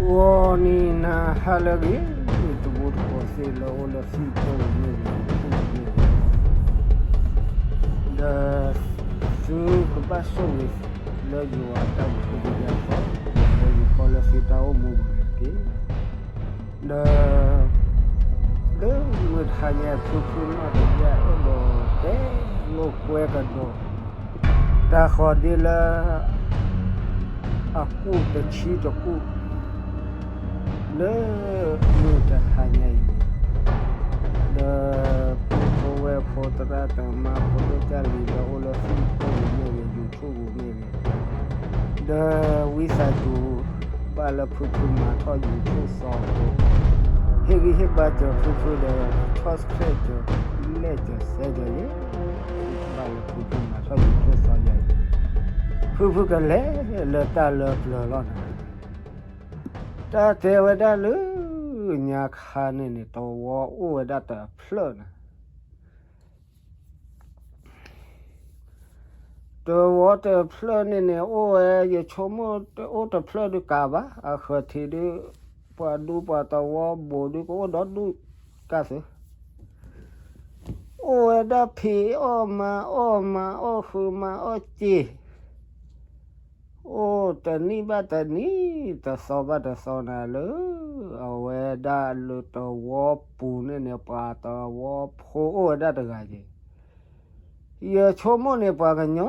ဂီၤနံၤနၤဟါလၢအဂ့ၤ, တံၤသကိးသ့ၣ်လၢအိၣ်လၢ Facebook မ့ၢ်ဂ့ၤ, ဒီးသုကဘၣ်ဆိၣ်ဂ့ၤလၢယွၤအတၢ်ဘျုးဒိၣ်ဒိၣ်အဃိ, လၢယခီလၢသုတၢ်အိၣ်မူပူၤန့ၣ်တက့ၢ်. ဒီး လၢမုၢ်တဟါညါ ဖုဖုနီၢ်တယၢ်အဲၣ်ဒိးတဲလိာ်ကွဲကဒီး တၢ်ဃီၤဒ့လၢ အကူၣ်တဆံတကူၣ် လၢမုၢ်တဟါညါအံၤန့ၣ်, ဒီးပုၢ်ဖိဝဲၢ်ဖိ သရၣ်သမါဖိဒိၣ်ကၢ်လံၤ လၢအိၣ်လၢ Facebook ပူၤမ့ၢ်ဂ့ၤ, YouTube ပူၤမ့ၢ်ဂ့ၤ, ဒီးဝံသးစူၤ ဘၣ်လၢဖုဖုမၤထီၣ် YouTube စီၤအဃိ, ဟ့ၣ်ဂံၢ်ဟ့ၣ်ဘါစၢၤဖုဖုဒီး subscribe စၢၤ, like စၢၤ, share စၢၤန့ၣ်, ဘၣ်လၢဖုဖုမၤထီၣ် YouTube စီၤယၤအံၤ, ဖုဖုကလဲၤလၢတၢ်လၢပျၢၤလီၤနၤ. တၢ်တဲဝဲဒၣ်လၢညါခါန့ၣ်န့ၣ် သဝီအိၣ်ဝဲဒၣ်တဖျၢၣ်နၤ. သဝီတဖျၢၣ်န့ၣ်န့ၣ် အိၣ်ဝဲ ယဆိကမိၣ်တအိၣ်တဖျၢၣ်ဒုးကးဘၣ်, အဃၢၤထံးဒုး ပှၤဒူပှၤသဝီဘူးဒုး ကအိၣ်ဒီဒူၣ်ကါသု, အိၣ်ဝဲဒၣ်ဖံးအီၣ်မၤအီၣ် မၤအီၣ်ဃုာ်မၤအီၣ်စ့ၤ, အိၣ်တနံၣ်ဘၣ်တနံၣ် တသီဘၣ်တသီနၤလၢ အဝဲဒၣ်လၢသဝီပူၤန့ၣ်န့ၣ် ပှၤသဝီဖိအိၣ်ဝဲဒၣ်တဂၤက့ၤ. ယဆိကမိၣ်န့ၣ်ပှၤကညီ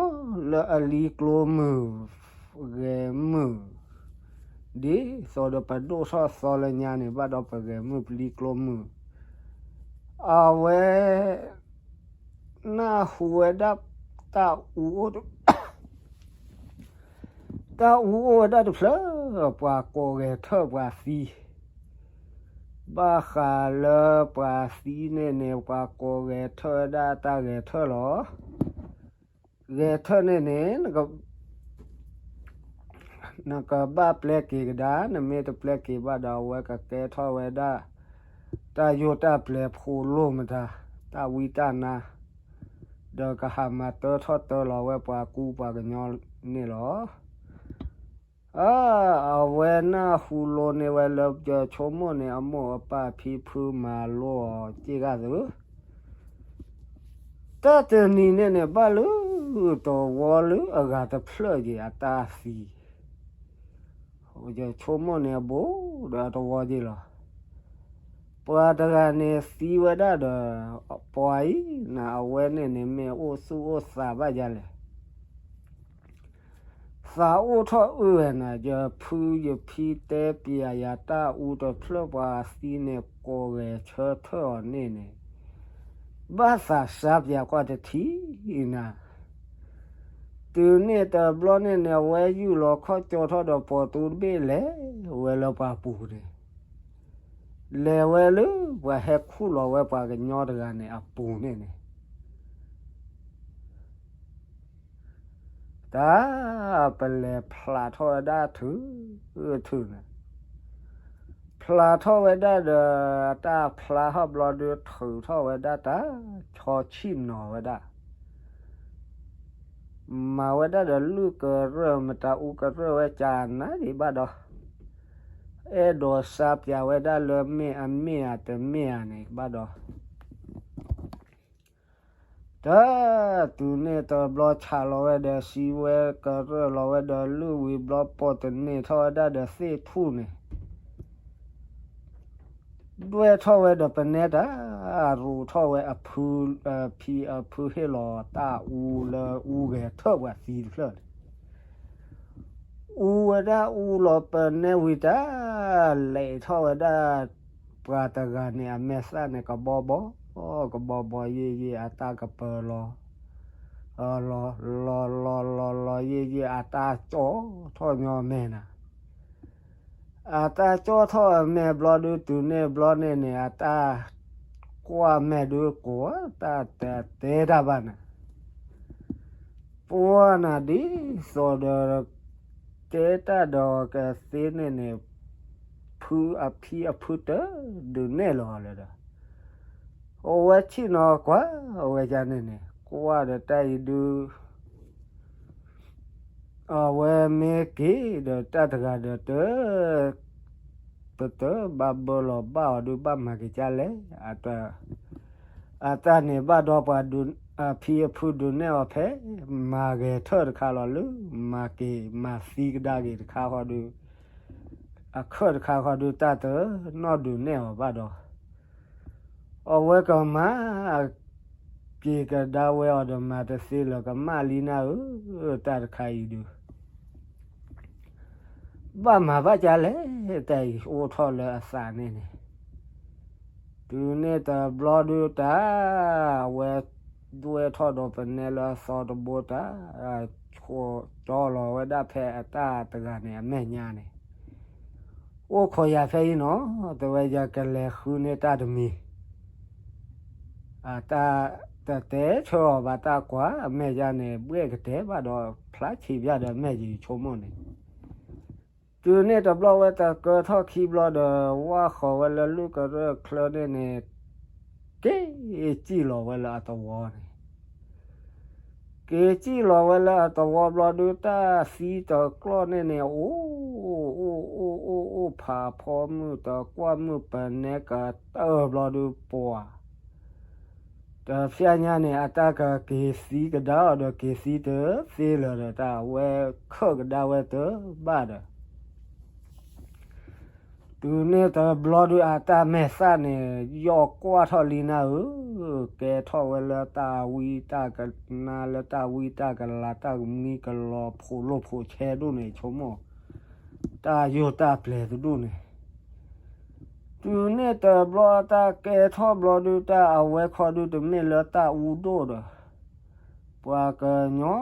လၢအလံၤကျိမုာ်, ဂဲၤမုာ်, ဒ်သိးဒီးပဒိၣ်ထီၣ်သီလၢညါန့ၣ် ဘၣ်ဒီးပဂဲၤမုာ်ပလံၤကျိမုာ်, အဝဲ နၢ်ဟူဝဲဒၣ် တၢ်အူအိၣ် တၢ်အူအိၣ်ဝဲဒၣ်တဖျၢၣ်, ပှၤကိးဂဲၤထၢၣ်ပှၤသံ, ဘၣ်ဃးလၢပှၤသံန့ၣ်န့ၣ် ပှၤကိးဂဲၤထၢၣ်ဝဲဒၣ်တၢ်ဂဲၤထၢၣ်လီၤ. ဂဲၤထၢၣ်န့ၣ်န့ၣ် နကဘၣ်ပျဲက့ၤကဒါ, နမ့ၢ်တပျဲက့ၤဘၣ်ဒီး အဝဲကကဲထီၣ်ဝဲဒၣ် တၢ်ယိၣ်တၢ်ပျဲၤဖိလိၣ်မတၤ, တၢ်ဝံတၢ်နါ, ဒီးကဟးမၤတၢထီၣ်တၢလီၤဝဲပှၤကူပှၤကညီန့ၣ်လီၤ. အဝဲနၢ်ဟူလိန့ၢ်ဝဲလၢ ယဆိကမိၣ်န့ၣ် အမိၢ်အပၢ်ဖံဖုမၤလိအီၤစ့ၢ်ကီးသု, တၢ်တနံၤန့ၣ်န့ၣ် ဘၣ်လၢသဝီလၢအဂၤတဖျၢၣ်က့ၤအတၢ်သံ, ယဆိကမိၣ်န့ၣ် အဘူးဒီးအသဝီက့ၤလီၤ. ပှၤတဂၤန့ၣ်သံဝဲဒၣ်ဒီး ပှၤအံၤနၤ အဝဲန့ၣ်န့ၣ် မ့ၢ်အိၣ်သူၣ်အိၣ်သးဘၣ်ယၤလဲၣ် သးအိၣ်ထီၣ်အုၣ်ဝဲနၤ, ယဖုယဖံတဲပျးယၤ တၢ်အူတဖျၢၣ်ပှၤသံန့ၣ် ကိးဂဲၤဆၢထၢၣ်အီၤန့ၣ်န့ၣ်, ဘၣ်သးစၢ်ပျးကွၢ်တထံၣ်နၤ, တုၤန့ၣ်တဘျီန့ၣ်န့ၣ် အဝဲယူၢ်လီၤခီၣ်ကၠီထီၣ်ဒီး ပိာ်သူတဘ့ၣ်လဲၤဝဲလၢပှၤပူၤန့ၣ်, လဲၤဝဲလၢပှၤဟဲခူၣ်လီၤဝဲပှၤကညီတဂၤန့ၣ်အပူၤန့ၣ်န့ၣ် တၢ်ပလဲၤဖျးထီၣ်ဝဲဒၣ်ထုးထုးန့ၣ်, ဖျးထီၣ်ဝဲဒၣ်ဒီး တၢ်ဖျါထီၣ်ဘျီဒုး ထုးထီၣ်ဝဲဒၣ်တၢ်ဆီဆံၣ်နီၤဝဲဒၣ်, မၤဝဲဒၣ်ဒီးလုၢ်ကရၢၢ် မတၤအူကရၢၢ်ဝဲကနၤဒံးဘၣ်ဒီး, အဲၣ်ဒိးစၢ်ပျးဝဲဒၣ်လၢမ့ၢ်အမ့ၢ်ဧါတမ့ၢ်ဧါန့ၣ်ဘၣ်ဒီး တၢ်တုၤန့ၣ်တဘျီဆးလီၤဝဲဒီး စံးဝဲကရၢၢ်လီၤဝဲဒီး လုၢ်ဝံၤဘျီပိာ်တန့ၢ်ထီၣ်ဝဲဒၣ်ဒီးသ့ၣ်ထူၣ်န့ၣ် ဒွဲၣ်ထီၣ်ဝဲဒီးပနဲတၢ် ရူးထီၣ်ဝဲအဖု, ဖံအဖုဟ့ၣ်လီၤတၢ်အူလၢအူဂဲၤထၢၣ်ပှၤသံတဖျၢၣ်န့ၣ် အူဝဲဒၣ်အူလီၤပနဲဝံၤတၢ် လဲၤထီၣ်ဝဲဒၣ် ပှၤတဂၤန့ၣ် အမဲာ်သၣ်န့ၣ် ကဘီဘီ, ကဘီဘီယံာ်ယံာ် အတၢ်ကပၢၤလီၤ, လီၤလီၤလီၤလီၤလီၤယံာ်ယံာ် အတၢ်ကၠီထီၣ်ညီမဲာ်နၤ, အတၢ်ကၠီထီၣ်အမဲာ်ဘျီဒုး တုၤန့ၣ်ဘျီန့ၣ်န့ၣ် အတၢ်ကွၢ်မဲာ်ဒုးကိး တၢ်တတဲတၢ်ဘၣ်နၤ ပှၤနၤဒ်သိးဒီး ကဲတၢ်ဒီးကသ့န့ၣ်န့ၣ် ဖုအဖံအဖုတဒုးနဲၣ်လီၤလၢၤဒီး အဝဲဆ့ၣ်နီၤကွၢ်အဝဲဒၣ်န့ၣ်န့ၣ် ကွၢ်ဒီးတၢ်အံၤဒုး အဝဲမ့ၢ်က့ၤဒီးတၢ်တဂၤဒီးတ ပတဘၣ်ဘၢလီၤဘၣ်အီၤဒုး ဘၣ်မၤက့ၤကၢ်လဲၣ်. အတၢ်န့ၣ်ဘၣ်ဒီးပှၤဒုး, အဖံအဖုဒုးနဲၣ်အီၤဖဲ မၤဂဲၤထၢၣ်တခါလီၤလၢ မၤက့ၤမၤသံကဒါက့ၤတခါဃီဒုး, အခၢၣ်တခါဃီဒုး တၢ်တနီၣ်ဒုးနဲၣ်အီၤဘၣ်ဒီး အဝဲကမၤ က့ၤကဒါဝဲအီၤဒီး မၤတသ့လၢၤ ကမၣ်လံနၤဧၢ, တၢ်တခါအံၤဒုး ဘၣ်မၤဘၣ်ကၢ်လဲၣ်. တၢ်အံၤအိၣ်ထီၣ်လၢအသးန့ၣ်န့ၣ်, တုၤန့ၣ်တဘျီဒုးတၢ် အဝဲဒွဲၣ်ထီၣ်ဒီးပနဲလၢအသီတဘိတၢ်, ဆိးကၠီလီၤဝဲဒၣ်ဖဲအတၢ်တဂၤန့ၣ် အမဲာ်ညါန့ၣ်, အိၣ်ခိးယၤဖဲအံၤနီၤ, တဲဝဲ ယကလဲၤဃုန့ၢ်တၢ်တမံၤ, အတၢ်တတဲဆၢအီၤဘၣ် တၢ်ကွၢ်အမဲာ်ယါန့ၣ် ဘှဲၣ်ကတဲာ်ဘၣ်ဒီး ဖျါဆံးဘၣ်ဒီးအမဲာ်ယံၤ ဆိကမိၣ်န့ၣ်, တုၤန့ၣ်တဘျီဝဲ တကၢထီၣ်ခံဘျီဒီး ဝၣ်ဃီၤဝဲလၢလုၢ်ကရၢၢ်ချၢန့ၣ်န့ၣ်, က့ၤစံၣ်လီၤဝဲလၢအသဝီန့ၣ် က့ၤစံၣ်လီၤဝဲလၢအသဝီဘျီဒုး တၢ်သံတကျီၢ်န့ၣ်န့ၣ် အိၣ်, အိၣ်အိၣ်အိၣ်အိၣ် ဖးဖီမုၢ်တကွၢ်မုၢ် ပနဲကတၢၢ်ဘျီဒုး ပှၤ တဖျဲညါန့ၣ် အတၢ်ကက့ၤသံကဒါအီၤဒီး က့ၤသံတသ့လၢၤဒီး တၢ်အဝဲခၢၣ်ကဒါဝဲတဘၣ်ဒီး တုၤန့ၣ်တဘျီဒုး အတၢ်မဲာ်သၣ်န့ၣ် ယီၢ်ကွၢ်ထီၣ်လံနၤဧၢ, ကဲထီၣ်ဝဲလၢတၢ်ဝံတၢ်ကနါ လၢတၢ်ဝံတၢ်ကလၤ တၢ်မံကလီၤ ဖိးလိာ်ဖိးဆဲဒိၣ်န့ၣ် ဆိကမိၣ် တၢ်ယိာ်တၢ်ပျဲၤတဒူၣ်န့ၣ်, တုၤန့ၣ်တဘျီ တၢ်ကဲထီၣ်ဘျီဒုး တၢ်အဝဲခီဒုး တမ့ၢ်လၢတၢ်အူဒိၣ်ဒီး ပှၤကညီ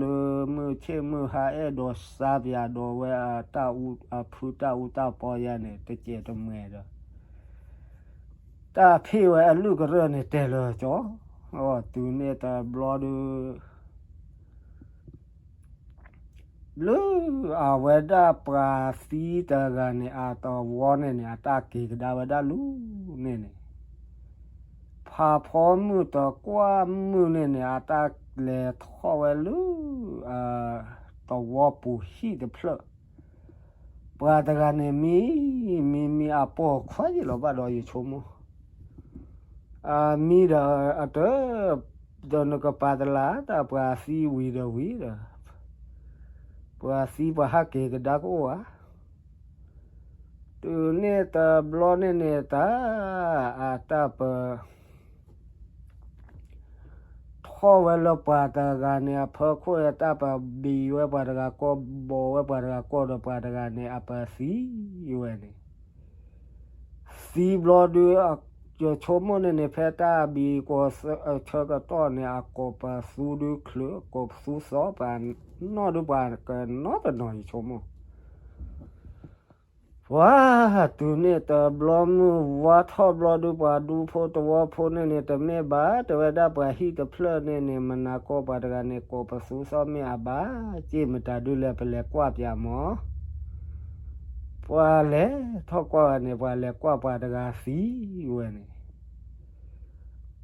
လၢမုၢ်ဆ့ၣ်မုၢ်ဟါ အဲၣ်ဒိးစါပၠးဒိးဝဲ အတၢ်အူအဖုတၢ်အူတၢ်ပီယါန့ၣ် တစဲးတမှဲၤဒီး တၢ်ဖ့ၣ်ဝဲအလုၢ်ကရၢၢ်န့ၣ် တဲလၢကၠီ, တုၤန့ၣ်တဘျီဒုး လၢအဝဲဒၣ်ပှၤသံတဂၤန့ၣ် အသဝီန့ၣ်န့ၣ် အတၢ်က့ၤကဒါဝဲဒၣ်လၢန့ၣ်န့ၣ်, ဖးဖီမုၢ်တကွၢ်မုၢ်န့ၣ်န့ၣ် အတၢ်လဲၤထီၣ်ဝဲလၢ သဝီပူၤဟံၣ်တဖျၢၣ်, ပှၤတဂၤန့ၣ်မံ, မံမံအပိာ်ခွါယံာ်လီၤဘၣ်ဒီး ယဆိကမိၣ် အမံဒီးအတၢ်, ဒီးနကပာ်တလးတၢ် ပှၤသံဝံၤဒီးဝံၤဒီး, ပှၤသံပှၤဟးက့ၤကဒါကအိၣ်ဧါ. တုၤန့ၣ်တဘျီန့ၣ်န့ၣ် တၢ်အတၢ်ပ ထီၣ်ဝဲလၢပှၤတဂၤန့ၣ် အဖီခိၣ် အတၢ်ပဘံးဝဲပှၤတဂၤကီၢ် ဘီးဝဲပှၤတဂၤကီၢ်ဒီး ပှၤတဂၤန့ၣ် အပသံဝဲန့ၣ်, သံဘျီဒုး ယဆိကမိၣ်န့ၣ်န့ၣ် ဖဲတၢ်ဘံးကိးဆၢကတီၢ်န့ၣ် အကိးပသူဒုးချုး ကိးပသူသီ ပှၤနီၢ်ဒုး ပှၤကနီတနီၤ ယဆိကမိၣ် ပှၤတုၤန့ၣ်တဘျီ မုၢ်ဝါထီၣ်ဘျီဒုး ပှၤဒူဖိတဝီဖိန့ၣ်န့ၣ် တမ့ၢ်ဘၣ် တဲဝဲဒၣ် ပှၤဟံၣ်တဖျၢၣ်န့ၣ်န့ၣ် မနၤကိးပှၤတဂၤန့ၣ် ကိးပသူသီ မ့ၢ်အဘၣ် က့ၢ်မတၤဒုးလဲၣ် ပလဲၤကွၢ်ပၠးမီၤ. ပှၤလဲၤထီၣ်ကွၢ်ဝဲန့ၣ် ပှၤလဲၤကွၢ်ပှၤတဂၤသံဝဲန့ၣ်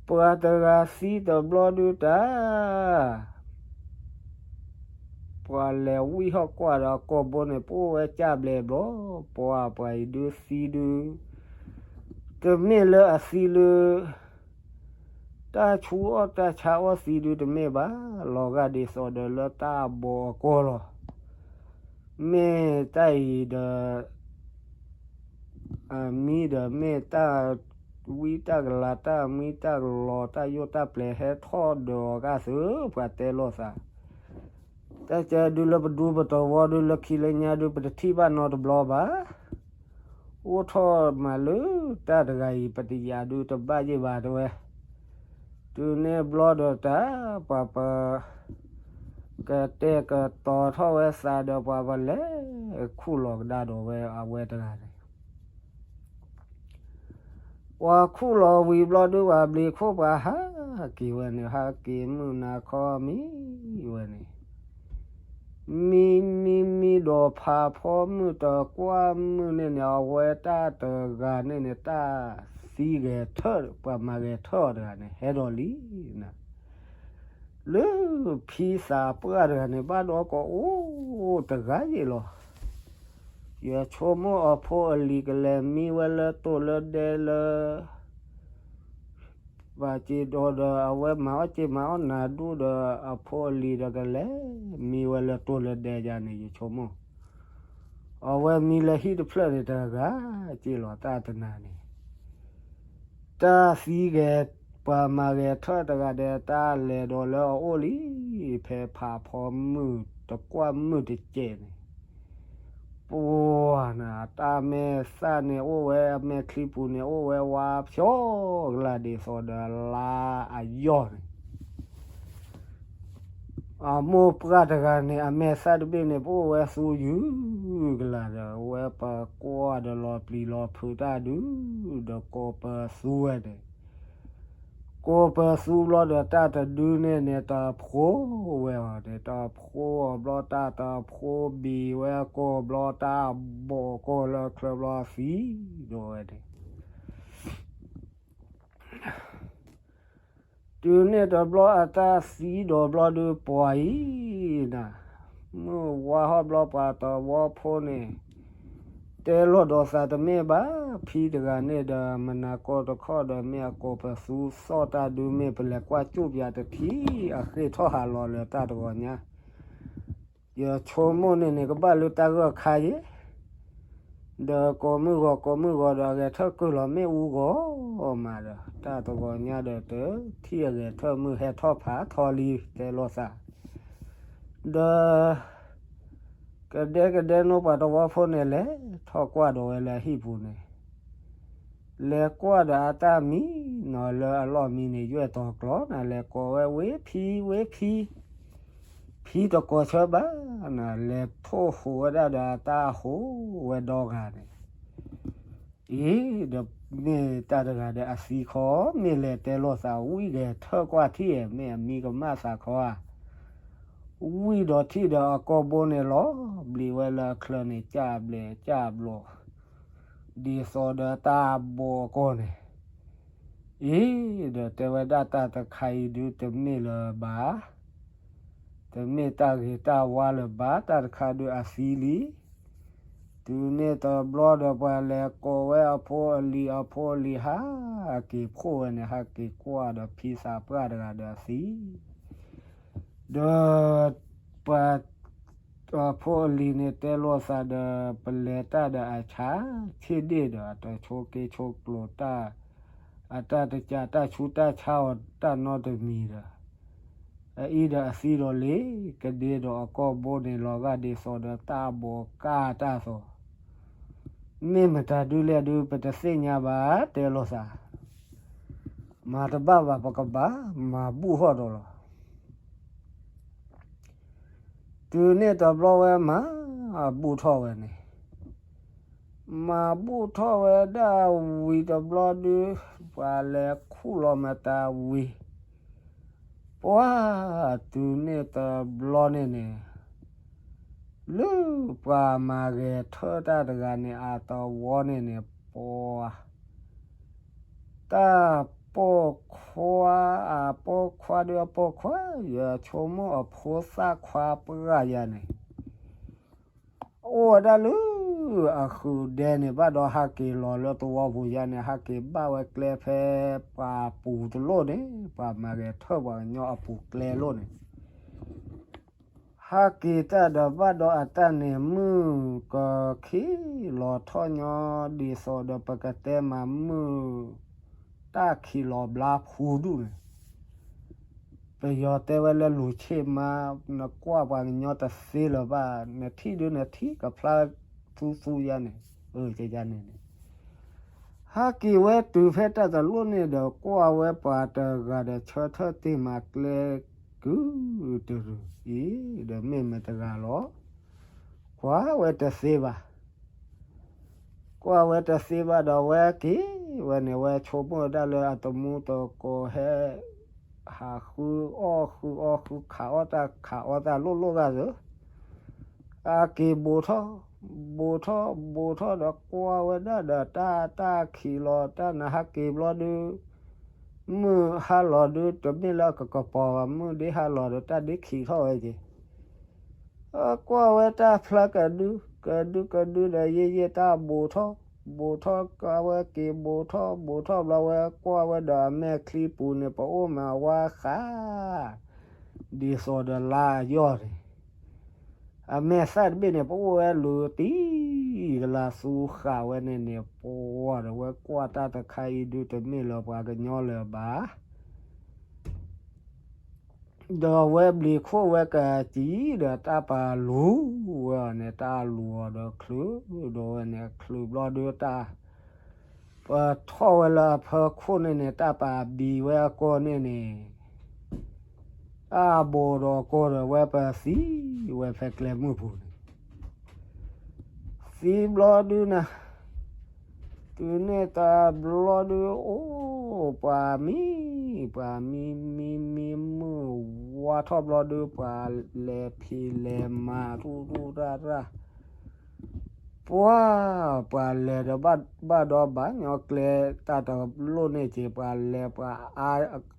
ပှၤတဂၤသံတဘျီဒုးတၢ် ပှၤလဲၤဝံၢ်ဟီၣ်ကွၢ်ဒီး ကိာ်ဘိန့ၣ် ပအိၣ်ဝဲကၢ်ဘျဲးဘျီ, ပှၤပှၤအံၤဒုးသံဒုး တမ့ၢ်လၢအသံလၢ တၢ်ဆူအီၣ်တၢ်ဆါအီၣ်သံဒုးတမ့ၢ်ဘၣ်, လီၤဂာ်ဒ်သိးဒီးလၢတၢ်ဘီအကီၢ်လီၤ. မ့ၢ်တၢ်အံၤဒီး အမံဒီးမ့ၢ်တၢ်ဝံတၢ်ကလၤ တၢ်မံတၢ်ကလီၤ တၢ်ယိာ်တၢ်ပျဲၤဟဲထီၣ်ဒီးအဂၤသု ပှၤတဲလိာ်သး တၢ်ကဲဒုးလၢပဒူပတဝီဒုး လၢခံလၢညါဒုး ပတထံၣ်ဘၣ်နီတဘျီဘၣ်. အိၣ်ထီၣ်မးလၢတၢ်တဂၤအံၤ ပတယာ်ဒုးတဘၣ်ယ့ၢ်ဘၣ်တဲဝဲ. တုၤန့ၣ်ဘျီဒီးတၢ် ပှၤပ ကတဲာ်ကတီၤထီၣ်ဝဲသးဒီး ပှၤပလဲၤခူၣ်လီၤကဒါဒီးဝဲအဝဲတဂၤန့ၣ် ပှၤခူၣ်လီၤဝံၤဘျီဒုး ပှၤဘျံးခိၣ်ပှၤဟးက့ၤဝဲန့ၣ် ဟးက့ၤမုၢ်နၤခီမံဝဲန့ၣ် မံမံမံဒီးဖးဖီမုၢ်တကွၢ်မုၢ်န့ၣ်န့ၣ် အဝဲတၢ်တဂၤန့ၣ်န့ၣ် တၢ်သံဂဲၤထၢၣ် ပှၤမၤဂဲၤထၢၣ်အီၤတဂၤန့ၣ် ဟဲဒီးလံနၤ လၢဖံသးပှၢ်တဂၤန့ၣ် ဘၣ်ဒီးကအိၣ်တဂၤယ့ၢ်လီၤ. ယဆိကမိၣ်အဖိအလံၤကလဲၤမံဝဲလၢတိၢ်လၢဒဲလၢ ဘၣ်စ့ဒီး ဒီးအဝဲမၤအီၣ်စ့မၤအီၣ်နၤဒူၣ်ဒီးအဖိအလံၤဒီးကလဲၤမံဝဲလၢတိၢ်လၢဒဲယါန့ၣ် ယဆိကမိၣ် အဝဲမံလၢဟံၣ်တဖျၢၣ်န့ၣ်တဂၤက့လီၤ တၢ်တနၤန့ၣ် တၢ်သံဂဲၤ ပှၤမၤဂဲၤထၢၣ်တဂၤဒီး တၢ်လဲၤဒီးလၢအအိၣ်လံ ဖဲဖးဖီမုၢ်တကွၢ်မုၢ်တစဲးန့ၣ် ပှၤနၤ တၢ်မဲာ်သၣ်န့ၣ်အိၣ်ဝဲ အမဲာ်ချံပူၤန့ၣ်အိၣ်ဝဲဝါဖျိကလာ်ဒ်သိးဒီးလါအယီၢ်န့ၣ် အမိၢ်ပှၢ်တဂၤန့ၣ် အမဲာ်သၣ်တဘ့ၣ်န့ၣ် ပအိၣ်ဝဲသူယုၢ်ကလာ်ဒီး ဝဲပကွၢ်ဒီးလီၤပျံၤလီၤဖုးတၢ်ဒုး ဒီးကိးပသူဝဲန့ၣ် ကိးပသူဘျီဒီးတၢ်တဒုန့ၣ်န့ၣ် တဖိဝဲအီၤန့ၣ် တဖိအီၤဘျီ တၢ်တဖိဘံၤဝဲ ကိးဘျီတၢ်ဘီၣ်ကိးလၢချၢဘျီသံဒီးဝဲန့ၣ် တုၤန့ၣ်တဘျီအတၢ်သံဒီးဘျီဒုးပှၤအံၤနၤ မုၢ်ဝါဟီၣ်ဘျီပှၤတဝီဖိန့ၣ် တဲလိာ်ဒီးသးတမ့ၢ်ဘၣ် ဖံတဂၤန့ၣ်ဒီး မနၤကိးတခီဒီး မ့ၢ်အကိးပသူသီၣ်တၢ်ဒုး မ့ၢ်ပလဲၤကွၢ်ကၠိၣ်ပၠးတထံၣ် အဃ့ၢ်ထီၣ်ဟးလီၤလၢတၢ်တဂီၤညါ ယဆိကမိၣ်န့ၣ်န့ၣ် ကဘၣ်လၢတၢ်ဂၢၢ်ခါယ့ၣ် ဒီးကိးမုၢ်ဂီၤကိးမုၢ်ဂီၤဒီး အဂဲၤထၢၣ်ကုၢ်လီၤမ့ၣ်အူဂီၤမးဒီး တၢ်တဂီၤညါဒီး တထံၣ်အဂဲၤထၢၣ်မုၢ်ဟဲထီၣ်ဖးထီလံ တဲလိာ်သး ဒီး ကဒဲကဒဲနိပှၤတဝီဖိန့ၣ် လဲၤထီၣ်ကွၢ်ဒီးဝဲလၢအဟံၣ်ပူၤန့ၣ် လဲၤကွၢ်ဒီးအတၢ်မံနီၤလၢအလီၢ်မံန့ၣ် ယွဲၢ်တီၤကျီၤနၤ လဲၤကိးဝဲဝ့ဖံ ဝ့ဖံ ဖံတကိးဆၢဘၣ်နၤ လဲၤထိၣ်ဟူးဝဲဒၣ်ဒီးအတၢ်ဟူးဝဲဒီဂၤန့ၣ် အ့ ဒီးမ့ၢ်တၢ်တဂၤဒီးအသံခီ မ့ၢ်လဲၤတဲလိာ်သးဝံၣ်ဂဲၤထၢၣ်ကွၢ်ထံၣ်ဧါ မ့ၢ်အမံကမၣ်သးခီဧါ ဝံၣ်ဒီးထံၣ်ဒီးအကိာ်ဘိန့ၣ်လီၤဘျံးဝဲလၢအချၢန့ၣ် ကၢ်ဘျဲးကၢ်ဘျီ ဒ်သိးဒီးတၢ်ဘီၣ်အကိာ်န့ၣ် အ့ ဒီးတဲဝဲဒၣ်တၢ်တခါအံၤဒုးတမ့ၢ်လၢၤဘၣ် တမ့ၢ်တၢ်ဂ့ၤတၢ်ဝါလၢၤဘၣ် တၢ်တခါဒုးအသံလံ တုၤန့ၣ်တဘျီဒီးပှၤလဲၤကိးဝဲအဖိအလံၤ အဖိအလံၤဟးက့ၤဖှိၣ်ဝဲန့ၣ် ဟးက့ၤကွၢ်ဒီးဖံသးပှၢ်တဂၤဒီးအသံ ဒီးပှၤ အဖိအလံၤန့ၣ်တဲလိာ်သးဒီး ပလဲၤတၢ်ဒီးအဆါဆ့ၣ်ဒ့ၣ်ဒီး အတဆိက့ဆိကျိၤတၢ် အတၢ်တကးတၢ်ဆူးတၢ်ဆါအီၤတၢ်နီတမံၤဒီး အအံၤဒီးအသံဒီးလ့ၤ ကဒ့ဒီးအကိာ်ဘိန့ၣ်လီၤဂာ်ဒ်သိးဒီးတၢ်ဘီၣ်ကၢ်တၢ်သိး မ့ၢ်မတၤဒုလဲၣ်ဒုး ပတသ့ၣ်ညါဘၣ် တဲလိာ်သး မၤတဘၣ်ဘၣ် ပကဘၣ်မၤဘူၣ်ထီၣ်ဒီးလီၤ တုၤန့ၣ်တဘျီဝဲမၤဘူၣ်ထီၣ်ဝဲန့ၣ် မၤဘူၣ်ထီၣ်ဝဲဒၣ်ဝံၤတဘျီဒုး ပှၤလဲၤခူၣ်လီၤမတၤဝံၤ ပှၤတုၤန့ၣ်တဘျီန့ၣ်န့ၣ် လၢပှၤမၤဂဲၤထၢၣ်တၢ်တဂၤန့ၣ် အတဝီန့ၣ်န့ၣ် ပှၤ တၢ်ပိာ်ခွါ အပိာ်ခွါဒုးအပိာ်ခွါ ယဆိကမိၣ်အဖိသၣ်ခွါပှၢ်ယါန့ၣ် အိၣ်ဝဲဒၣ်လၢအဃုာ်ဒဲန့ၣ် ဘၣ်ဒီးဟးက့ၤလီၤလၢသဝီပူၤယါန့ၣ် ဟးက့ၤဘၣ်ဝဲကျဲဖဲပှၤပူၤတလိၣ်န့ၣ် ပှၤမၤဂဲၤထၢၣ်ပှၤကညီအပူၤကျဲလိၣ်န့ၣ် ဟးက့ၤတၢ်ဒီးဘၣ်ဒီးအတၢ်န့ၣ် မုၢ်ကခံးလီၤထီၣ်ညီ ဒ်သိးဒီးပကတဲမးမုၢ် တၢ်ခံးလီၤဘျါဖူဒူၣ်န့ၣ် ပယီၤတဲဝဲလၢလူၤဆ့ၣ်မါ နကွၢ်ပှၤကညီတသ့လၢၤဘၣ် နထံၣ်ဒုးနထံၣ်ကဖျါသူသူယါန့ၣ် အၢ ကယါန့ၣ်န့ၣ် ဟးက့ၤဝဲတုၤဖဲတၢ်တလိၣ်န့ၣ်ဒီး ကွၢ်ဝဲပှၤတဂၤဒီးဆၢထၢၣ်တ့ၢ်မးကျဲ ကုတရူးအံၤ ဒီးမ့ၢ်မတဂၤလီၤ ကွၢ်ဝဲတသ့ဘၣ် ကွၢ်ဝဲတသ့ဘၣ်ဒီး ဝဲက့ၤဝဲန့ၣ် ဝဲဆိကမိၣ်ဝဲဒၣ်လၢအတမူတကိးဟဲ ဟးဃုအီၣ်ဃုအီၣ်ဃု ခးအီၣ်တၢ်ခးအီၣ်တၢ်လိၣ်လိၣ်ဂာ်သၢ အက့ၤဘူးထီၣ် ဘူးထီၣ်ဘူးထီၣ်ဒီးကွၢ်ဝဲဒၣ်ဒီးတၢ် တၢ်ခံးလီၤ တၢ်နဟးက့ၤဘျီဒုး မုၢ်ဟါလီၤဒုး တမ့ၢ်လၢအကကပီၤဘၣ် မုၢ်ဒ့ဟါလီၤဒီးတၢ်ဒ့ခံးထီၣ်ဝဲက့ၤ ကွၢ်ဝဲတၢ်ဖျါကဒု ကဒုကဒုဒီးယဲၢ်ယဲၢ်တၢ်ဘူးထီၣ်, ဘူးထီၣ်ကဝဲက့ၤဘူးထီၣ် ဘူးထီၣ်ဘျီဝဲကွၢ်ဝဲဒီးအမဲာ်ချံပူၤန့ၣ် ပအိၣ်မးဝါဃး ဒ်သိးဒီးလါအယီၢ်န့ၣ် အမဲာ်သၣ်တဘ့ၣ်န့ၣ် ပအိၣ်ဝဲလူၤတံၢ်ကလၤသူဃာ်ဝဲန့ၣ်န့ၣ် ပှၤဒီးဝဲကွၢ်တၢ်တခါအံၤဒုတမ့ၢ်လၢပှၤကညီလၢၤဘၣ် ဒီးဝဲဘျံးခိၣ်ဝဲကစံၤဒီးတၢ်ပာ်လူၤဝဲအီၤန့ၣ် တၢ်လူၤအီၤဒီးချုးဒီးဝဲန့ၣ် ချုးဘျီဒုတၢ် ပထီၣ်ဝဲလၢအဖီခိၣ်န့ၣ်န့ၣ် တၢ်ပာ်ဘံၤဝဲအကိာ်န့ၣ်န့ၣ် တၢ်ဘိးဒီးကိာ်ဒီးဝဲပသံဝဲဖဲကျဲမုၢ်ပူၤန့ၣ် သံဘျီဒုန့ၣ် တုၤန့ၣ်တဘျီဒုအိၣ် ပှၤမံ ပှၤမံမံမံမုၢ်ဝါထီၣ်ဘျီဒု ပှၤလဲၤဖံးလဲၤမၤထူထူတၢ်တၢ် ပှၤ ပှၤလဲၤဒီးဘၣ်ဒီးဘၣ်ညီကျဲ တၢ်တလိၣ်န့ၢ်က့ၤ ပှၤလဲၤပှၤအါ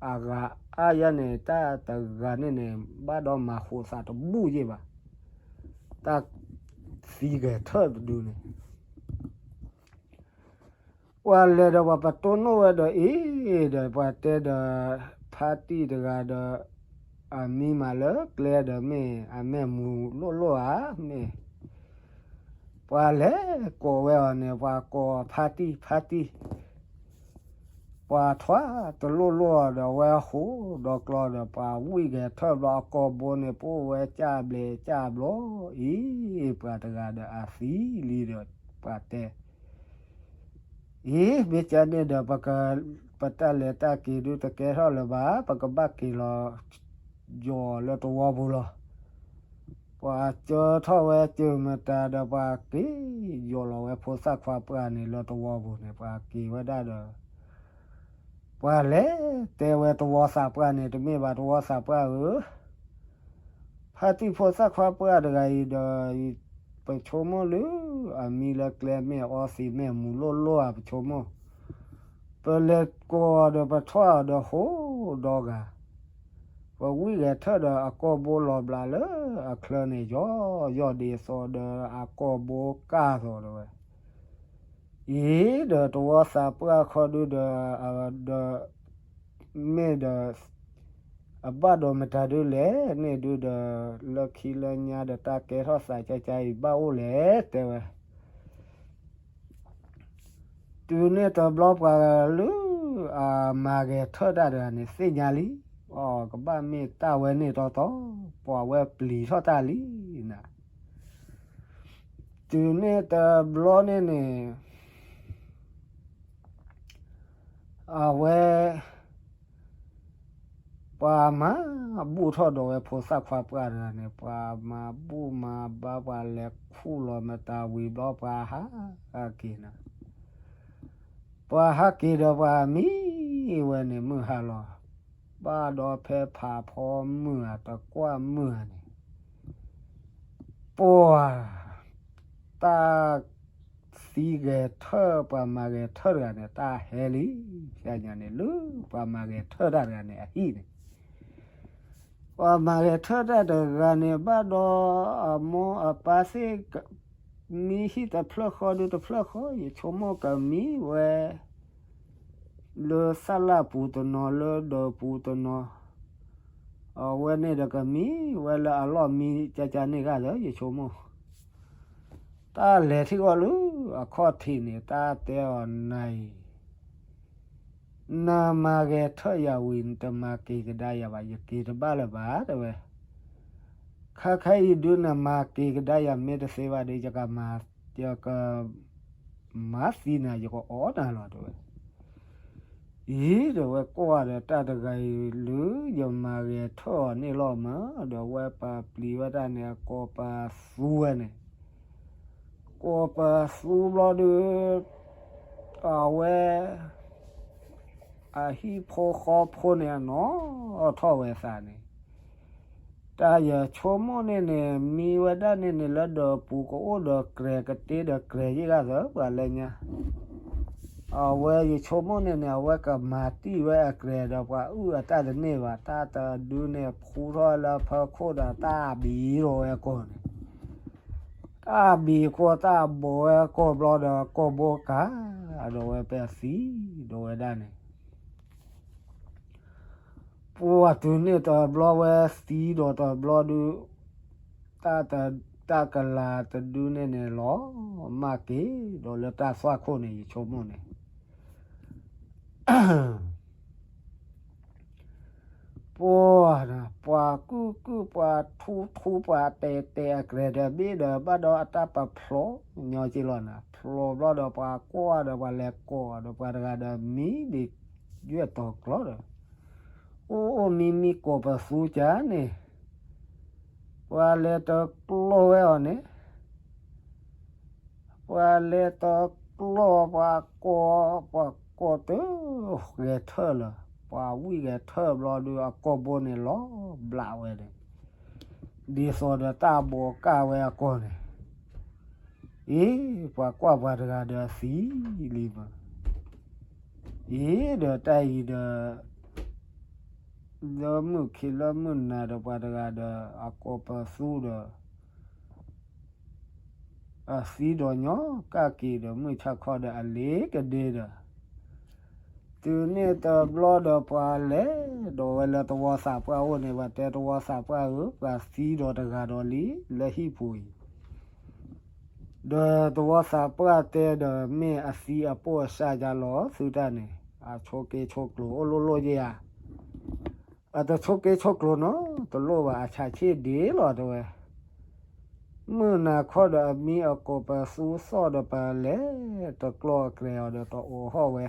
အဂၤအါယဲန့ၣ် တၢ်တဂၤန့ၣ်န့ၣ် ဘၣ်ဒီးမၤဃိးသးတဘူၣ်ယဲၢ်ဘၣ် တၢ်သံဂဲၤထၢၣ်တဒုန့ၣ် ပှၤလဲၤဒီးပှၤပတိၢ်နီၣ်ဝဲဒီးအ့ၣ်ဒီး ပှၤတဲဒီး ဖါတံၢ်တဂၤဒီး အမံမးလၢကျဲဒီးမ့ၢ်အမဲာ်မူၤလိၣ်လိၣ်ဧါ မ့ၢ် ပှၤလဲၤကိးဝဲအီၤန့ၣ် ပှၤကိးဖါတံၢ် ဖါတံၢ် ပှၤထွါတလိၣ်လိၣ်အီၤဒီး ဝဲဟိးဒီးကျီဒီး ပှၤဝံၣ်ဂဲၤထၢၣ်ဘျီ အကိာ်ဘိန့ၣ် ပအိၣ်ဝဲကၢ်ဘျဲးကၢ်ဘျီအံၤ ပှၤတဂၤဒီးအသံလံဒီး ပှၤတဲ အံၤ မ့ၢ်ကန့ၣ်ဒီး ပတၢ်လဲၤတၢ်က့ၤဒုတကဲထီၣ်လၢၤဘၣ် ပကဘၣ်က့ၤလီၤ ယီၤလၢတဝီပူၤလီၤ. ပှၤကၢထီၣ်ဝဲစၢၤမတၤဒီး ပှၤက့ၤယီၤလီၤဝဲဖိသၣ်ခွါပှၢ်န့ၣ် လၢတဝီပူၤန့ၣ် ပှၤက့ၤဝဲဒၣ်ဒီး ပှၤလဲၤတဲဝဲတဝီသးပှၢ်န့ၣ် တမ့ၢ်ဘၣ်တဝီသးပှၢ်ဧၢ ဖါတံၢ်ဖိသၣ်ခွါပှၢ်တဂၤအံၤဒီး ပဆိကမိၣ်လၢ အမံလၢကျဲမ့ၢ်အီသံးမ့ၢ်မူၤလိၣ်လိၣ်ဧါ ပဆိကမိၣ် ပလဲၤကိးအီၤဒီး ပထွါအီၤဒီးဟိးဒီဂၤ ပဝံၣ်ဂဲၤထၢၣ်ဒီးအကိာ်ဘိလီၤဘျးလၢအချၢန့ၣ် ယီၤယီၤဒ်သိးဒီးအကိာ်ဘိကၢ်သိးဒီးဝဲ အံၤဒီးတဝီသးပှၢ်ခီဒုဒီး ဒီး မ့ၢ်ဒီး အဘၣ်ဒိးမတၤဒုလဲၣ်န့ၣ်ဒုဒီး လၢခံလၢညါဒီးတၢ်ကဲထီၣ်သးကၢကၢအံၤဘၣ်အိၣ်လဲၣ် တဲဝဲ တုၤန့ၣ်တဘျီပှၤလၢ အမၤဂဲၤထၢၣ်တၢ်တဂၤန့ၣ် သ့ၣ်ညါလံ, အကဘၣ်မ့ၢ်တၢ်ဝဲန့ၣ်တီတီ, ပှၤဝဲပျံၤထီၣ်တၢ်လံနၤ. တုၤန့ၣ်တဘျီန့ၣ်န့ၣ် အဝဲ ပှၤမၤဘူၣ်ထီၣ်ဒီးဝဲဖိသၣ်ခွါပှၢ်တဂၤန့ၣ် ပှၤမၤဘူၣ်မၤဘါ ပှၤလဲၤခူၣ်လီၤမတၤဝံၤဘျီ ပှၤဟးက့ၤနၤ. ပှၤဟးက့ၤဒီးပှၤမံဝဲန့ၣ် မုၢ်ဟါလီၤ. ဘၣ်ဒီးဖဲဖးဖီမုၢ်ဧါ တကွၢ်မုၢ်ဧါန့ၣ် ပှၤ တၢ်သံဂဲၤထၢၣ် ပှၤမၤဂဲၤထၢၣ်တဂၤန့ၣ် တၢ်ဟဲလံ. ဖဲညါန့ၣ် လၢပှၤမၤဂဲၤထၢၣ်တၢ်တဂၤန့ၣ် အဟံၣ်န့ၣ် ပှၤမၤဂဲၤထၢၣ်တၢ်တဂၤန့ၣ် ဘၣ်ဒီးအမိၢ်အပၢ်သ့ၣ် မံဟံၣ်တဖျၢၣ်ဃီဒုတဖျၢၣ်ဃီ ယဆိကမိၣ်ကမံဝဲ လၢသၣ်လၣ်ပူၤတနီၤ လၢဒၢးပူၤတနီၤ, အဝဲန့ၣ်ဒီးကမံဝဲလၢအလီၢ်မံကၠၢကၠၢန့ၣ်ဂၤဒီး ယဆိကမိၣ် တၢ်လဲၤထံၣ်အီၤလၢအခီၣ်ထံးန့ၣ် တၢ်တဲအီၤနၤအံၤ နမၤဂဲၤထၢၣ်ယၤဝံၤ နတမၤက့ၤကဒါယၤဘၣ် ယက့ၤတဘၣ်လၢၤဘၣ် တဲဝဲ. ခါခဲအံၤဒုး နမၤက့ၤကဒါယၤမ့ၢ်တသ့ဘၣ်ဒီး ယကမၤ ယက မၤသံနၤ ယကအီၣ်နၤလီၤ တဲဝဲ. အံၤ ဒီးဝဲကွၢ်ဒီးတၢ်တဂၤအံၤ လၢယမၤဂဲၤထၢၣ်အီၤန့ၣ်လီၤမး ဒီးဝဲပာ်ပျံၤဝဲဒၣ်န့ၣ် အကိာ်ပာ်သူဝဲန့ၣ် ကိာ်ပာ်သူဘျီဒီး အဝဲ အဟံၣ်ဖိဃီဖိန့ၣ် အနီၣ်ထီၣ်ဝဲသးန့ၣ် တၢ်ယဆိကမိၣ်န့ၣ်န့ၣ် မံဝဲဒၣ်န့ၣ်န့ၣ် လၢဒၢးပူၤကအိၣ်ဒီးကြဲၤ ကတ့ဒီးကြဲၤယဲၢ်ဂၤသၢ ပှၤလၢညါ အဝဲယဆိကမိၣ်န့ၣ်န့ၣ် အဝဲကမၤတံၢ်ဝဲအကြဲၤဒီး ပှၤအုၣ်အတၢ်တန့ၢ်ဘၣ် တၢ်တဒုန့ၣ် ဖူထီၣ်လၢဖီခိၣ်ဒီးတၢ်ဘံၤထီၣ်ဝဲကိာ်န့ၣ် တၢ်ဘံၤဃီတၢ်ဘီးဝဲအကီၢ်ဘျီဒီး အကီၢ်ဘိကး ဒီးဝဲဖဲအသံ ဒီးဝဲဒၣ်န့ၣ် ပှၤတုၤန့ၣ်တဘျီဝဲသံဒီးတဘျီဒုး တၢ်တ- တၢ်ကလၤတဒုန့ၣ်န့ၣ်လီၤ မၢ်က့ၤဒီးလၢတၢ်သွၣ်ခိၣ်န့ၣ် ယဆိကမိၣ်န့ၣ် ပှၤ ပှၤကုၢ်ကုၢ် ပှၤထူထူ ပှၤတဲာ်တဲာ်အကြဲၤဒီး ဘ့ၣ်ဒီးဘၣ်ဒီးအတၢ်ပဖျိညီက့လီၤနၤ, ဖျိဘျီဒီးပှၤကွၢ်ဒီးပှၤလဲၤကိးဒီးပှၤတဂၤဒီး မံဒံးယွဲၢ်တီၤကျီဒီး အိၣ်အိၣ်မံမံကိးပသူကန့ၣ် ပှၤလဲၤတကျီဝဲအီၤန့ၣ် ပှၤလဲၤတကျီ ပှၤကိး ပှၤကိးတဂဲၤထၢၣ်လၢၤ, ပှၤဝံၣ်ဂဲၤထၢၣ်ဘျီဒုး အကီၢ်ဘိန့ၣ်လီၤဘျးဝဲန့ၣ်, ဒ်သိးဒီးတၢ်ဘီးကၢ်ဝဲအကီၢ်န့ၣ်, အ့ ပှၤကွၢ်ပှၤတဂၤဒီးအသံလံမး, အ့ ဒီးတၢ်အံၤဒီး လၢမုၢ်ခံလၢမုၢ်နၤဒီးပှၤတဂၤဒီး အကိးပသူဒီး အသံဒီးညီကၢ်က့ၤဒီး မုၢ်ဆါခီဒီးအလ့ၤကဒ့ဒီး, တုၤန့ၣ်တဘျီဒီးပှၤလဲၤဒီးဝဲလၢတဝီသးပှၢ်အိၣ်န့ၣ် ပှၤတဲတဝီသးပှၢ်ဧၢ, ပှၤသံဒီးတဂၤဒီးလံလၢဟံၣ်ပူၤအံၤ, ဒီးတဝီသးပှၢ်တဲဒီး မ့ၢ်အသံအပိၢ်အစၢ်ယါလီၤ သုတၢ်န့ၣ် အဆိးက့ဆိးကျိၤအိၣ်လိၣ်လိၣ်ယဲဧါ အတဆိးက့ဆိးကျိၤနီတလိၣ်ဘၣ် အဆးဆ့ၣ်ဒ့လီၤတဲဝဲ, မုၢ်နၤခီဒီးအမံအကိးပသူသီၣ်ဒီးပလဲၤတကျီအကြဲၤအီၤဒီး တအိးဟီၣ်ဝဲ,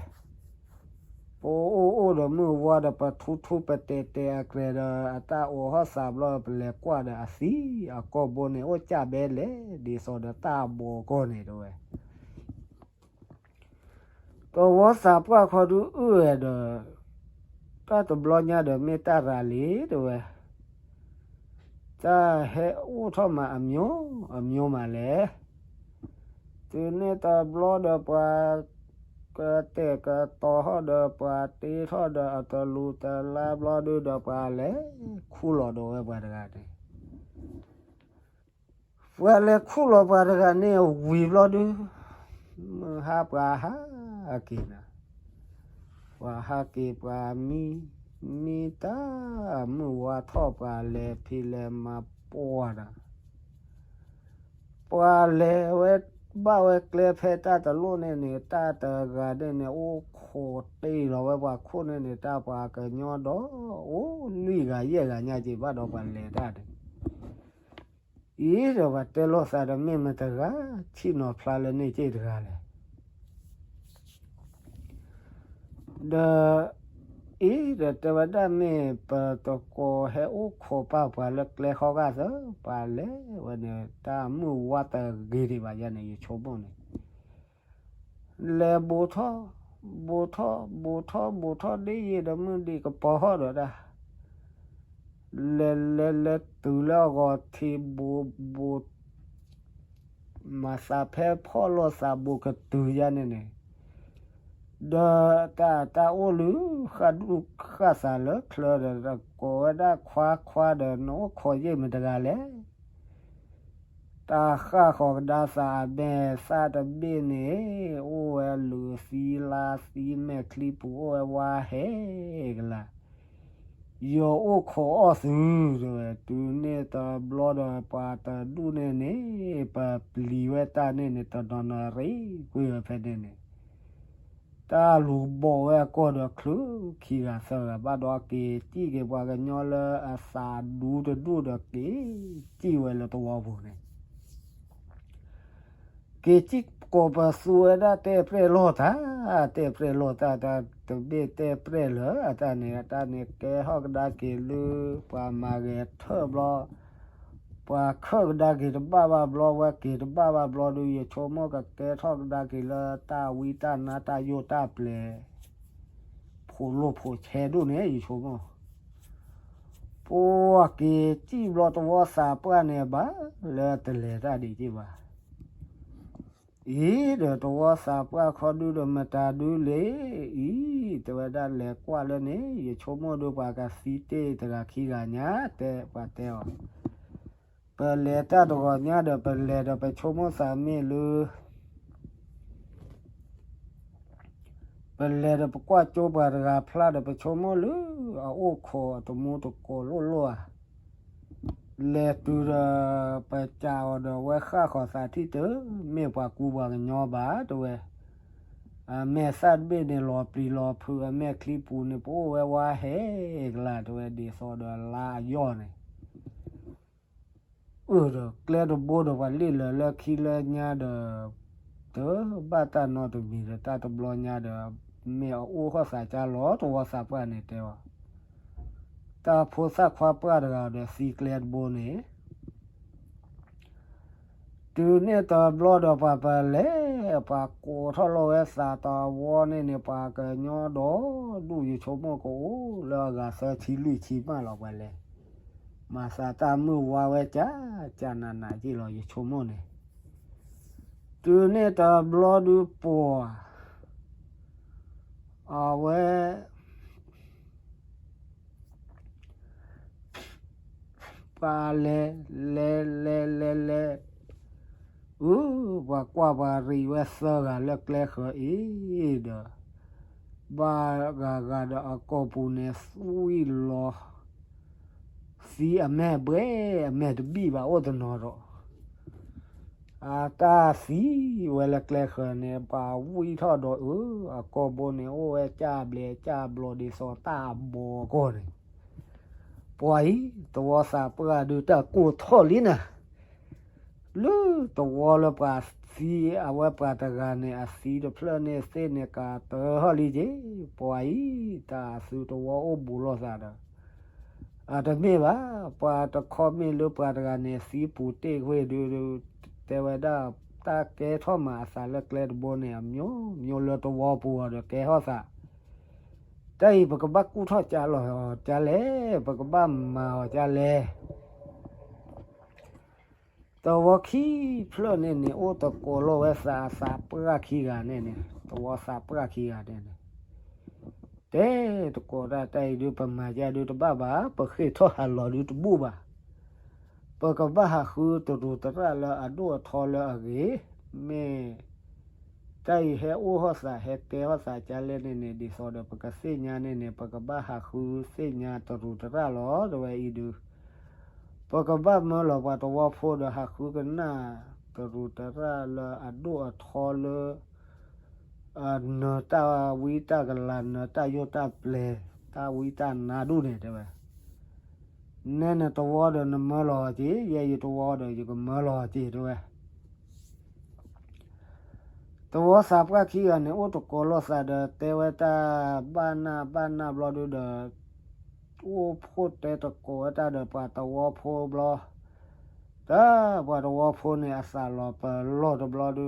ပအိၣ်အိၣ်ဒီးမုၢ်ဝါဒီး ပထူထူပတဲာ်တဲာ်အကြဲၤဒီး အတၢ်အိးဟီၣ်သးဘျီ ပလဲၤကွၢ်ဒီးအသံအကီၢ်ဘိန့ၣ် အိၣ်ကၢ်ဘဲလဲၣ် ဒ်သိးဒီးတၢ်ဘီးကီၢ်န့ၣ်တဲဝဲ တဝီသးပှၢ်ခီဒုအုၣ်ဝဲဒီး တၢ်တဘျီညါဒီးမ့ၢ်တၢ်ရၤလံတဲဝဲ, တၢ်ဟဲအိၣ်ထီၣ်မးအမျိုးအမျိုးမးလဲၣ်, တုၤန့ၣ်တဘျီဒီးပှၤ ကတဲာ်ကတီၤထီၣ်ဒီးပှၤတ့ထီၣ်ဒီးအတလူၤတလါဘျီဒုဒီးပှၤလဲၤခူၣ်လီၤဒီးဝဲပှၤတဂၤန့ၣ် ပှၤလဲၤခူၣ်လီၤပှၤတဂၤန့ၣ်ဝံၤဘျီဒု မုၢ်ဟါပှၤဟးက့ၤနၤ, ပှၤဟးက့ၤပှၤမံ မံတၢ်မုၢ်ဝါထီၣ်ပှၤလဲၤဖံးလဲၤမၤပှၢ်နၤ, ပှၤလဲၤဝဲဘၣ်ဝဲကျဲဖဲတၢ်တလိၣ်န့ၣ်န့ၣ် တၢ်တဂၤန့ၣ်န့ၣ် အိၣ်ခိးတ့ၢ်လီၤဝဲပှၤခိၣ်န့ၣ်န့ၣ် တၢ်ပှၤကညီဒီး အိၣ်လွံၢ်ဂၤယဲၢ်ဂၤညါက့ၤဘၣ်ဒီးပှၤလဲၤတၢ်န့ၣ် အံၤဒီးပှၤတဲလိာ်သးဒီးမ့ၢ်မတၤတဂၤ ဆံၣ်နီၤဖျါလၢန့ၣ်က့ၢ်တဂၤလဲၣ်, ဒီး အံၤဒီးတဲဝဲဒၣ်မ့ၢ်ပတကိးဟဲအိၣ်ခိးပာ်ပှၤလၢကျဲဃီဂာ်သၢ ပှၤလဲၤဝဲန့ၣ် တၢ်မုၢ်ဝါတဂ့ၤဒံးဘၣ်ယဲန့ၣ် ယဆိကမိၣ်န့ၣ် လဲၤဘူးထီၣ် ဘူးထီၣ် ဘူးထီၣ် ဘူးထီၣ်ဒ်ယံၤဒီးမုၢ်ဒံးကပီၤဟီၣ်ဒီးတၢ် လဲၤလဲၤလဲၤတုၤလၢအဂီၤထံးဘူးဘူး မၤသးဖဲဖီၣ်လိာ်သးဘူးကတုၤယါန့ၣ်န့ၣ် ဒီးတၢ်တၢ်အိၣ်လၢ ဃၣ်ဒူၣ်ဃၣ်သးလၢချၢဒီး တကိးဝဲဒၣ်ခွါခွါဒီး နအိၣ်ခိးယ့ၢ်မတၤတဂၤလဲၣ် တၢ်ဃၣ်ဃီၤကဒါသးအမဲာ်သၣ်တဘ့ၣ်န့ၣ် အိၣ်ဝဲလုာ်သံလါသံမဲာ်ချံပူၤ အိၣ်ဝဲဝါဟဲကလၤ ယအိၣ်ခိးအီၣ်သု တဲဝဲ တုၤန့ၣ်တဘျီဒီးပှၤတဒူၣ်န့ၣ်န့ၣ် ပပျံၤဝဲတၢ်န့ၣ်န့ၣ် တနီၤနီၤရံၣ်ကွံာ်ဝဲဖဲန့ၣ်န့ၣ် တၢ်လူၤဘီၣ်ဝဲအကီၢ်ဒီးချုးခံဂၤသၢဂၤ ဘၣ်ဒီးက့ၤစံၣ်က့ၤပှၤကညီလၢအသးဒူတဒူၣ်ဒီးက့ၤစံၣ်ဝဲလၢသဝီပူၤန့ၣ် က့ၤစံၣ်ကိးပသူဝဲဒၣ်တဲပြဲၢ်လိာ်တၢ်, တဲပြဲၢ်လိာ်တၢ် တၢ်တဘ့ၣ်တဲပြဲၢ်လၢအတၢ်န့ၣ် အတၢ်န့ၣ်ကဲထီၣ်ကဒါက့ၤလၢ ပှၤမၤဂဲၤထၢၣ်ဘျီ ပှၤခၢၣ်ကဒါက့ၤတဘၣ်ဘၣ်ဘျီ ဝဲက့ၤတဘၣ်ဘၣ်ဘျီဒုး ယဆိကမိၣ်ကကဲထီၣ်ကဒါက့ၤလၢတၢ်ဝံတၢ်နါတၢ်ယိၣ်တၢ်ပျဲၤ ဖိးလိာ်ဖိးဆဲးဒိၣ်န့ၣ် ယဆိကမိၣ် ပှၤက့ၤစံၣ်ဘျီတဝီသးပှၢ်န့ၣ်ဘၣ် လၢတလဲၤတၢ်ဒံးက့ၢ်ဘၣ် အံၤဒီးတဝီသးပှၢ်ခီဒုဒီးမတၤဒုလဲၣ်အံၤ တဲဝဲဒၣ်လဲၤကွၢ်လၢန့ၣ် ယဆိကမိၣ်ဒုးပှၤကသံတ့ၢ်တဂၤခံဂၤညါ တဲပှၤတဲအီၤ ပလဲၤတၢ်တဂီၤညါဒီး ပလဲၤဒီးပဆိကမိၣ်သးမ့ၢ်လၢ ပလဲၤဒီးပကွၢ်ကၠိပှၤတဂၤဖျါဒီး ပဆိကမိၣ်လၢအအိၣ်ခိးအတမူတကိးလိၣ်လိၣ်ဧါ. လဲၤတုၤဒီး ပစံးအီၤဒီး ဝဲဃၣ်ဃီၤသးထံၣ်တမ့ၢ်ပှၤကူပှၤကညီဘၣ် တဲဝဲ. အမဲာ်သၣ်တဘ့ၣ်န့ၣ် လီၤပျံၤလီၤဖုး, အမဲာ်ချံပူၤန့ၣ် ပအိၣ်ဝဲဝါဟဲကလၤ တဲဝဲ, ဒ်သိးဒီးလါအယီၢ်န့ၣ် အၢၣ်ဒီးကျဲတဘိဒီး ပှၤလ့ၣ်လၢာ်လၢခံလၢညါဒီး တဘၣ်တၢ်နီတမံၤဒီး တၢ်တဘျီညါဒီး မ့ၢ်အအိၣ်ဟီၣ်သးကၢ်လီၤတဝီသးပှၢ်န့ၣ်တဲအီၤ, တၢ်ဖိသၣ်ခွါပှၢ်တဂၤဒီးသံကျဲတဘိန့ၣ် တုၤန့ၣ်တဘျီဒီး ပှၤပလဲၤ ပှၤကိးထီၣ်လီၤဝဲသးတဝီန့ၣ်န့ၣ် ပှၤကညီဒီဒူၣ် ယဆိကမိၣ်ကအိၣ်လၢအဂၤသၢဆံလွံၢ်ဆံမးလီၤ ပှၤလဲၤ မၤသးတၢ်မုၢ်ဝါဝဲကၢ်ကၢ်နးနးက့လီၤ ယဆိကမိၣ်န့ၣ်. တုၤန့ၣ်တဘျီဒုးပှၤ အဝဲ ပှၤလဲၤ လဲၤ လဲၤ လဲၤ လဲၤ အု ပှၤကွၢ်ပှၤရံးဝဲသၢဂၤလၢကျဲဃၢၤအံၤဒီး ဘၣ်ဂၤဂၤဒီးအကိာ်ပူၤန့ၣ် သွံၣ်လီၤ သံအမဲာ်ဘှဲၣ် အမဲာ်တဘံၣ်ဘၣ်အိၣ်တနီၤဒီး အတၢ်သံဝဲလၢကျဲဃၢၤန့ၣ် ပှၤဝံထီၣ်ဒီးအု အကိာ်ဘိန့ၣ် အိၣ်ဝဲကၢ်ဘျဲးကၢ်ဘျီဒ်သိးတၢ်ဘီကီၢ်န့ၣ် ပှၤအံၤ တဝီသးပှၢ်ဒုးတၢ်ကိၢ်ထီၣ်လံနၤ လၢတဝီလၢပှၤသံ အဝဲပှၤတဂၤန့ၣ် အသံတဖျၢၣ်န့ၣ်သ့ၣ်န့ၣ် ကၤတၢၢ်ထီၣ်လံက့ၤ ပှၤအံၤ တၢ်အသုတဝီအိၣ်ဘူးလိာ်သးဒီး အတမ့ၢ်ဘၣ် ပှၤတခီမ့ၢ်လၢပှၤတဂၤန့ၣ် သံပူၤတ့ၢ်ကွ့ၢ်ဒုး တဲဝဲဒၣ် တၢ်ကဲထီၣ်မၤအသးလၢကျဲတဘိန့ၣ် အမျိုးမျိုးလၢတဝီပူၤအီၤဒီးကဲထီၣ်သး တၢ်အံၤပကဘၣ်ကူၣ်ထီၣ်ကၢ်လီၤအီၤကၢ်လဲၣ် ပကဘၣ်မၤအီၤကၢ်လဲၣ် တဝီခံဖျၢၣ်န့ၣ်န့ၣ် အိၣ်တကိးလီၤဝဲသးအသးပှၢ်ခံဂၤန့ၣ်န့ၣ် တဝီသးပှၢ်ခံဂၤန့ၣ်န့ၣ် တဲတကိးတၢ် တၢ်အံၤဒုး ပမၤကၢ်ဒုးတဘၣ်ဘၣ် ပဃ့ၢ်ထီၣ်ဟးလီၤဒုးတဘူၣ်ဘၣ် ပကဘၣ်ဟးဃုတရူးတရၣ်လၢအဒိၣ်အထီလၢအဂ့ၤ မ့ၢ် တၢ်အံၤဟဲအိၣ်ဟီၣ်သး ဟဲကဲထီၣ်သးကၢ်လဲၣ်န့ၣ်န့ၣ် ဒ်သိးဒီးပကသ့ၣ်ညါန့ၣ်န့ၣ် ပကဘၣ်ဟးဃုသ့ၣ်ညါတရူးတရၣ်လီၤ တဲဝဲအံၤဒုး ပကဘၣ်မၢလီၤပှၤတဝီဖိဒီးဟးဃုကနၣ် တရူးတရၣ်လၢအဒိၣ်အထီလၢ နၢၤတၢ်ဝံတၢ်ကလၤ နၢၤတၢ်ယိၣ်တၢ်ပျဲၤ တၢ်ဝံတၢ်နါဒူၣ်န့ၣ် တဲဝဲ နဲနတဝီဒီးနမၢလီၤက့ၤ ယဲယတဝီဒီးယကမၢလီၤက့ၤ တဲဝဲ တဝီသးပှၢ်ခံဂၤန့ၣ် အိၣ်တကိးလိာ်သးဒီး တဲဝဲတၢ်ဘၣ်နၢ်ဘၣ်နၢ်ဘျီဒုဒီး အိၣ်ဖှိၣ်တဲတကိးဝဲတၢ်ဒီးပှၤတဝီဖိဘျီ တၢ်ပှၤတဝီဖိန့ၣ် အသးလီၤပလိာ်တဘျီဒု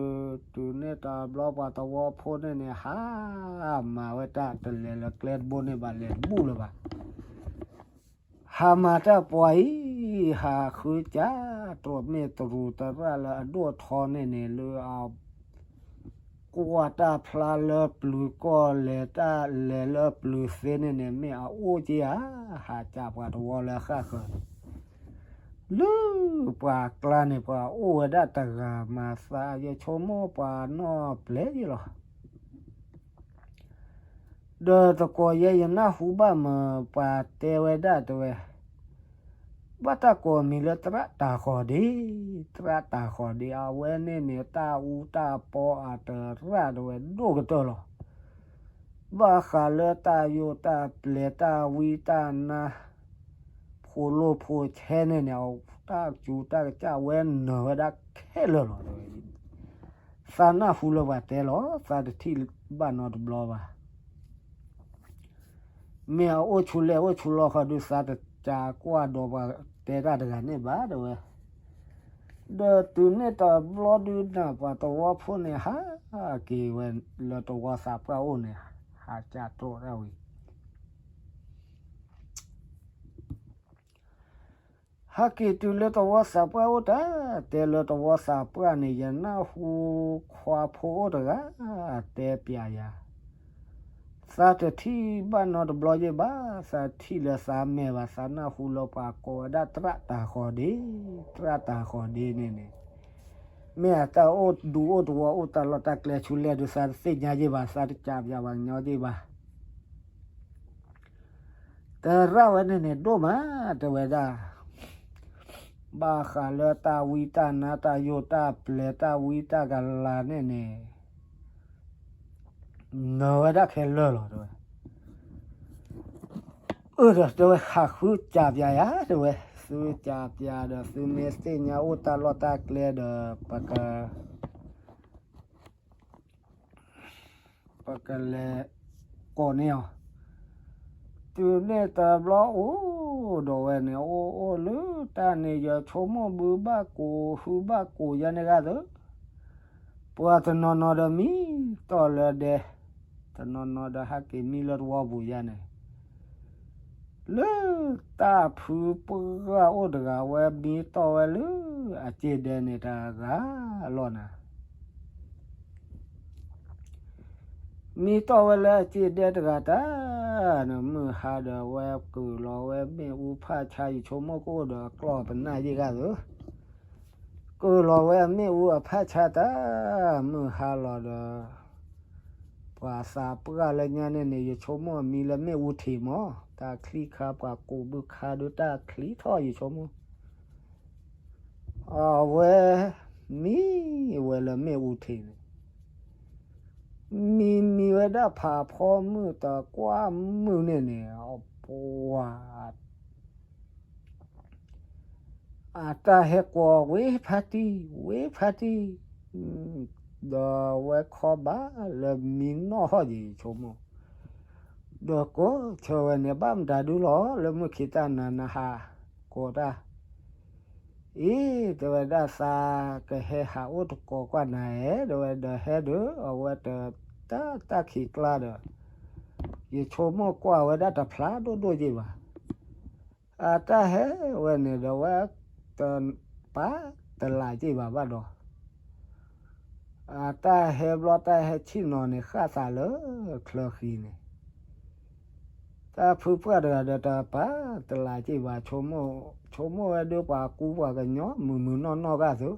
တုၤန့ၣ်တဘျီပှၤတဝီဖိန့ၣ်န့ၣ် ဟးမၤဝဲတၢ်တလဲၤလၢကျဲတဘိန့ၣ်ဘၣ် လဲၤတဘူၣ်လၢၤဘၣ် ဟးမၤတၢ်ပှၤအံၤ ဟးဃုကၢ်တြီၤ မ့ၢ်တရူးတရၣ်လၢအဒိၣ်အထီန့ၣ်န့ၣ် လၢအ ကွၢ်တၢ်ဖျါလၢပျုၤကီၢ် လဲၤတၢ်လဲၤလၢပျုၤသ့န့ၣ်န့ၣ် မ့ၢ်အအိၣ်က့ဧါ, ဟးကးပှၤတဝီလၢဃၣ်ဃၢၤန့ၣ်, လၢပှၤကျါန့ၣ် ပှၤအိၣ်ဝဲဒၣ်တဂၤမၤသး ယဆိကမိၣ်ပှၤနီၢ်ပျဲၢ်ယလီၤ. ဒီးသကိးယဲ ယနၢ်ဟူဘၣ်မး ပှၤတဲဝဲဒၣ်တဲဝဲ ဘၣ်တၢ်ကိးမံၤလၢသရၣ်တၤဃီၤဒ့, သရၣ်တၤဃီၤဒ့ အဝဲန့ၣ်န့ၣ် တၢ်အူတၢ်ပီအတရၣ်တဲဝဲဒိၣ်ကတၢၢ်လီၤ. ဘၣ်ဃးလၢတၢ်ယိၣ်တၢ်ပျဲၤ တၢ်ဝံတၢ်နါ ဖိလိၣ်ဖိဆဲန့ၣ်န့ၣ် တၢ်စူၤတၢ်ကစၢ်ဝဲနၢၤဝဲဒၣ်ခဲလၢာ်လီၤ. သးနၢ်ဟူလၢပှၤတဲလီၤ, သးတထံၣ်ဘၣ်နီတဘျီဘၣ်. မ့ၢ်အအိၣ်ဆူလဲၣ်အိၣ်ဆူလီခီဒုး သးတကးကွၢ်ဒီးပှၤတဲတၢ်တဂၤန့ၣ်ဘၣ်တဲဝဲ. ဒီးတုၤန့ၣ်တဘျီဒုးန့ၣ် ပှၤတဝီဖိန့ၣ် ဟးက့ၤဝဲလၢတဝီသးပှၢ်အိၣ်န့ၣ် ဟးကၢ်တြီၤတၢ်ဝံၤ ဟဲက့ၤတုၤလၢတဝီသးပှၢ်အိၣ်တၢ်, တဲလၢတဝီသးပှၢ်န့ၣ် ယနၢ်ဟူခွါဖိအိၣ်တဂၤ တဲပျးယၤ, သးတထံၣ်ဘၣ်နီတဘျီယ့ၢ်ဘၣ်, သးထံၣ်လၢသးမဲာ်ဘၣ်, သးနၢ်ဟူလၢပှၤကိးဝဲဒၣ်သရၣ်တၢ်ဃီၤဒ့, သရၣ်တၢ်ဃီၤဒ့န့ၣ်န့ၣ်, မ့ၢ်အတၢ်အိၣ်ဒူအိၣ်သဝီအိၣ်တၢ်လီၢ်တၢ်ကျဲဆူလဲၣ်ဒီး သးတသ့ၣ်ညါယ့ၢ်ဘၣ်, သးတကးပၠးပှၤကညီယ့ၢ်ဘၣ်. သရၣ်ဝဲန့ၣ်န့ၣ် ဒိၣ်မး တဲဝဲဒၣ်, ဘၣ်ဃးလၢတၢ်ဝံတၢ်နါတၢ်ယိာ်တၢ်ပျဲၤတၢ်ဝံတၢ်ကလၤန့ၣ်န့ၣ် နၢၤဝဲဒၣ်ခဲလၢာ်လီၤ တဲဝဲ. အၢ ဒီးတဲဝဲ ဟးဃုကးပၠးယၤ တဲဝဲ, သုကးပၠးဒီး သုမ့ၢ်သ့ၣ်ညါအိၣ်တၢ်လီၢ်တၢ်ကျဲဒီး ပက ပကလဲၤကိးန့ၢ်အီၤ. တုၤန့ၣ်တဘျီအိၣ် ဒီးဝဲန့ၣ် အိၣ်အိၣ်လၢတၢ်န့ၣ် ယဆိကမိၣ်ဘုဘၣ်ကိးဟုဘၣ်ကိးယါန့ၣ်ဂၤသၢ ပှၤတနီၤနီၤဒီးမံတီၢ်လၢဒဲ, တနီၤနီၤဒီးဟဲက့ၤမံလၢသဝီပူၤယါန့ၣ်, လၢတၢ်ဖုပှၢ်အိၣ်တဂၤ ဝဲမံတီၢ်ဝဲလၢအစ့ဒဲန့ၣ်တဂၤလီၤနၤ. မံတီၢ်ဝဲလၢအစ့ဒဲတဂၤတၢ်, မုၢ်ဟါဒီးဝဲကုၢ်လီၤဝဲမ့ၣ်အူဖးဆါ ယဆိကမိၣ်ကအိၣ်ဒီးအကျီၢ်ပနၢ်ယ့ၢ်ဂၤသၢ ကုၢ်လီၤဝဲအမ့ၣ်အူအဖးဆါတၢ်, မုၢ်ဟါလီၤဒီး ပှၤသးပှၢ်လၢညါန့ၣ်န့ၣ် ယဆိကမိၣ်အမံလၢမ့ၣ်အူထံးမး, တၢ်ချံခါပှၤကူးဘုခါဒီးတၢ်ချံထီၣ်ယဆိကမိၣ် အဝဲမံဝဲလၢမ့ၣ်အူထံးန့ၣ်, မံမံဝဲဒၣ်ဖးဖီမုၢ်တကွၢ်မုၢ်န့ၣ်န့ၣ်, ပှၤ အတၢ်ဟဲကွီၤဝ့ဖးတံၢ် ဝ့ဖးတံၢ်, ဒီးဝဲခီဘၣ်လၢမံနီၣ်ဟီၣ်ယံၤဆိကမိၣ်, ဒီးကိးဆၢဝဲန့ၣ် ဘၣ်မတၤဒုလီၤ လၢမုၢ်ခံးတၢ်နၤနဟးကိးတၢ် အံၤ တဲဝဲဒၣ် သးကဟဲဟးအိၣ်တကိးကွၢ်နၤဧဲ တဲဝဲဒီး ဟဲဒီး အဝဲတ တၢ်တၢ်ခံးကျါဒီး ယဆိကမိၣ်ကွၢ်ဝဲဒၣ်တဖျါဒိၣ်ဒိၣ်ယ့ၢ်ဘၣ်. အတၢ်ဟဲဝဲန့ၣ်ဒီး ဝဲတပာ်တလးယ့ၢ်ဘၣ်ဘၣ်ဒီး အတၢ်ဟဲဘျီတၢ်ဟဲဆ့ၣ်နီၤန့ၣ် ဃၣ်သးလၢချၢဃံၤန့ၣ် တၢ်ဖုပှၢ်တဂၤဒီးတပာ်တလးက့ၢ်ဘၣ်, ဆိကမိၣ်ဝဲဒၣ်ပှၤကူပှၤကညီ မုာ်မုာ်နီၢ်နီၢ်ဂၢ်သု,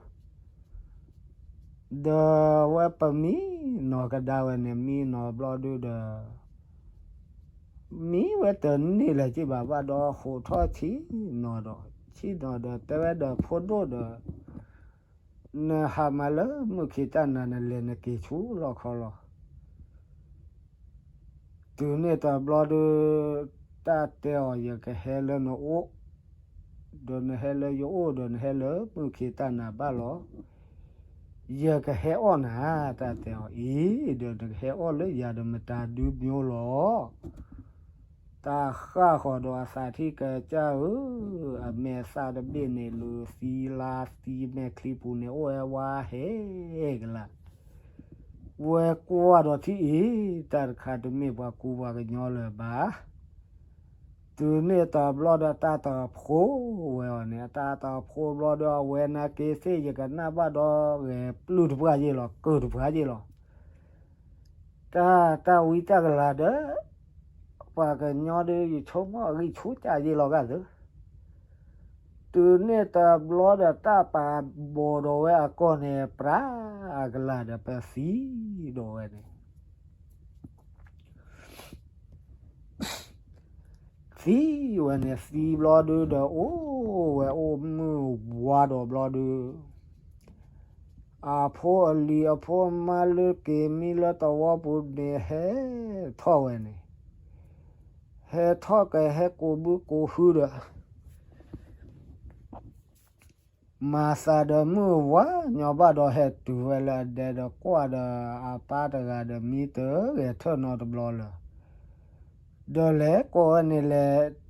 ဒီးဝဲပမံနီၤကဒါဝဲန့ၣ် မံနီၤဘျီဒုဒီး မံဝဲတန့ၢ်လၢၤက့ၢ်ဘၣ်ဘၣ်ဒီး ဟိးထီၣ်ဆ့ၣ်နီၤဒီး ဆ့ၣ်နီၤဒီး တဲဝဲဒီးဖိဒိၣ်ဒီး နဟးမၤလၢမုၢ်ခံးတၢ်နၤ နလဲၤနက့ၤဆူလီၢ်ခီလီၤ. တုၤန့ၣ်တဘျီဒီး တၢ်တဲအီၤ ယကဟဲလၢနအိၣ်, ဒီးနဟဲလၢယအိၣ်ဒီး နဟဲလၢမုၢ်ခံးတၢ်နၤဘၣ်လီၤ. ယကဟဲအီၣ်နၤ, တၢ်တဲအီၤအံၤ, ဒီးနကဟဲအီၣ်လၢယၤဒီး မတၤဒုမ့ၢ်လီၤ. တၢ်ဃၣ်ဃီၤဒီးအသးထံၣ်ကစၢ်ဧၢ, အမဲာ်သၣ်တဘ့ၣ်န့ၣ် လၢသံလါသံမဲာ်ချံပူၤန့ၣ် အိၣ်ဝဲဝါဟဲကလၤ. ဝဲကွၢ်ဒီးထံၣ်အံၤ, တၢ်တခါတမ့ၢ်ပှၤကူပှၤကညီလၢၤဘၣ်. တုၤန့ၣ်တဘျီဒီး တၢ်တဖှိဝဲအီၤန့ၣ်, တၢ်တဖှိဘျီဒီး အဝဲနာ်က့ၤသ့ၣ် ယကနၣ်ဘၣ်ဒီးဂဲၤပျုၢ်တပှၢ်ယ့ၢ်လီၤ, ကုၢ်တပှၢ်ယ့ၢ်လီၤ. တၢ်တၢ်ဝံတၢ်ကလၤဒီး ပှၤကညီဒီး ယဆိကမိၣ်အဂံၢ်ဆူၣ်ကၢ်ယ့ၢ်လီၤဂာ်သု. တုၤန့ၣ်တဘျီဒီး တၢ်ပာ်ဘီၣ်ဒီးဝဲအကီၢ်န့ၣ် ပြးအကလၤဒီး ပသံဒီးဝဲန့ၣ် သံဝဲန့ၣ် သံဘျီဒုဒီး အိၣ်ဝဲအိၣ်မုၢ်ဝါဒီးဘျီဒု အဖိအလံၤအဖိအမါလၢက့ၤမံလၢသဝီပူၤန့ၣ် ဟဲထီၣ်ဝဲန့ၣ်, ဟဲထီၣ်ကဟဲကိးဘုကိးဟုဒီး မၤသးဒီးမုၢ်ဝါညီဘၣ်ဒီး ဟဲတုၤဝဲလၢအဒဲဒီး ကွၢ်ဒီးအပၢ်တဂၤဒီးမံတဂဲၤထၢၣ်နီတဘျီလၢၤ. ဒီးလဲၤကိးဝဲန့ၣ်လဲၤ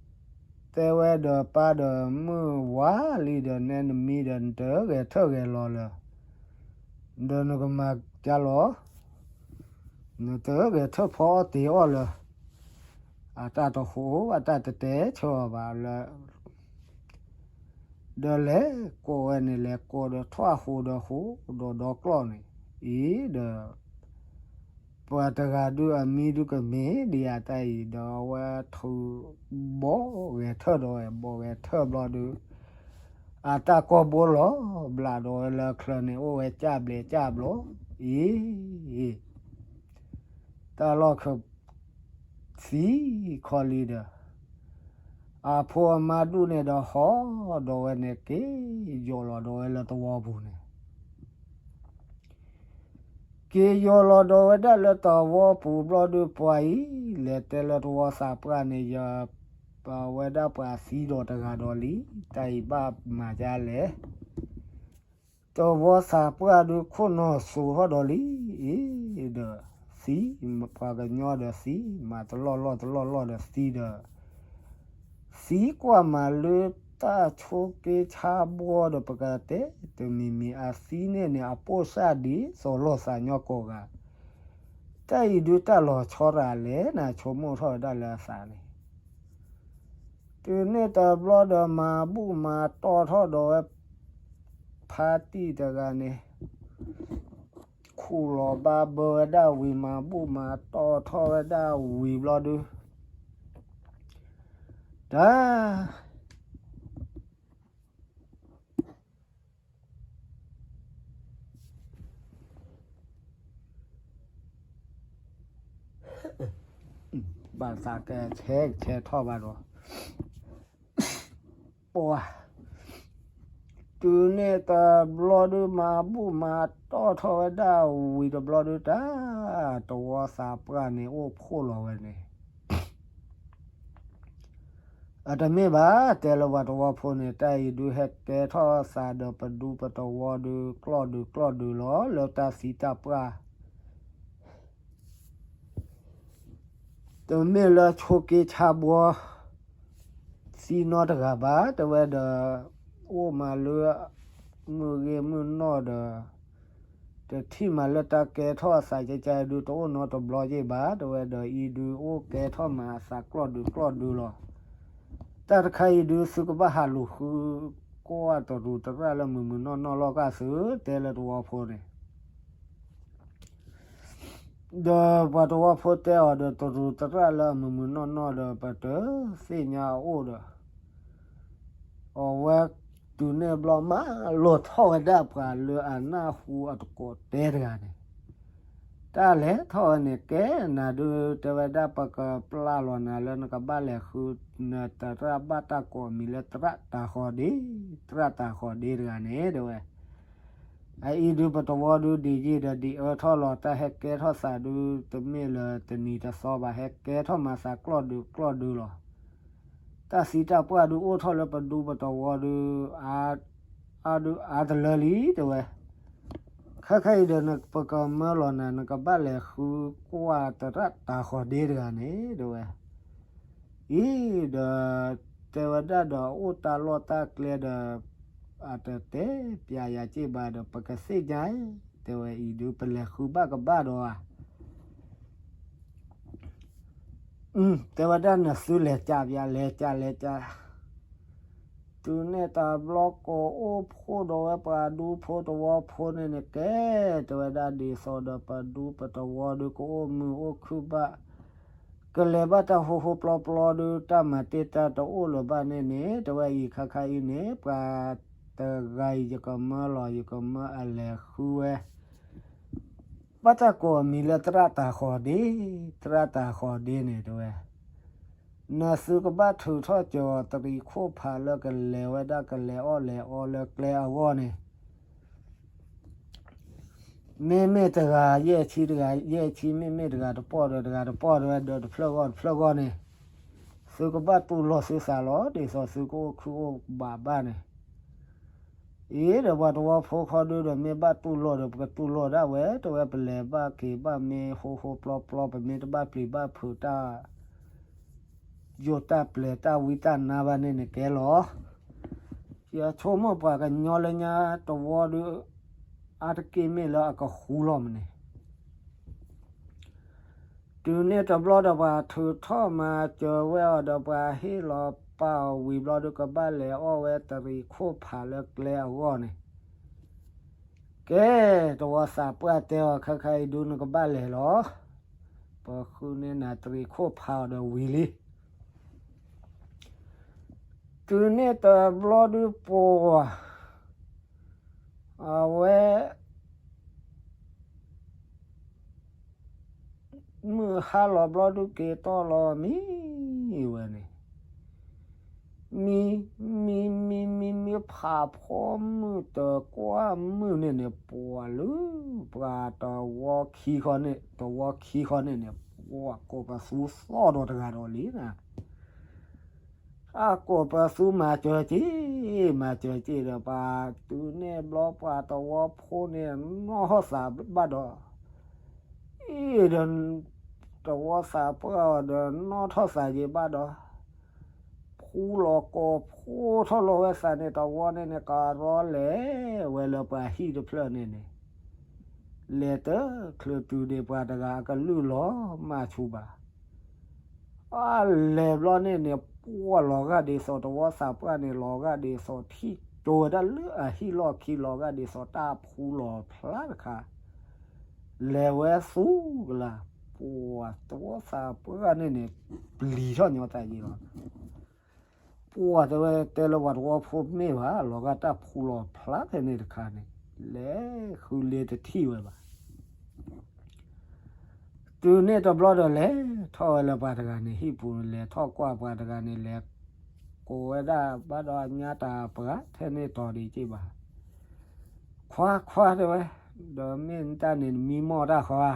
တဲဝဲဒီးပၢ်ဒီး မုၢ်ဝါလံဒီး နဲနမံဒီး နတဂဲၤထၢၣ်ဂဲၤလီၤလၢၤ ဒီးနကမၤကၢလီၤ, နတဂဲၤထၢၣ်ဖီအီၣ်တ့ၤအီၣ်လၢၤ. အတၢ်တဟူး အတၢ်တတဲဆၢအီၤဘၣ်လၢ ဒီးလဲၤကိးဝဲန့ၣ် လဲၤကိးဒီးထီၣ်ဟူးဒီးဟူးဒီးဒီကျီၢ်န့ၣ် အံၤဒီး ပှၤတဂၤဒုးအမံၤဒုးကမ့ၢ်ဒံးဧါတၢ်အံၤဒီး အဝဲထုးဘီဂဲၤထၢၣ်ဒီးဝဲ ဘီဂဲၤထၢၣ်ဘျီဒုး အတၢ်ကီၢ်ဘိလီၤဘျးဒီးဝဲလၢချၢန့ၣ် အိၣ်ဝဲကၠၢ်ဘျဲးကၠၢ်ဘျီ အံၤ တၢ်လီၢ်ခၢၣ်သံခီလံဒီး အဖိအမါဒူၣ်န့ၣ်ဒီးဟီၣ်ဒီးဝဲန့ၣ် က့ၤယီၤလီၤဒီးဝဲလၢသဝီပူၤန့ၣ် က့ၤယီၤလီၤဒီးဝဲဒၣ်လၢသဝီပူၤဘျီဒုး ပှၤအံၤ လဲၤတဲလၢသဝီသးပှၢ်န့ၣ် ယ ပဝဲဒၣ်ပှၤသံဒီးတဂၤဒီးလံ, တၢ်အံၤဘၣ်မၤဒ်လဲၣ်. သဝီသးပှၢ်ဒုးခိၣ်နူာ်စိၤထီၣ်ဒီးလံ, အံၤဒီးသံ, ပှၤကညီဒီးသံ, မၤတလီၢ်လီၢ်တလီၢ်လီၢ်ဒီးသံဒီး သံကွၢ်မၤလၢတၢ်ဆိးက့ဆါဘှီဒီး ပကတဲတမံၤမံၤ အသံန့ၣ်န့ၣ် အပိၢ်စၢ်ဒ်သိးလိာ်သးညီကိးဂၤ, တၢ်အံၤဒုးတၢ်လီၤဆီတဂၤလဲၣ် နဆိကမိၣ်ထီၣ်ဝဲဒၣ်လၢအသးန့ၣ် တုၤန့ၣ်တဘျီဒီးမၤဘူၣ်မၤတီၢ်ထီၣ်ဒီးဝဲ ဖါတံၢ်တဂၤန့ၣ် ခူၣ်လီၤဘါဘၢဝဲဒၣ်ဝံၤ မၤဘူၣ်မၤတီၢ်ထီၣ်ဝဲဒၣ်ဝံၤဘျီဒုး တၢ် ဘၣ်သးကဲဆဲးဆဲးထီၣ်ဘၣ်ဒီး ပှၤ တုၤန့ၣ်တဘျီဒုး မၤဘူၣ်မၤတီၢ်ထီၣ်ဝဲဒၣ်ဝံၤတဘျီဒုး တၢ် သဝီသးပှၢ်န့ၣ်အိၣ်ဖှိၣ်လီၤဝဲန့ၣ် အတမ့ၢ်ဘၣ် တဲလၢပှၤသဝီဖိန့ၣ် တၢ်အံၤဒုးဟဲကဲထီၣ်သးဒီးပဒူပသဝီဒုး ကျီၢ်ဒုးကျီၢ်ဒုးလီၤ လၢတၢ်သံတၢ်ပှၢ် တမ့ၢ်လၢဆိးက့ဆါဘှီ သံနီတဂၤဘၣ် တဲဝဲဒီး အိၣ်မးလၢ မုၢ်ဂ့ၤမုၢ်နီၢ်ဒီး တထံၣ်မးလၢတၢ်ကဲထီၣ်အသးကကဒုး တအိၣ်နီတဘျီက့ၤဘၣ် တဲဝဲဒီး အံၤဒုးအိၣ်ကဲထီၣ်မးအသးကျီၢ်ဒုးကျီၢ်ဒုးလီၤ. တၢ်တခါအံၤဒုး သုကဘၣ်ဟးလူၤဃုကွၢ်တရူးတရၣ်လၢမုာ်မုာ်နီၢ်နီၢ်လီၤကၢ်သု တဲလၢသဝီဖိန့ၣ် ဒီးပှၤသဝီဖိတဲအီၤဒီး တရူးတရၣ်လၢအမုာ်မုာ်နီၢ်နီၢ်ဒီး ပတသ့ၣ်ညါအအိၣ်ဒီး အဝဲတုၤန့ၣ်ဘျီမးလိာ်ထီၣ်ဝဲဒၣ်ပှၤလၢအနၢ်ဟူအတကိးတဲတဂၤန့ၣ် တၢ်လဲၤထီၣ်ဝဲန့ၣ် ကဲနၤဒုး တဲဝဲဒၣ် ပကပျၢ်လီၤနၤလၢနကဘၣ်လဲၤဃု နသရၣ်ဘၣ်တၢ်ကိးအမံၤလၢသရၣ်တၤဃီၤဒ့, သရၣ်တၤဃီၤဒ့တဂၤန့ၣ် တဲဝဲ အအံၤဒုး ပသဝီဒုး ဒ်ယံာ်ဒီးဒ်အၢထီၣ်လီၤ တၢ်ဟဲကဲထီၣ်သးဒုး တမ့ၢ်လၢတနံၤတသီဘၣ် ဟဲကဲထီၣ်မၤသးကျီၢ်ဒုးကျီၢ်ဒုးလီၤ. တၢ်သံတၢ်ပှၢ်ဒုးအိၣ်ထီၣ်လၢပဒူပသဝီဒုး အါဒုးအါတလၢလံ တဲဝဲ ခဲခါအံၤဒီး ပကမၢလီၤနၤ နကဘၣ်လဲၤဃုကွၢ်သရၣ်တၤဃီၤဒ့တဂၤန့ၣ် တဲဝဲ အံၤဒီး တဲဝဲဒၣ်ဒီး အိၣ်တၢ်လီၢ်တၢ်ကျဲဒီး အတတဲပျးယၤက့ၢ်ဘၣ်ဒီး ပကသ့ၣ်ညါ တဲဝဲအံၤဒုး ပလဲၤဃုဘၣ်ကဘၣ်ဒီးဧါ တဲဝဲဒၣ် နသုလဲၤကၢ်ပျး လဲၤကၢ်လဲၤကၢ် တုၤန့ၣ်တဘျီ ကအိၣ်ဖှိၣ်ဒီးဝဲပှၤဒူဖိသဝီဖိန့ၣ်န့ၣ် ကဲ တဲဝဲဒၣ် ဒ်သိးဒီးပဒူပသဝီဒုး ကအိၣ်မုာ်အိၣ်ခုၣ်ဘၣ် ကလဲၤဘၣ်တၢ်ဟိဟိပျီပျီဒုး တၢ်မၤတ့ၢ်တၢ်တအိၣ်လၢၤဘၣ်န့ၣ်န့ၣ် တဲဝဲအံၤ ခါခါအံၤန့ၣ် ပှၤတဂၤအံၤ ယကမၢလီၤ ယကမၢအလဲၤဃုဝဲ ဘၣ်တၢ်ကိးအမံၤလၢသရၣ်တၤဃီၤဒ့, သရၣ်တၤဃီၤဒ့န့ၣ် တဲဝဲ နသုကဘၣ်ထုးထီၣ်ကၠီၤတရံးခိၣ်ဖးလၢကလဲၤဝဲဒၣ် ကလဲၤအီၣ်လဲၤအီလၢကျဲအဂီၢ်န့ၣ် မ့မ့ၢ်တဂၤယဲၢ်ဆံ တဂၤယဲၢ်ဆံ မ့မ့ၢ်တဂၤတပီၢ်ဒီး တဂၤတပီၢ်ဒီး တဖျၢၣ်ဂီၢ်တဖျၢၣ်ဂီၢ်န့ၣ် သုကဘၣ်တူၢ်လိာ်သုသးလီၤ ဒ်သိးသုကအိၣ်ခုၣ်အိၣ်ဘၣ်ဘၣ်န့ၣ် အံၤဒီးပှၤသဝီဖိခီဒုးဒီး မ့ၢ်ဘၣ်တူၢ်လိာ်ဒီး ပကတူၢ်လိာ်ဒၣ်ဝဲ တဲဝဲ ပလဲၤဘၣ်က့ၤဘၣ်မ့ၢ်ဟိဟိပျီပျီ ပမ့ၢ်တဘၣ်ပျံၤဘၣ်ဖုးတၢ် ယိာ်တၢ်ပျဲၤတၢ်ဝံတၢ်နါဘၣ်န့ၣ်န့ၣ်ကဲလီၤ. ယဆိကမိၣ်ပှၤကညီလၢညါသဝီဒုး အါတက့ၢ်မ့ၢ်လၢအကဃူလီၤမးန့ၣ် တုၤန့ၣ်တဘျီဒီး ပှၤထုးထီၣ်မၤစၢၤဝဲအီၤဒီး ပှၤဟ့ၣ်လီၤပာ်အီၤဝံၤဘျီဒုး ကဘၣ်လဲၤအီၣ်ဝဲတရံးခိၣ်ဖးလၢကျဲအဂီၢ်န့ၣ် ကဲ သဝီသးပှၢ်တဲအီၤ ခဲခါအံၤဒုး နကဘၣ်လဲၤလီၤ. ဃုန့ၢ်နၤတရံးခိၣ်ဖးအီၤဒီးဝံၤလံ. တုၤန့ၣ်တဘျီဒုးပှၤ အဝဲ မုၢ်ဟါလီၤဘျီဒုးက့ၤတီၢ်လီၤမံဝဲန့ၣ်, မံ မံ မံ မံ မံဖးဖီမုၢ်တကွၢ်မုၢ်န့ၣ်န့ၣ် ပှၤလၢ ပှၤတဝီခံဃီန့ၣ် တဝီခံဃီန့ၣ်န့ၣ် ပှၤကိးပသူသီၣ်ဒီးတဂၤဒီးလံနၤ. အကိးပသူမၤစၢၤက့ၤ မၤစၢၤက့ၤဒီး ပှၤတုၤန့ၣ်ဘျီပှၤတဝီဖိန့ၣ် နီၣ်ထီၣ်သးဘၣ်ဒီး အ့ၣ်ဒီး တဝီသးပှၢ်အီၤဒီး နီၣ်ထီၣ်သးက့ၤဘၣ်ဒီး ဖှူလီၤကိးဖှူထီၣ်လီၤဝဲသးန့ၣ် တဝီန့ၣ်န့ၣ် ကရီလဲၤဝဲလၢပှၤဟံၣ်တဖျၢၣ်န့ၣ်န့ၣ် လဲၤတချုးတုၤဒံးပှၤတဂၤအကလုၢ်လီၤမၢ်ဆူၣ်ဘၣ်. အလဲၤဘျီန့ၣ်န့ၣ် ပှၤလီၤဂာ်ဒ်သိးတဝီသးပှၢ်န့ၣ် လီၤဂာ်ဒ်သိးထံၣ်ကၠိဝဲဒၣ်လၢအဟံၣ်လီၢ်ခံ လီၤဂာ်ဒ်သိးတၢ်ဖှူလီၤဖျါတခါ လဲၤဝဲသူကလါ ပှၤတဝီသးပှၢ်န့ၣ်န့ၣ် ပျံၤထီၣ်ညီသးယံၤလီၤ. ပှၤတဲဝဲတဲလၢပှၤတဝီဖိမ့ၢ်ဘၣ် လီၤဂာ်တၢ်ဖှူလီၤဖျါဖဲန့ၣ်တခါန့ၣ် လဲၤဃုလ့တထံၣ်ဝဲဘၣ်. တုၤန့ၣ်တဘျီဒီးလဲၤထီၣ်ဝဲလၢပှၤတဂၤန့ၣ် ဟံၣ်ပူၤလဲၤထီၣ်ကွၢ်ပှၤတဂၤန့ၣ် လဲၤကိးဝဲဒၣ်ဘၣ်ဒီးအညါတၢ်ပှၤထဲန့ၣ်တီၤဒံးက့ၢ်ဘၣ်. ခွါခွါတဲဝဲ, ဒီးမ့ၢ်နတၢ်န့ၣ်နမံမီၢ်တၢ်ဃီဧါ.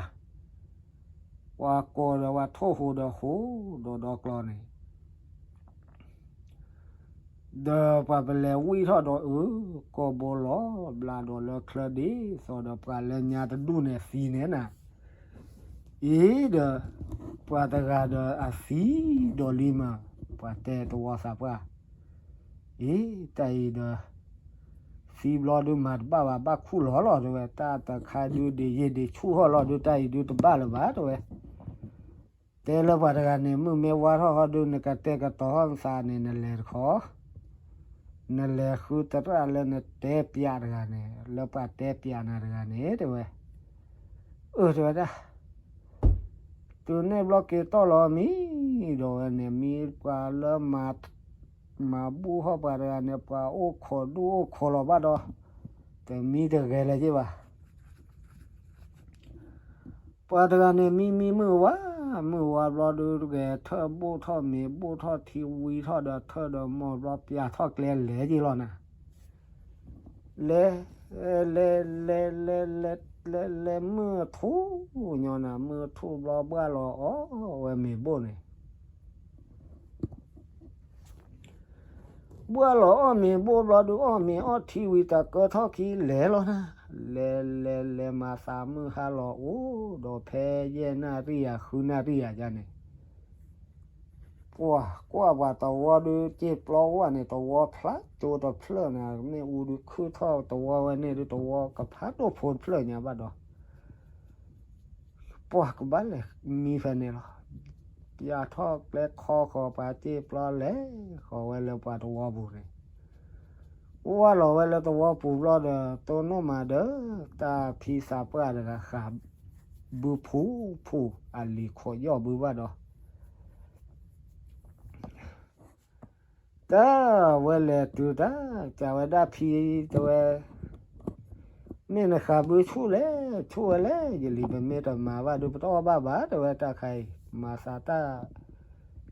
ပှၤကိးဒီးပှၤထိၣ်ဟူးဒီးဟူးဒီးဒီကျီန့ၣ် ဒီးပှၤပလဲၤဝံၣ်ထီၣ်ဒီးအုး ကိးဘိလီၤဘျးဒီးလၢချၢဒ်သိးဒီးပှၤလၢညါတဒူၣ်န့ၣ်သံန့ၣ်နၤ, အံၤဒီး ပှၤတဂၤဒီးအသံဒီးလံမး, ပှၤတဲတဝီသးပှၢ်, အံၤ တၢ်အံၤဒီး သံဘျီဒုးမၤတဘၣ်ဘၣ် ဘၣ်ခူၣ်လီၤလီၤတဲဝဲ, တၢ်တခါဒုးဒံးယံာ်ဒံးဆူၣ်ဟီၣ်လီၤဒုး တၢ်အံၤဒုးတဘၣ်လၢၤဘၣ်တဲဝဲ တဲလၢပှၤတဂၤန့ၣ် မုၢ်မ့ၢ်ဝါထီၣ်ဟီၣ်ဒုး နကတဲာ်ကတီၤဟီၣ်နသးန့ၣ် နလဲၤတခီ, နလဲၤဃုသရၣ်လၢနတဲပျးတဂၤန့ၣ် လၢပှၤတဲပျးနၤတဂၤန့ၣ် တဲဝဲ, အၢ တဲဝဲဒၣ်, တုၤန့ၣ်ဘျီက့ၤတီၢ်လီၤမံ, ဒီးဝဲန့ၣ် မံပှၤလၢ မၤဘူၣ်ဟီၣ်ပှၤတဂၤန့ၣ် ပှၤအိၣ်ခိးဒူၣ်အိၣ်ခိးလီၤဘၣ်ဒီး တမံတဂဲၤလၢၤက့ၢ်ဘၣ်. ပှၤတဂၤန့ၣ် မံမံမုၢ်ဝါ, မုၢ်ဝါဘျီဒုးတဂဲၤ ထၢၣ်ဘိၣ်ထီၣ်မ့ၤဘိၣ်ထီၣ်ထံဝံထီၣ်ဒီး ထၢၣ်ဒီးမိၢ်ဘျီ ပျးထီၣ်ကျဲလဲၤက့ၤလီၤနၤ, လဲၤ လဲၤ လဲၤ လဲၤ လဲၤ လဲၤ မုၢ်ထူၣ်ညီနၤ, မုၢ်ထူၣ်ဘျီဘှၣ်လီၤအီၣ်ဝဲမ့ၤဘိၣ်န့ၣ် ဘှၣ်လီၤအီၣ်မ့ၤဘိၣ်ဘျီဒုး အီၣ်မ့ၤအီၣ်ထံဝံၤ တၢ်ကၢထီၣ်ခံလဲၤလီၤနၤ, လဲၤ လဲၤ လဲၤမၤသးမုၢ်ဟါလီၤအိၣ်ဒီးဖဲယဲၢ်နၣ်ရံၣ်ယၤ ဃုနၣ်ရံၣ်ယၤန့ၣ် ပှၤကွၢ်ပှၤတဝီဒုး စ့ပျီဝဲန့ၣ် တဝီဖျါကၠိတဖျၢၣ်န့ၣ် မ့ၣ်အူဒုးခုၣ်ထီၣ်တဝီဝဲန့ၣ်ဒုး တဝီကဖးဒိၣ်ဖိတဖျၢၣ်ညါဘၣ်ဒီး ပှၤကဘၣ်လဲၤမံဖဲန့ၣ်လီၤ. ပျးထီၣ်ကျဲခီဃီၤပှၤစ့ပျီလဲၤဃီၤဝဲလၢပှၤတဝီပူၤန့ၣ် ဝၢ်လီၤဝဲလၢတဝီပူၤဘျီဒီး တိၢ်နီၣ်မးဒီး တၢ်ဖံသးပှၢ်တဂၤဃးဘုဖူဖူ အလံၤခိးယီၢ်ဘုဘၣ်ဒီး တၢ်ဝဲလဲၤတုၤတၢ် ကးဝဲဒၣ်ဖံတဲဝဲ, မ့ၢ်နဃးဘုဆူၣ်လဲၣ် ဆူၣ်ဝဲလဲၣ် ယလံၤ ပမ့ၢ်တမၤဘၣ်ဒုး ပတအီၣ်ဘၣ်ဘၣ် တဲဝဲ တၢ်ခါအံၤ မၤသးတၢ်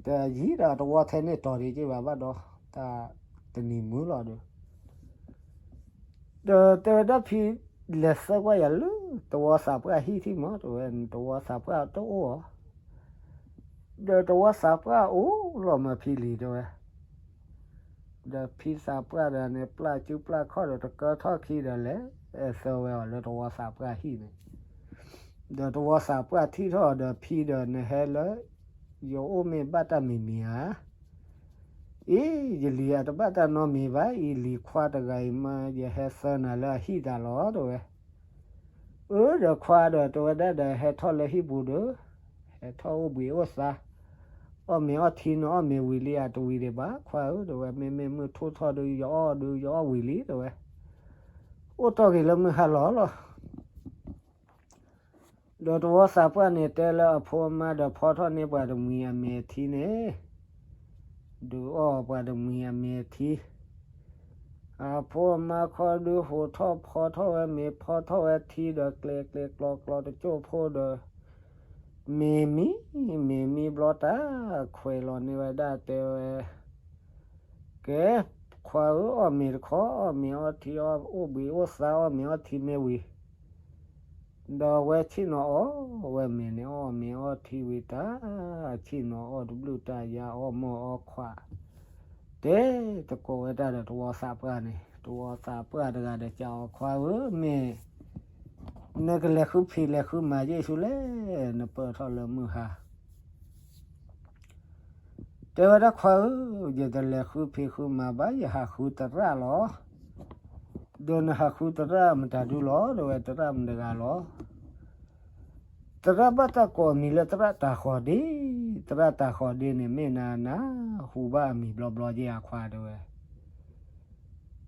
တယံာ်ဒီးတဝီထဲန့ၣ်တီၤဒံးက့ၢ်ဘၣ်ဘၣ်ဒီး တၢ်တနံၤမုာ်လီၤဒီး ဒီးတဲဝဲဒၣ်ဖံ လဲၤသၢကွၢ်ယၤလၢ တဝီသးပှၢ်ဟံၣ်ထံၣ်မး တဲဝဲ တဝီသးပှၢ်တအိၣ်အီၤ ဒီးတဝီသးပှၢ်အိၣ်လီၤမးဖံလံၤတဲဝဲ, ဒီးဖံသးပှၢ်ဒီးန့ၣ် ပျၢ်စုပျၢ်ခီၣ်ဒီးတကၢထီၣ်ခံဒီးလဲၤ အဲၣ်သၢဝဲအီၤလၢတဝီသးပှၢ်ဟံၣ်န့ၣ်, ဒီးတဝီသးပှၢ်ထံၣ်ထီၣ်ဒီးဖံဒီး နဟဲလၢ ယအိၣ်မ့ၢ်ဘၣ်တၢ်မံၤမံၤဧါ အံၤ ယလံၤအတဘၣ်တၢ်နီတမံၤဘၣ် အံၤလံၤခွါတဂၤအံၤမး ယဟဲသၢနၤလၢအဟံၣ်တၢ်လီၤတဲဝဲ, အၢ ဒီးခွါဒီးတဲဝဲဒၣ်ဒီး ဟဲထီၣ်လၢဟံၣ်ပူၤဒီး ဟဲထီၣ်အိၣ်ဘှံးအိၣ်သါ, အီၣ်မ့ၤအီၣ်ထံနအီၣ်မ့ၤဝံၤလံဧါ တဝံၤဒံးဘၣ် ခွါဧၢ တဲဝဲ မ့မ့ၢ်မုၢ်ထူၣ်ထီၣ်ဒီး ယအီၣ်ဒီးယအီၣ်ဝံၤလံတဲဝဲ, အိၣ်တီၢ်က့ၤလၢမုၢ်ဟါလီၤလီၤ. ဒီးတဝီသးပှၢ်န့ၣ်တဲလၢအဖိအမါဒီးဖီထီၣ်န့ၢ်ပှၤတမှံၤအမ့ၤအထံန့ၣ်, ဒုးအီၣ်ပှၤတမှံၤအမ့ၤအထံ, အဖိအမါခီဒုးဟူးထီၣ်ဖီထီၣ်ဝဲမ့ၤဖီထီၣ်ဝဲထံဒီးကျဲၤကျဲၤကျီကျီတကၠိၢ်ဖိဒီး မ့ၤမံ, မ့ၤမံဘျီတၢ်ခွဲးလီၤန့ၢ်ဝဲဒၣ်တဲဝဲ, ကဲ, ခွါဧၢ အီၣ်မ့ၤတခီ, အီၣ်မ့ၤအီထံအီၣ်အိၣ်ဘှံးအိၣ်သါအီၣ်မ့ၤအီထံမ့ၢ်ဝံၤ ဒီးဝဲဆ့ၣ်နီၤအီၣ်ဝဲမ့ၤန့ၣ် အီၣ်မ့ၤအီထံဝံၤတၢ်, ဆ့ၣ်နီၤအီၣ်တဘျုးတၢ်ယါအီၣ်မီၢ်အီခွး, တဲတကိးဝဲတၢ်ဒီးတဝီသးပှၢ်န့ၣ်, တဝီသးပှၢ်တဂၤဒီးကးအီၤခွါဧၢ မ့ၢ်နကလဲၤဃုဖံးလဲၤဃုမၤယ့ၣ်ၡူးလဲၣ်, နပၢၢ်ထီၣ်လၢမုၢ်ဟါ တဲဝဲဒၣ်ခွါဧၢ, ယတလဲၤဃုဖံးဃုမၤဘၣ် ယဟးဃုသရၣ်လီၤ. ဒီးနဟးဃုသရၣ်မတၤဒုလီၤ, ဒီးဝဲသရၣ်မတၤတဂၤလီၤ. သရၣ်ဘၣ်တၢ်ကိးအမံၤလၢသရၣ်တၤဃီၤဒ့, သရၣ်တၤဃီၤဒ့န့ၣ် မ့ၢ်နၤနၤဟူဘၣ်အမံၤဘျီဘျီယဲၢ်အခွါတဲဝဲ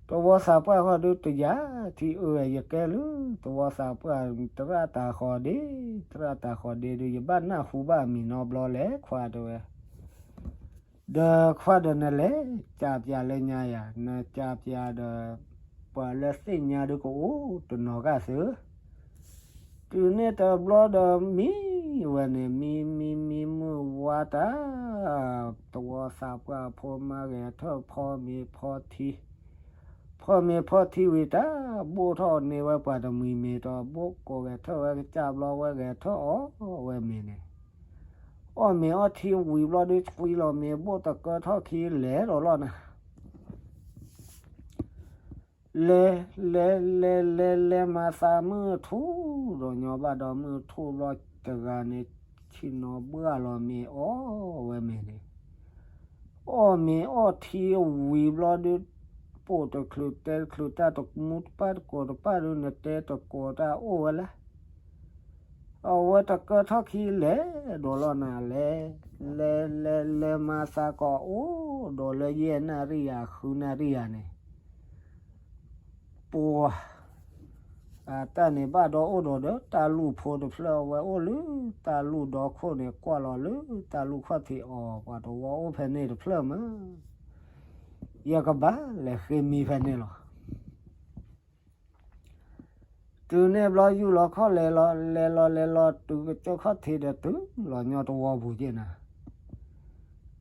တဝီသးပှၢ်ဃီဒုတယၤထံအၢဝဲ ယကဲလၢ တဝီသးပှၢ် သရၣ်တၤဃီၤဒ့, သရၣ်တၤဃီၤဒ့ဒု ယဘၣ်နၢ်ဟူဘၣ်အမံၤနီတဘျီလဲၣ်ခွါတဲဝဲ. ဒီးခွါဒီးနလဲၤကးပၠးလၢညါယၤ, နကးပၠးဒီး ပှၤလၢသ့ၣ်ညါဒုကအိၣ်တနီၤဂၤသု တုၤန့ၣ်တဘျီဒီးမံဝဲန့ၣ် မံမံမံမုၢ်ဝါတၢ်, တဝီသးပှၢ်ဖိမါဂဲၤထၢၣ်ဖီမ့ၤဖီထံ, ဖီမ့ၤဖီထံဝံၤတၢ်, ဘိၣ်ထီၣ်န့ၢ်ဝဲပှၤတမှံၤမ့ၤဒီး ဘိၣ်ကိးဂဲၤထၢၣ်ဝဲကစၢ်ဘျီဝဲဂဲၤထၢၣ်အီၣ်ဝဲမ့ၤန့ၣ်, အီၣ်မ့ၤအီထံဝံၤဘျီဒုကွံလီၤမ့ၤဘိၣ်တကၢထီၣ်ခံလဲၤဒီးလီၤနၤ လဲၤ လဲၤ လဲၤ လဲၤ လဲၤမၤသးမုၢ်ထူၣ်ဒီးညီဘၣ်ဒီး မုၢ်ထူၣ်ဘျီတဂၤန့ၣ် ဆ့ၣ်နီၤဘှၣ်လီၤမ့ၤအီၣ်ဝဲမ့ၤန့ၣ်, အီၣ်မ့ၤအီၣ်ထံဝံၤဘျီဒု ပိာ်တချုးတဲတချုးတၢ်တမူတပၣ်တကိးတပၣ်ဒု နတဲတကိးတၢ်အိၣ်ဝဲလဲၣ် အဝဲတကၢထီၣ်ခံလဲၤဒီးလီၤနၤလဲၤ, လဲၤ လဲၤ လဲၤမၤသးကီးအိၣ်ဒီးလၢယဲၢ်နၣ်ရံၣ်ယၤဃုနၣ်ရံၣ်ယၤန့ၣ်, ပှၤ အတၢ်န့ၣ်ဘၣ်ဒီးအိၣ်ဒီးဒီး တၢ်လူၢ်ဖိတဖျၢၣ် အဝဲအိၣ်လၢတၢ်လူၢ်ဒီခိၣ်န့ၣ် ကွၢ်လီၤလၢတၢ်လူၢ်ခီၣ်ထံးအီၤ ပှၤတဝီအိၣ်ဖဲန့ၣ်တဖျၢၣ်မး, ယကဘၣ်လဲၤဃ့မံဖဲန့ၣ်လီၤ. တုၤန့ၣ်ဘျီယူၢ်လီၤခီၣ်လဲၤလီၤ လဲၤလီၤလဲၤလီၤ တုၤကစၢၢ်ခီၣ်ထံးဒီးတုၤလီၤညီတဝီပူၤက့ၢ်နၤ,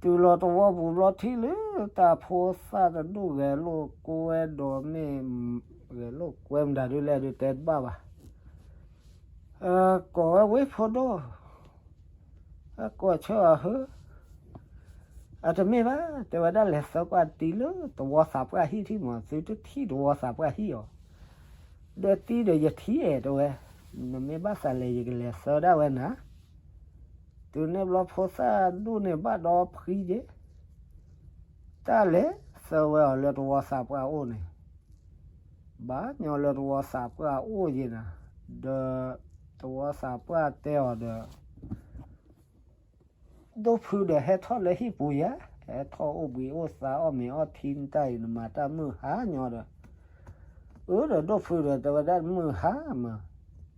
တုၤလီၤတဝီပူၤဘျီထံၣ်လၢတၢ်ဖိသၣ်တဒူၣ်ဂဲၤလိာ်ကွဲဒီးမ့ၢ် ဂဲၤလိာ်ကွဲမတၤဒုလဲၣ်ဒုတဲတဘၣ်ဘၣ်, ကိးဝဲဝ့ၢ်ဖိဒိၣ် အကိးဆၢအဟၢ အတမ့ၢ်ဘၣ် တဲဝဲဒၣ်လဲၤသၢကွၢ်တံၤလၢတဝီသးပှၢ်ဟံၣ်ထံၣ်မး သုတထံၣ်တဝီသးပှၢ်ဟံၣ်အီၤ, ဒီးတံၤဒီးယထံၣ်အဲၣ်တဲဝဲ, နမ့ၢ်ဘၣ်သးလဲၤယကလဲၤသၢဒၣ်ဝဲနၤ, တုၤန့ၣ်ဘျီဖိသၣ်ဒိၣ်န့ၣ်ဘၣ်ဒီဖှံက့ၤ တၢ်လဲၤသၢဝဲအီၤလၢတဝီသးပှၢ်အိၣ်န့ၣ်, ဘၣ်ညီလၢတဝီသးပှၢ်အိၣ်ယဲနၤ, ဒီးတဝီသးပှၢ်တဲအီၤဒီး ဒိၣ်ဖုဒီးဟဲထီၣ်လၢဟံၣ်ပူၤယၤ, ဟဲထီၣ်အိၣ်ဘှံးအိၣ်သါအီၣ်မ့ၤအီထံနတၢ်အံၤ နမၤတၢ်မုၢ်ဟါညီဒီး, အၢဒီးဒိၣ်ဖုဒီးတဲဝဲဒၣ်မုၢ်ဟါမး ဒီးန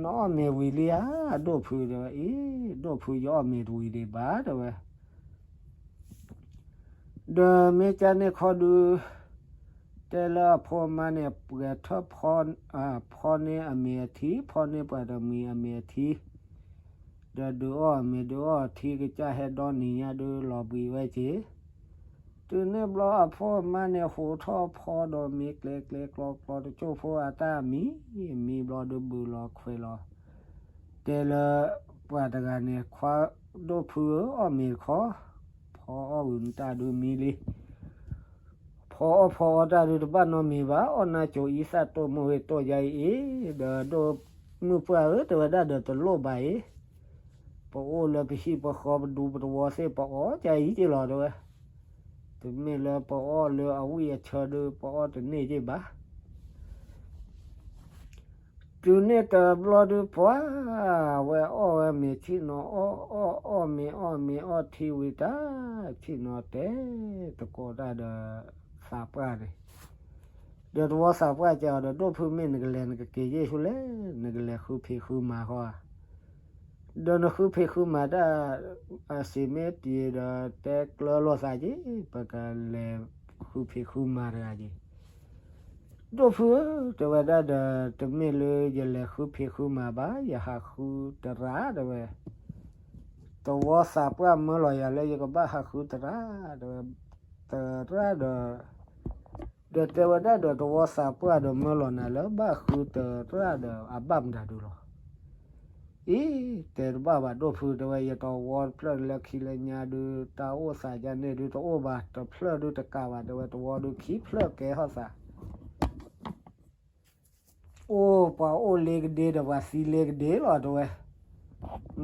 အီၣ်မ့ၤဝံၤလံဧါ, ဒိၣ်ဖုတဲဝဲအံၤ, ဒိၣ်ဖု ယအီၣ်မ့ၤတဝံၤဒံးဘၣ်တဲဝဲ, ဒီးမ့ၢ်ကန့ၣ်ခီဒု တဲလၢအဖိအမါန့ၣ် ပှဲၤထၢၣ်ဖီန့ၢ်အမ့ၤအထံ ဖီန့ၢ်ပှၤတမှံၤအမ့ၤအထံ ဒီးဒုးအီၣ်မ့ၤဒုးအီၣ်ထံကစၢ်ဟဲဒီနံၤညါဒုးလီၤဘှံးဝဲက့ၤ, တုၤန့ၣ်ဘျီအဖိအမါန့ၣ် ဟူးထီၣ်ဖီဒီးမ့ၤကျဲၤကျဲၤကျီကျီတကၠိၢ်ဖိအတၢ်မံ, မံဘျီဒုးဘုးလီၤခွဲးလီၤ, တဲလၢပှၤတဂၤန့ၣ် ခွါဒိၣ်ဖုဧၢ အီၣ်မ့ၤတခီ, ဖီအီၣ်ဝံၤနတၢ်ဒုးမံလံ ဖီအီၣ်ဖီအီတၢ်ဒုးတဘၣ်နီတမံၤဘၣ်, အီၣ်နၢ်ကိၤအံသၣ်တိၢ်မိၢ်ဂ့ၤတိၢ်ယါအံၤအ့ၣ်, ဒီးဒိၣ်မုၣ်ပှၢ်ဧၢ တဲဝဲဒၣ်ဒီးတလိၣ်ဘၣ်အံၤ, ပအိၣ်လၢပဟံၣ်ပဃီပဒူပတဝီသ့ၣ် ပအီၣ်ကါအံၤက့ၤလီၤတဲဝဲ, တမ့ၢ်လၢပအီၣ်လၢအဝံၣ်အဆၢဒုး ပအီၣ်တန့ၢ်က့ၤဘၣ် တုၤန့ၣ်တဘျီဒုးပှၤ, ဝဲအီၣ်ဝဲမ့ၤထံနီၤ အီၣ်အီၣ်အီၣ်မ့ၤ အီၣ်မ့ၤအီၣ်ထံဝံၤတၢ်, ထံနီၤတဲသကိးတၢ်ဒီးသးပှၢ်န့ၣ်, ဒီးတဝီသးပှၢ်ကဲအီၤဒီး ဒိၣ်ဖုမ့ၢ်နကလဲၤနကက့ၤယ့ၢ်ဆူလဲၣ်, နကလဲၤဃုဖံးဃုမၤဃီဧါ. ဒီးနဃုဖံးဃုမၤတၢ် အစ့မ့ၢ်ပှဲၤဒီးတဲကျၢၤလိာ်သးက့ၤ, ပကလဲၤဃုဖံးဃုမၤတဂၤက့ၤ. ဒိၣ်ဖုဧၢ, တဲဝဲဒၣ်ဒီး တမ့ၢ်လၢယလဲၤဃုဖံးဃုမၤဘၣ်, ယဟးဃုသရၣ်တဲဝဲ. တဝီသးပှၢ်မၢလီၤယၤလၢယကဘၣ်ဟးဃုသရၣ်တဲဝဲ, သရၣ်ဒီး ဒီးတဲဝဲဒၣ်ဒီး တဝီသးပှၢ်ဒီးမၢလီၤနၤလၢဘၣ်ဃုသရၣ်ဒီးအဘၣ်မတၤဒုလီၤ. အံၤ, တဲတဘၣ်ဘၣ်ဒိၣ်ဖု တဲဝဲ, ယတဝီတဖျၢၣ်လၢခံလၢညါဒု တၢ်အိၣ်သးယါန့ၣ်ဒုတအိၣ်ဘၣ်, တဖျၢၣ်ဒုတကးဘၣ် တဲဝဲ, တဝီဒုခံဖျၢၣ်ကဲထီၣ်သး အိၣ်ပှၤအိၣ်လ့ကဒ့ဒီးပှၤသံလ့ကဒ့လီၤတဲဝဲ.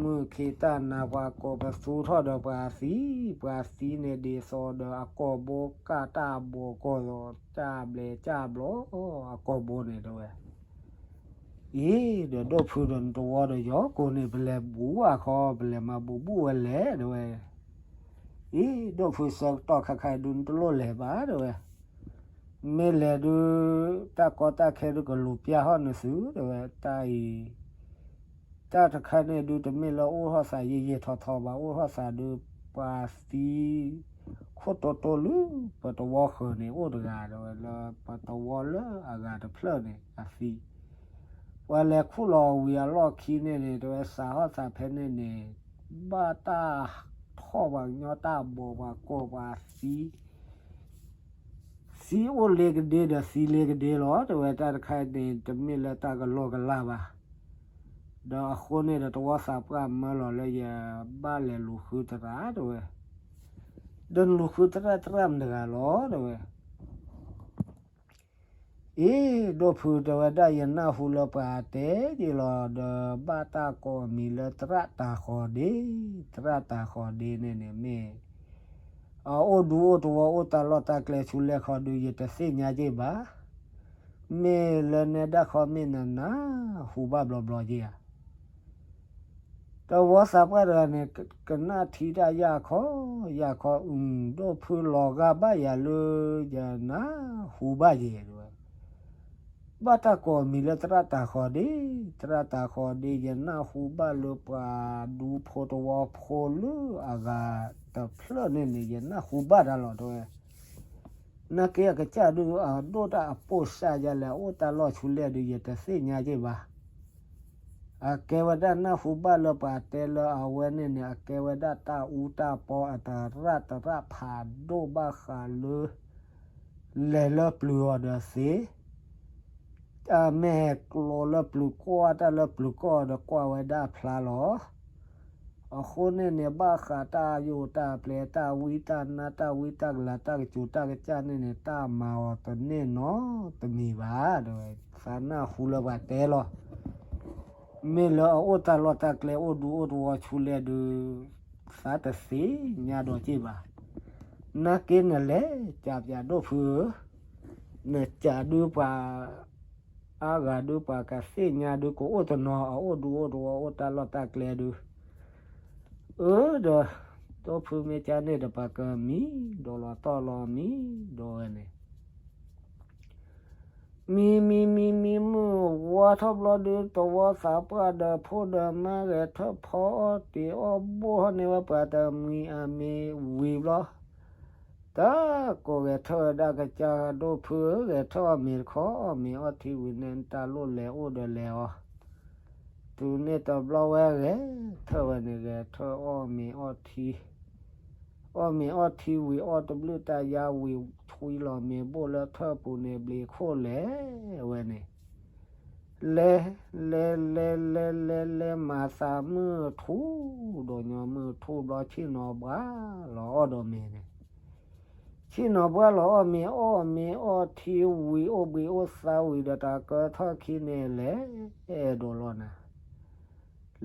မုၢ်ခ့တၢ်နၤ ပှၤကိးပသူထီၣ်ဒီးပှၤသံ, ပှၤသံန့ၣ်ဒ်သိးဒီးအကိာ်ဘိကၢ်တၢ်ဘီကီၢ်ဒီး တၢ်ဘျဲးတၢ်ဘျီ အကိာ်ဘိန့ၣ်တဲဝဲ. အံၤ, ဒီးဒိၣ်ဖုဒီးနတဝီဒီးယီၤကိးန့ၣ် ပလဲၤဘူးအခီ ပလဲၤမၤဘူးဘူးဝဲလဲၣ်တဲဝဲ. အံၤ, ဒိၣ်ဖုဆၢကတီၢ်ခါခါဒုနတလိၣ်လဲၤဘၣ်တဲဝဲ. မ့ၢ်လဲၤဒု တၢ်ကီတၢ်ခဲဒုကလူၤပျၢ်ဟီၣ်နသုတဲဝဲ, တၢ်အံၤ တၢ်တခါန့ၣ်ဒုတမ့ၢ်လၢအိၣ်ထီၣ်သးယံာ်ယံာ်ထီထီဘၣ်, အိၣ်ထီၣ်သးဒု ပှၤသံ ခိၣ်တိတိလၢပတဝီဃၢၤန့ၣ် အိၣ်တဂၤတဲဝဲ, လၢပတဝီလၢအဂၤတဖျၢၣ်န့ၣ် အသံ ပှၤလဲၤခူၣ်လီၤဝံၤအလီၢ်ခံန့ၣ်န့ၣ် တဲဝဲစးထီၣ်သးဖဲန့ၣ်န့ၣ် ဘၣ်တၢ်ထီၣ်ပှၤကညီတၢ်ဘီပှၤကိာ်ပှၤသံ သံအိၣ်လ့ကဒ့ဒီးသံလ့ကဒ့လီၤတဲဝဲ, တၢ်တခါန့ၣ် တမ့ၢ်လၢတၢ်ကလီကလီဘၣ်. ဒီးအဃိန့ၣ်ဒီးတဝီသးပှၢ်မၢလီၤလၢယဘၣ်လဲၤလူၤဃုသရၣ်တဲဝဲ. ဒီးနလူၤဃုသရၣ်သရၣ်မတဂၤလီၤတဲဝဲ. အ့ ဒိၣ်ဖုတဲဝဲဒၣ် ယနၢ်ဟူလၢပှၤတဲက့ၤလီၤ ဒီးဘၣ်တၢ်ကိးအမံၤလၢသရၣ်တၤဃီၤဒ့, သရၣ်တၤဃီၤဒ့န့ၣ်န့ၣ်မ့ၢ် အအိၣ်ဒူအိၣ်တဝီအိၣ်တၢ်လီၢ်တၢ်ကျဲဆူလဲၣ်ခီဒု ယတသ့ၣ်ညါက့ၤဘၣ်. မ့ၢ်လၢနဲဒၣ်ခီမ့ၢ်နနၢ်ဟူဘၣ်ဘျီဘျီက့ၤဧါ. တဝီသးပှၢ်တဂၤန့ၣ် ကနၣ်ထံတၢ်ယၢ်ခီ, ယၢ်ခီ, အု ဒိၣ်ဖုလီၤဂာ်ဘၣ်ယၤလၢ ယနၢ်ဟူဘၣ်ယဲ တဲဝဲ. ဘၣ်တၢ်ကိးအမံၤလၢသရၣ်တၤဃီၤဒ့, သရၣ်တၤဃီၤဒ့ ယနၢ်ဟူဘၣ်လၢပှၤဒူဖိတဝီဖိလၢအဂၤတဖျၢၣ်န့ၣ်န့ၣ် ယနၢ်ဟူဘၣ်တၢ်လီၤတဲဝဲ. နာ်က့အကစၢ်ဒုးအဒိၣ်တၢ်အပိၢ်စၢ်ယါလဲၣ် အအိၣ်တၢ်လီၢ်ဆူလဲၣ်ဒုး ယတသ့ၣ်ညါက့ၤဘၣ်. အကဲဝဲဒၣ်နၢ်ဟူဘၣ်လၢပှၤတဲလၢအဝဲန့ၣ်န့ၣ် အကဲဝဲဒၣ်တၢ်အူတၢ်ပီအသရၣ်တရၣ်ဖးဒိၣ်ဘၣ်ဃးလၢ လဲၤလၢပျုၤအီၤဒီးသ့ တၢ်မဲာ်ကျိးလၢပျုၤကွၢ်တၢ်လၢပျုၤကီၢ်ဒီးကွၢ်ဝဲဒၣ်အဖျါလီၤ. အဃိန့ၣ်န့ၣ် ဘၣ်ဃးတၢ်ယိာ်တၢ်ပျဲ တၢ်ဝံတၢ်နါ တၢ်ဝံတၢ်ကလၤ တၢ်ကစူၤတၢ်ကစၢ်န့ၣ်န့ၣ် တၢ်မၤအီၤတန့ၢ်နီတမံၤဘၣ် တဲဝဲ. သးနၢ်ဟူလၢပှၤတဲလီၤ. မ့ၢ်လၢအအိၣ်တၢ်လီၢ်တၢ်ကျဲအိၣ်ဒူအိၣ်တဝီဆူလဲၣ်ဒုး သးတသ့ၣ်ညါဒီးက့ၤဘၣ်. နာ်က့နလဲၤကးပၠးဒိၣ်ဖုဧၢ, နကးဒုးပှၤ အါဂၤဒုးပှၤကသ့ၣ်ညါဒုးကအိၣ်တနီၤ အအိၣ်ဒူအိၣ်တဝီအိၣ်တၢ်လီၢ်တၢ်ကျဲဒုး. အၢ ဒီး ဒိၣ်ဖုမ့ၢ်ကန့ၣ်ဒီးပှၤကမံဒီးလီၤတီၢ်လီၤမံဒီးဝဲန့ၣ် မံမံမံမံမုၢ်ဝါထီၣ်ဘျီဒုး တဝီသးပှၢ်ဒီးဖိဒီးမါဂဲၤထၢၣ်ဖီအီၣ်တ့ၤအီၣ်ဘိၣ်ထီၣ်န့ၢ်ဝဲပှၤတမှံၤအမံၤဝံၤဘျီ တၢ်ကိးဂဲၤထၢၣ်ဝဲဒၣ်ကစၢ်ဒိၣ်ဖုဧၢ ဂဲၤထၢၣ်အီၣ်မ့ၤတခီ အီၣ်မ့ၤအီထံဝံၤန့ၣ် တၢ်လိၣ်လဲၤအိၣ်ဒီးလဲၤအီၤ တုၤန့ၣ်တဘျီဝဲဂဲၤထၢၣ်ဝဲန့ၣ် ဂဲၤထၢၣ်အီၣ်မ့ၤအီထံ အီၣ်မ့ၤအီထံဝံၤ အီၣ်တဘျုးတၢ်ယါဝံၤ ဆွံလီၤမ့ၤဘိၣ်လၢထၢၣ်ပူၤန့ၣ် ဘျံးခိၣ်လဲၤဝဲန့ၣ် လဲၤ လဲၤ လဲၤ လဲၤ လဲၤ လဲၤ မၤသးမုၢ်ထူၣ် ဒီးညီမုၢ်ထူၣ်ဘျီ ဆ့ၣ်နီၤဘှါလီၤအီၣ်ဒီးမ့ၤန့ၣ် ဆ့ၣ်နီၤဘှါလီၤအီၣ်မ့ၤ အီၣ်မ့ၤအီထံဝံၤ အိၣ်ဘှံးအိၣ်သါဝံၤဒီး တၢ်ကၢထီၣ်ခံန့ၣ် လဲၤအဲၣ်ဒိးလီၤနၤ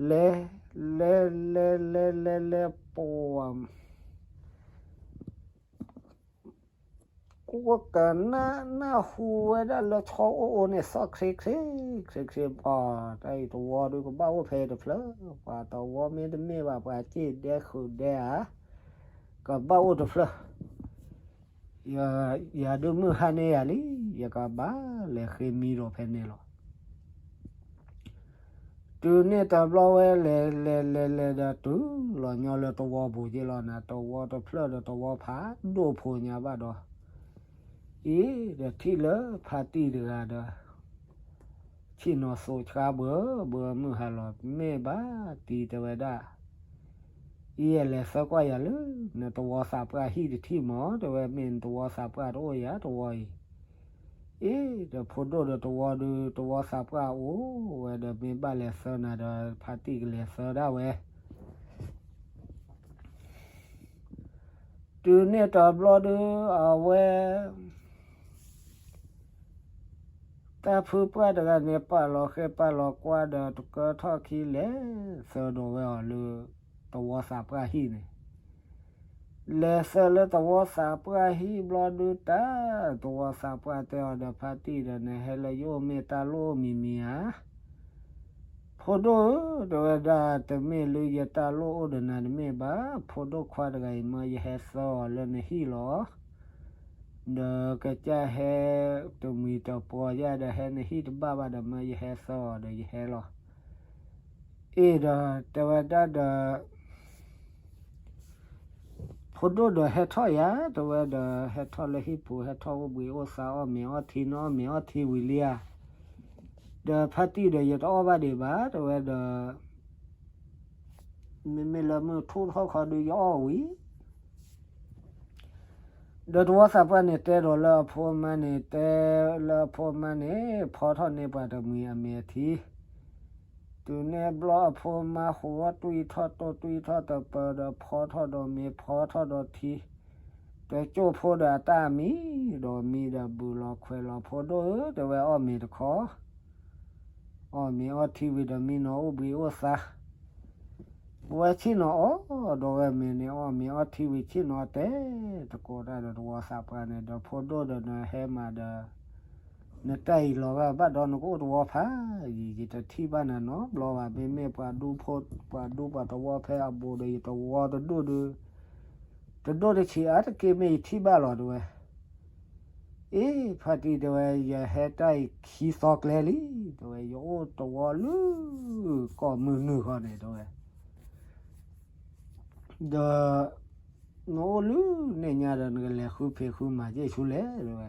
လဲၤ လဲၤ လဲၤ လဲၤ လဲၤ လဲၤ ပှၤ ကနၣ် နၢ်ဟူဝဲဒၣ်လၢဆီအိၣ်အိၣ်န့ၣ် သီၣ်ချ့ချ့ ချ့ချ့ ပှၤ တၢ်အံၤတဝီဒုးကဘၣ်အိၣ်ဖဲအံၤတဖျၢၣ် ပှၤတဝီမ့တမ့ၢ်ဘၣ် ပှၤစ့ၣ်ဒဲဃုာ်ဒဲဧါ ကဘၣ်အိၣ်တဖျၢၣ် ယၤဒုးမုၢ်ဟါန့ၢ်ယၤလံ, ယကဘၣ်လဲၤဃ့မံဒီးဖဲန့ၣ်လီၤ. တုၤန့ၣ်တဘျီဝဲလဲၤလဲၤလဲၤလဲၤဒီးတုၤလီၤညီလၢသဝီပူၤက့လီၤနၤ, သဝီတဖျၢၣ်ဒီးသဝီဖးဒိၣ်ဖိညါဘၣ်ဒီး, အံၤဒီးထံၣ်လၢဖါတံၢ်တဂၤဒီး ဆ့ၣ်နီၤစိးဆှါဘၢဘၢမုၢ်ဟါလီၤ, မ့ၢ်ဘၣ်တံၤတဲဝဲဒၣ်, အံၤယလဲၤသၢကွၢ်ယၤလၢ နသဝီသးပှၢ်ဟံၣ်တထံၣ်မး, တဲဝဲ မ့ၢ်နသဝီသးပှၢ်တအိၣ်ယၤသဝီအံၤ. အ့ ဒီးဖိဒိၣ်ဒီးသဝီဒုး သဝီသးပှၢ်အိၣ်ဝဲဒီး မ့ၢ်ဘၣ်လဲၤသၢနၤဒီး ဖါတံၢ်ကလဲၤသၢဒၣ်ဝဲ. တုၤန့ၣ်တဘျီဒုး အဝဲ တၢ်ဖုပှၢ်တဂၤန့ၣ် ပာ်လီၤဃဲပာ်လီၤကွၢ်ဒီး တကၢထီၣ်ခံလဲၤသၢဒီးဝဲအီၤလၢ သဝီသးပှၢ်ဟံၣ်န့ၣ်, လဲၤသၢလၢသဝီသးပှၢ်ဟံၣ်ဘျီဒုး တၢ်သဝီသးပှၢ်တဲအီၤဒီး ဖါတံၢ်ဒီး နဟဲလၢယအိၣ်မ့ၢ်တၢ်လိၣ်မံၤမံၤဧါ. ဖိဒိၣ်ဧၢ တဲဝဲဒၣ်, တမ့ၢ်လၢယတၢ်လိၣ်အိၣ်ဒီးနၤတမ့ၢ်ဘၣ်, ဖိဒိၣ်ခွါတဂၤအံၤမၢယဟဲသၢအီၤလၢနဟံၣ်လီၤ. ဒီးကစၢ်ဟဲတမှံၤတပှီၤယါဒီး ဟဲနဟံၣ်တဘၣ်ဘၣ်ဒီး မၢယဟဲသၢအီၤဒီးယဟဲလီၤ. အ့ဒီးတဲဝဲဒၣ်ဒီး ဖိဒိၣ်ဒီးဟဲထီၣ်ယၤ တဲဝဲဒီး ဟဲထီၣ်လၢဟံၣ်ပူၤ ဟဲထီၣ်အိၣ်ဘှံးအိၣ်သါ အီၣ်မ့ၤအီထံ နအီၣ်မ့ၤအီထံဝံၤလံဧါ. ဒီးဖါတံၢ်ဒီး ယတအီၣ်ဘၣ်ဒံးဘၣ် တဲဝဲဒီး မ့မ့ၢ်လၢမုၢ်ထူၣ်ထီၣ်ခီဒုး ယအီၣ်ဝံၤ ဒီးသဝီသးပှၢ်န့ၣ် တဲဒီးလၢအဖိအမါန့ၣ် တဲလၢအဖိအမါန့ၣ် ဖီထီၣ်န့ၢ်ပှၤတမှံၤအမ့ၤအထံ. တုၤန့ၣ်ဘျီအဖိအမါ ဟူးထီၣ်တွံၢ်ထီၣ်တိၢ်တွံၢ်ထီၣ်တပၢၤဒီး ဖီထီၣ်ဒီးမ့ၤဖီထီၣ်ဒီးထံ, တကၠိၢ်ဖိဒီးအတၢ်မံ, ဒီးမံဒီးဘုးလီၤခွဲးလီၤ ဖိဒိၣ်ဧၢ တဲဝဲ အီၣ်မ့ၤတခီ အီၣ်မ့ၤအီထံဝံၤဒီး မံနီၤအိၣ်ဘှံးအိၣ်သါ, ဝဲဆ့ၣ်နီၤအီၣ်ဒီးဝဲမ့ၤန့ၣ် အီၣ်မ့ၤအီထံဝံၤ ဆ့ၣ်နီၤတဲသကိးတၢ်ဒီးသဝီသးပှၢ်န့ၣ်ဒီး ဖိဒိၣ်ဒီး နဟဲမးဒီး နတၢ်အံၤလီၤဂာ်ဘၣ်ဒီး နကအိၣ်သဝီဖးယံၤ ယတထံၣ်ဘၣ်နၤနီတဘျီဘၣ်. မ့မ့ၢ်ပှၤဒူဖိ ပှၤဒူပှၤသဝီဖဲအဘူးဒီး ယသဝီတဒိၣ်ဒီး တဒိၣ်တဆံးအါတက့ၢ် မ့ၢ်ယထံၣ်ဘၣ်လီၤ တဲဝဲ. အ့ ဖါတံၢ် တဲဝဲ ယဟဲတၢ်အံၤခံသီကျဲလံ တဲဝဲ, ယအိၣ်သဝီလၢ ကိးမုၢ်နုာ်ဃီန့ၣ် တဲဝဲ, ဒီး နအိၣ်လၢန့ၣ်ညါဒီး နကလဲၤဃုဖံးဃုမၤက့ၤဆူလဲၣ် တဲဝဲ.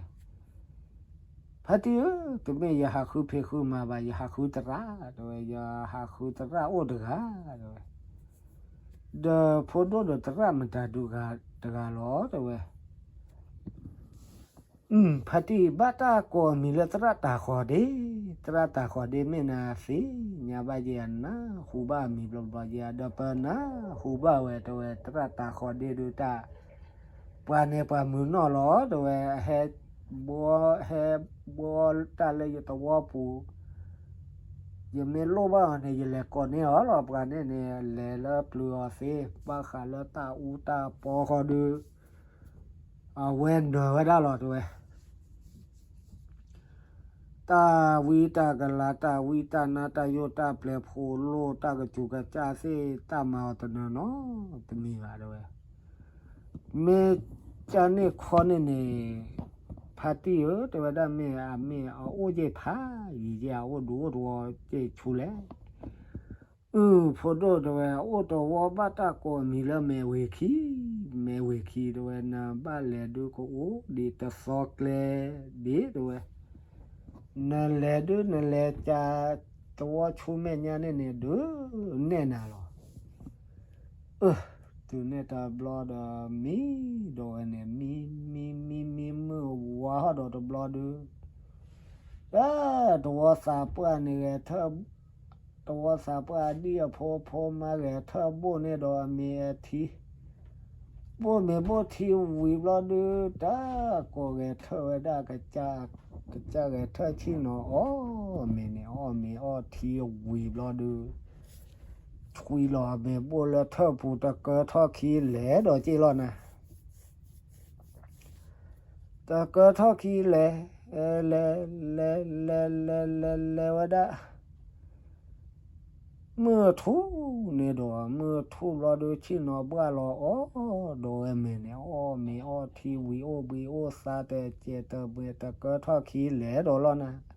ဖါတံၢ်ဧၢ, တမ့ၢ်ယဟးဃုဖံးဃုမၤဘၣ်, ယဟးဃုသရၣ် တဲဝဲ, ယဟးဃုသရၣ်အိၣ်တဂၤ တဲဝဲ. ဒီးဖိဒိၣ်ဒီးသရၣ်မတၤဒုးဂၤတဂၤလီၤ တဲဝဲ. ဖါတံၢ် ဘၣ်တၢ်ကိးအမံၤလၢသရၣ်တၤဃီၤဒ့, သရၣ်တၤဃီၤဒ့ မ့ၢ်နၤသ့ၣ်ညါဘၣ်ယဲဧါ, နၢ်ဟူဘၣ်အမံၤဘျီဘျီယဲဧါ, ဒီးပနၢ်ဟူဘၣ်ဝဲ တဲဝဲ, သရၣ်တၤဃီၤဒ့ဒုးတၢ် ပှၤန့ၣ်ပှၤမုာ်နီၢ်လီၤ တဲဝဲ, ဟဲဘှီ ဟဲဘှီတၢ်လၢယသဝီပူၤ, ယမ့ၢ်လိၣ်ဘၣ်အီၤန့ၣ် ယလဲၤကိးန့ၢ်အီၤလီၤ. ပှၤန့ၣ်န့ၣ် လဲၤလၢပျုၤအီၤသ့, ဘၣ်ဃးလၢတၢ်အူတၢ်ပီဃီဒုး အဝဲနၢၤဝဲဒၣ်လီၤ တဲဝဲ. တၢ်ဝံတၢ်ကလၤ တၢ်ဝံတၢ်နါ တၢ်ယိၣ်တၢ်ပျဲၤ ဖိလိၣ်တၢ်ကစူၤကစၢ်သ့ၣ် တၢ်မၤအီၤတနၢၤနီတမံၤဘၣ် တဲဝဲ. မ့ၢ်ကန့ၣ်ခီန့ၣ်န့ၣ် ဖါတံၢ်ဧၢ တဲဝဲဒၣ်, မ့ၢ်အမ့ၢ်အအိၣ်ယဲၢ်ဖးယံၤ ယဲၢ်အအိၣ်ဒူအိၣ်တဝီ ကဲၣ်ဆူလဲၣ်. အု ဖိဒိၣ် တဲဝဲ, အိၣ်တဝီဘၣ်တၢ်ကိးအမံၤလၢမဲာ်ဝ့ၤခံ, မဲာ်ဝ့ၤခံ တဲဝဲ, နဘၣ်လဲၤဒုးကအိၣ်ဒံးတသီကျဲဒံး တဲဝဲ. နလဲၤဒုး နလဲၤကးသဝီဆူမဲာ်ညါန့ၣ်န့ၣ် ဒုးနဲၣ်နၤလီၤ. အု တုၤန့ၣ်တဘျီဒီး မံဒီးဝဲန့ၣ် မံ မံ မံ မံ မုၢ်ဝါထီၣ်ဒီးတဘျီဒုး တၢ်သဝီသးပှၢ်န့ၣ်ဂဲၤထၢၣ် သဝီသးပှၢ်အဒံၣ်အဖိ ဖိမါဂဲၤထၢၣ်ဘိၣ်န့ၢ်ဒီးအမ့ၤအထံ, ဘိၣ်မ့ၤဘိၣ်ထံဝံၤဘျီဒုး တၢ်ကိးဂဲၤထၢၣ်ဝဲဒၣ် ကစၢ်ဂဲၤထၢၣ်ဆ့ၣ်နီၤအီၣ်မ့ၤန့ၣ် အီၣ်မ့ၤအီထံဝံၤဘျီဒုး ဆွံလီၤအမဲာ်ဘိၣ်လၢထၢၣ်ပူၤ တကၢထီၣ်ခံလဲၤဒီးက့ၢ်လီၤနၤ တကၢထီၣ်ခံလဲၤ လဲၤ လဲၤ လဲၤ လဲၤ လဲၤ လဲၤဝဲဒၣ် မုၢ်ထူၣ်န့ၣ်ဒီး မုၢ်ထူၣ်ဘျီဒုး ဆ့ၣ်နီၤဘှၣ်လီၤအီၣ်ဒီးဝဲမဲာ်န့ၣ် အီၣ်မ့ၤအီၣ်ထံဝံၤ အိၣ်ဘှံးအိၣ်သါ တစဲးတမှဲၤတကၢထီၣ်ခံ လဲၤဒီးလီၤနၤ.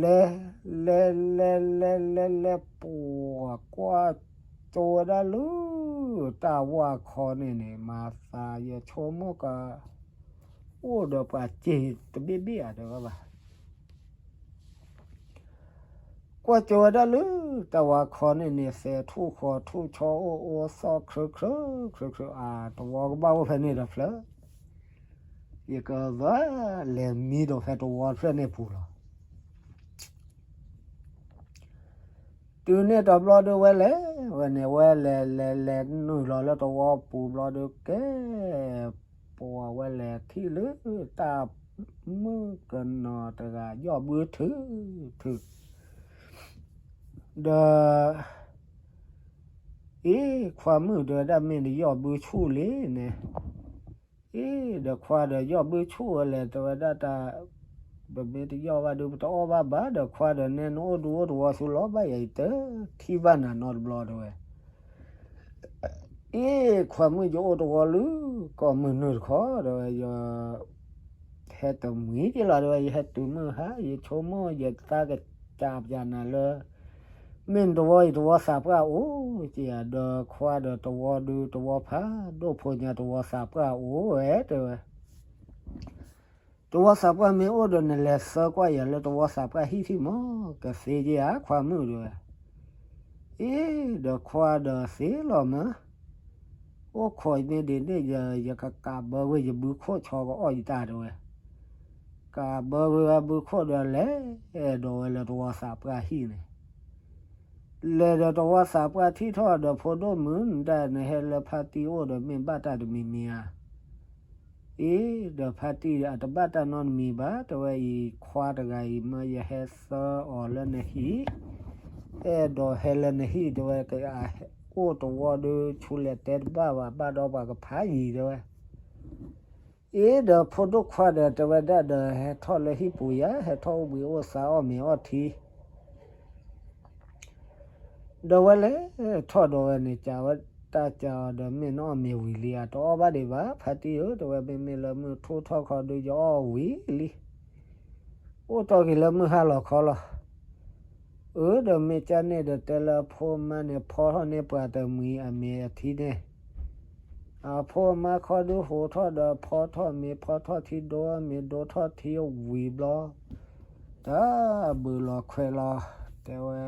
လဲၤ လဲၤ လဲၤ လဲၤ လဲၤ လဲၤ ပှၤကွၢ်ကၠိဝဲဒၣ်လၢ တၢ်ဝၢ်ခီန့ၣ်န့ၣ် မၤသးယဆိကမိၣ်က အိၣ်ဒီးပှၤစ့တဘ့ၣ်ဘ့ၣ်ဧါ တဲဝဲဘၣ်. ကွၢ်ကၠိဝဲဒၣ်လၢ တၢ်ဝၢ်ခီန့ၣ်န့ၣ် သဲးထူၣ်ဃီထူၣ် ဆီအိၣ်အိသီၣ် ခြၢခြၢ ခြၢခြၢ အါ တဝီကဘၣ်အိၣ်ဖဲန့ၣ်ဒီးဖျၢၣ်, ယကဘၣ်လဲၤမံဒီးဖဲတဝီတဖျၢၣ်န့ၣ်ပူၤလီၤ. တုၤန့ၣ်တဘျီဒုး ဝဲလဲၤ ဝဲန့ၣ် ဝဲလဲၤ လဲၤ လဲၤနုာ်လီၤလၢတဝီပူၤဘျီဒုး ကဲ ပှၤဝဲလဲၤထံၣ်လၢ တၢ်မုၣ်ကနီၤတဂၤ ယီၢ်ဘုထုးထုး ဒီး အ့ ခွါမုၣ် တဲဝဲဒၣ် မ့ၢ်နယီၢ်ဘုဆူၣ်လံန့ၣ်, အ့ ဒီးခွါဒီး ယီၢ်ဘုဆူၣ်ဝဲလဲၣ် တဲဝဲဒၣ်တၢ်, ပမ့ၢ်တယီၢ်ဘၣ်ဒုး ပတအီၣ်ဘၣ်ဘၣ် ဒီးခွါဒီး နဲနအိၣ်ဒူအိၣ်တဝီဆူလီၤ ဘၣ်ယၤအံၤ တထံၣ်ဘၣ်နၤနီတဘျီ တဲဝဲ. အ့ ခွါမုၣ် ယအိၣ်တဝီလၢ ကိးမုၢ်နုာ်တခီ တဲဝဲ ယ ဟဲတမှံၤက့ၤလီၤ တဲဝဲ ယဟဲတုၤမုၢ်ဟါ ယဆိကမိၣ်ယသးကစၢ်ပျၢ်နၤလၢ မ့ၢ်နတဝီအံၤ တဝီသးပှၢ်အိၣ်က့ၤဧါ, ဒီးခွါဒီး တဝီဒုးတဝီဖးဒိၣ် ဖိညါတဝီသးပှၢ်အိၣ်ဝဲ တဲဝဲ. တဝီသးပှၢ်မ့ၢ်အိၣ်ဒီး နလဲၤသၢကွၢ်ယၤလၢတဝီသးပှၢ်ဟံၣ်ထံၣ်မး ကသ့က့ၤဧါ ခွါမုၣ် တဲဝဲ. အ့ ဒီးခွါဒီးသ့လီၤမး, အိၣ်ခိးမ့ၢ်ဒ်န့ၣ် ယကကးဘၢဝဲယဘုခိၣ် ဆီကအီၣ်ယတၢ် တဲဝဲ. ကးဘၢဝဲဘုခိၣ်ဒီး လဲၤဒီးဝဲလၢတဝီသးပှၢ်ဟံၣ်န့ၣ်, လဲၤဒီးတဝီသးပှၢ်ထံၣ်ထီၣ်ဒီး ဖိဒိၣ်မုၣ် နတၢ်နဟဲလၢဖါတံၢ်အိၣ်ဒီး မ့ၢ်ဘၣ်တၢ်တမံၤမံၤဧါ. အ့ ဒီးဖါတံၢ်အတဘၣ်တၢ်နီတမံၤဘၣ် တဲဝဲအံၤ, ခွါတဂၤအံၤမၢယဟဲသၢအီၤလၢနဟံၣ်, အဲၣ်ဒိးဟဲလၢနဟံၣ် တဲဝဲ, အိၣ်တဝီဒီး ဆူလဲၣ်တဲတဘၣ်ဘၣ် ဘၣ်ဒီးပှၤကဖးယံၤ တဲဝဲ. အ့ ဒီးဖိဒိၣ်ခွါဒီး တဲဝဲဒၣ်ဒီး ဟဲထီၣ်လၢဟံၣ်ပူၤယၤ ဟဲထီၣ်အိၣ်ဘှံးအိၣ်သါအီၣ်မ့ၤအီၣ်ထံ ဒီးဝဲလဲၤထီၣ်ဒီးဝဲန့ၣ် ကးဝဲတၢ်ကးအီၤဒီး မ့ၢ်နအီၣ်မ့ၤဝံၤလံဧါ, တအီၣ်ဘၣ်ဒံးဘၣ် ဖါတံၢ်ဧၢ တဲဝဲ, မ့မ့ၢ်လၢမုၢ်ထူၣ်ထီၣ်ခီဒုး ယအီၣ်ဝံၤလံ, အိၣ်တီၢ်က့ၤလၢမုၢ်ဟါလီၤခီလီၤ. အၢ ဒီးမ့ၢ်ကန့ၣ်ဒီး တဲလၢအဖိအမါန့ၣ် ဖီထီၣ်န့ၢ်ပှၤတမှံၤအမ့ၤအထံန့ၣ် အဖိအမါခီဒုးဟိးထီၣ်ဒီး ဖီထီၣ်မ့ၤ ဖီထီၣ်ထံ ဒိမ့ၤ ဒိထီၣ်ထံဝံၤဘျီ, တၢ်ဘုးလီၤခွဲးလီၤ, တဲဝဲ,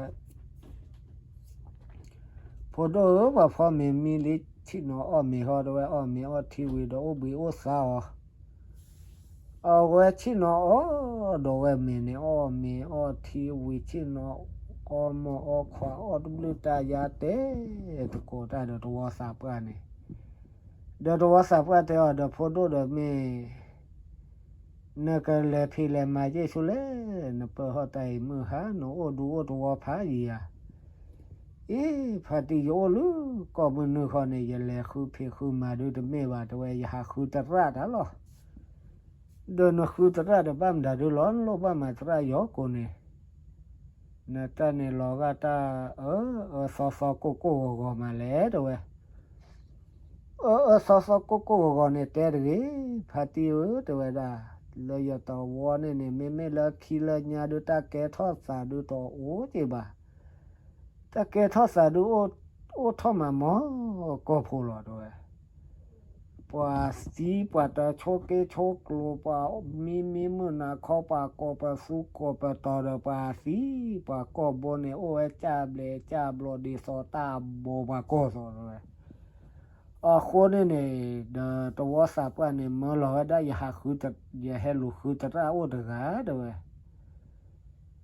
ဖိဒိၣ်ဧၢ ပှၤဖီမ့ၤမံလံ ဆ့ၣ်နီၤအီၣ်မ့ၤဟီ တဲဝဲ, အီၣ်မ့ၤအီၣ်ထံဝံၤဒီး အိၣ်ဘှံးအိၣ်သါအီၤ အဝဲဆ့ၣ်နီၤအီၣ်ဒီးဝဲမ့ၤန့ၣ် အီၣ်မ့ၤအီၣ်ထံဝံၤ ဆ့ၣ်နီၤအီၣ်မိၢ်အီၣ်ခွါ အီၣ်တဘျုးတၢ်ယါတဲ တကိးတၢ်ဒီးတဝီသးပှၢ်န့ၣ်, ဒီးတဝီသးပှၢ်တဲအီၤဒီး ဖိဒိၣ်ဒီး မ့ၢ်နကလဲၤဖံးလဲၤမၤက့ၤဆူလဲၣ်, နပၢဟီၣ်တၢ်အံၤမုၢ်ဟါ နအိၣ်ဒူအိၣ်တဝီဖးယံၤဧါ. အ့ ဖါတံၢ် ယအိၣ်လၢကိးမုၢ်နုာ်ခီန့ၣ် ယလဲၤဃုဖံးဃုမၤဒုးတမ့ၢ်ဘၣ် တဲဝဲ, ယဟးဃုသရၣ်တၢ်လီၤ. ဒီးနဃုသရၣ်ဒီးဘၣ်မတၤဒုးလီၤ, နလိၣ်ဘၣ်မၤသရၣ်ယီၤကိးန့ၣ်, နတၢ်န့ၣ်လီၤဂာ်တၢ်အၢအၢသီသီကိၢ်ကိၢ်ဂီၤဂီၤမးလဲၣ် တဲဝဲ. အၢအၢသီသီကိၢ်ကိၢ်ဂီၤဂီၤန့ၣ် တဲတဂ့ၤ, ဖါတံၢ်ဧၢ တဲဝဲဒၣ်, လၢယတဝီန့ၣ်န့ၣ် မ့မ့ၢ်လၢခံလၢညါဒုး တၢ်ကဲထီၣ်သးဒုးတအိၣ်က့ၤဘၣ်. တၢ်ကဲထီၣ်သးဒုး အိၣ်ထီၣ်မးမီၢ်ကီၢ်ဖိလီၤ တဲဝဲ. ပှၤသံ ပှၤတဆိးက့ဆိးကျိၤ ပှၤမံမံမုၢ်နၤခီ ပှၤကိးပသူကိးပတီၤဒီးပှၤသံ, ပှၤကိာ်ဘိန့ၣ် အိၣ်ဝဲကၢ်ဘျဲးကၢ်ဘျီဒ်သိးတၢ်ဘိ ပှၤကိာ်သိး တဲဝဲ. အဃိန့ၣ်န့ၣ် ဒီးတဝီသးပှၢ်န့ၣ် မၢလီၤဝဲဒၣ် ယဟးဃု, ယဟဲလူၤဃုသရၣ်အိၣ်တဂၤ တဲဝဲ.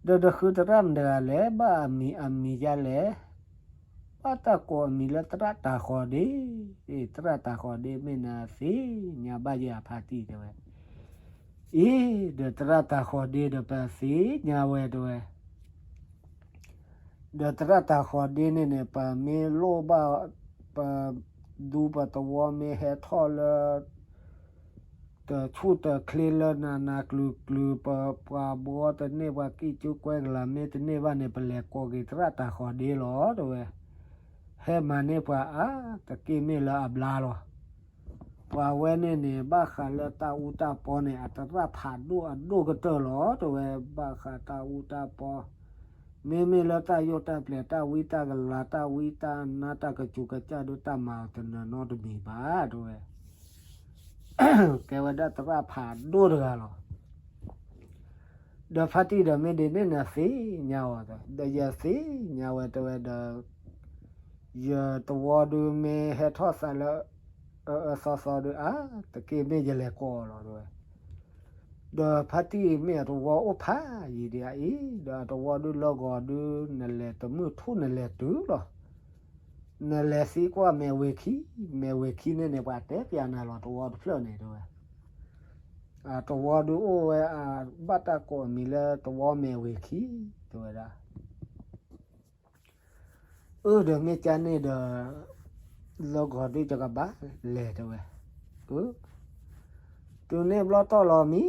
ဒီးတဃုသရၣ်မတၤတဂၤလဲၣ်, ဘၣ်အမံၤအမံၤဒ်လဲၣ်, ဘၣ်တၢ်ကိးအမံၤလၢသရၣ်တၤဃီၤဒ့, သရၣ်တၤဃီၤဒ့ မ့ၢ်နသ့ၣ်ညါဘၣ်ယၤ ဖါတံၢ် တဲဝဲ. အံၤ ဒီးသရၣ်တၤဃီၤဒ့ဒီး ပသ့ၣ်ညါဝဲ တဲဝဲ. ဒီးသရၣ်တၤဃီၤဒ့န့ၣ်န့ၣ် ပမ့ၢ်လိၣ်ဘၣ် ပဒူပတဝီမ့ၢ်ဟဲထီၣ်လၢ တဆူၣ်တချ့လၢနၤနၤကျုၤကျုၤ ပပှၤဘှီတန့ၢ် ပှၤကံၣ်ကၠူကွဲကလၤမ့ၢ်တန့ၢ်ဘၣ်န့ၣ် ပလဲၤကိးက့ၤသရၣ်တၢ်ဃီၤဒ့လီၤ တဲဝဲ. ဟဲမၤန့ၢ်ပှၤအါ တက့ၢ်မ့ၢ်လၢအဘျါလီၤ. ပှၤဝဲန့ၣ်န့ၣ် ဘၣ်ဃးလၢတၢ်အူတၢ်ပီန့ၣ် အသရၣ်ဖးဒိၣ်အဒိၣ်ကတၢၢ်လီၤ တဲဝဲ. ဘၣ်ဃးတၢ်အူတၢ်ပီ မ့မ့ၢ်လၢတၢ်ယိၣ်တၢ်ပျဲၤ တၢ်ဝံတၢ်ကလၤ တၢ်ဝံတၢ်နါ တၢ်ကစူၤကစၢ်ဒုး တၢ်မၤအီၤတနၢၤနီတမံၤဘၣ် တဲဝဲ. ကဲဝဲဒၣ်သရၣ်ဖးဒိၣ်တဂၤလီၤ. ဒီးဖါတံၢ်ဒီးမ့ၢ်ဒ်န့ၣ်န့ၣ် သ့ၣ်ညါအီၤဒီး ဒီးယသ့ၣ်ညါဝဲ တဲဝဲဒီး ယသဝီဒုးမ့ၢ်ဟဲထီၣ်သးလၢ အအၢသီသီဒုး အါ တက့ၢ်မ့ၢ်ယလဲၤကိးအီၤလီၤ တဲဝဲ. ဒီးဖါတံၢ်မ့ၢ်အသဝီအိၣ်ဖးယံၤဒံးအံၤ ဒီးအသဝီဒုးလၢဂီၤဒုး နလဲၤတမုၢ်ထူၣ်နလဲၤတုၤလီၤ. နလဲၤသံကွၢ်မဲာ်ဝ့ၤခံ, မဲာ်ဝ့ၤခံန့ၣ်န့ၣ် ပှၤတဲပျးနၤလီၤ သဝီတဖျၢၣ်န့ၣ် တဲဝဲ. အသဝီဒုးအိၣ်ဝဲ အဘၣ်တၢ်ကိးအမံၤလၢသဝီမဲာ်ဝ့ၤခံ တဲဝဲဒၣ်. အၢဒီးမ့ၢ်ကန့ၣ်ဒီး လၢဂီၤဒုးယကဘၣ်လဲၤ တဲဝဲ. အၢ တုၤန့ၣ်ဘျီတီၢ်လီၤမံ,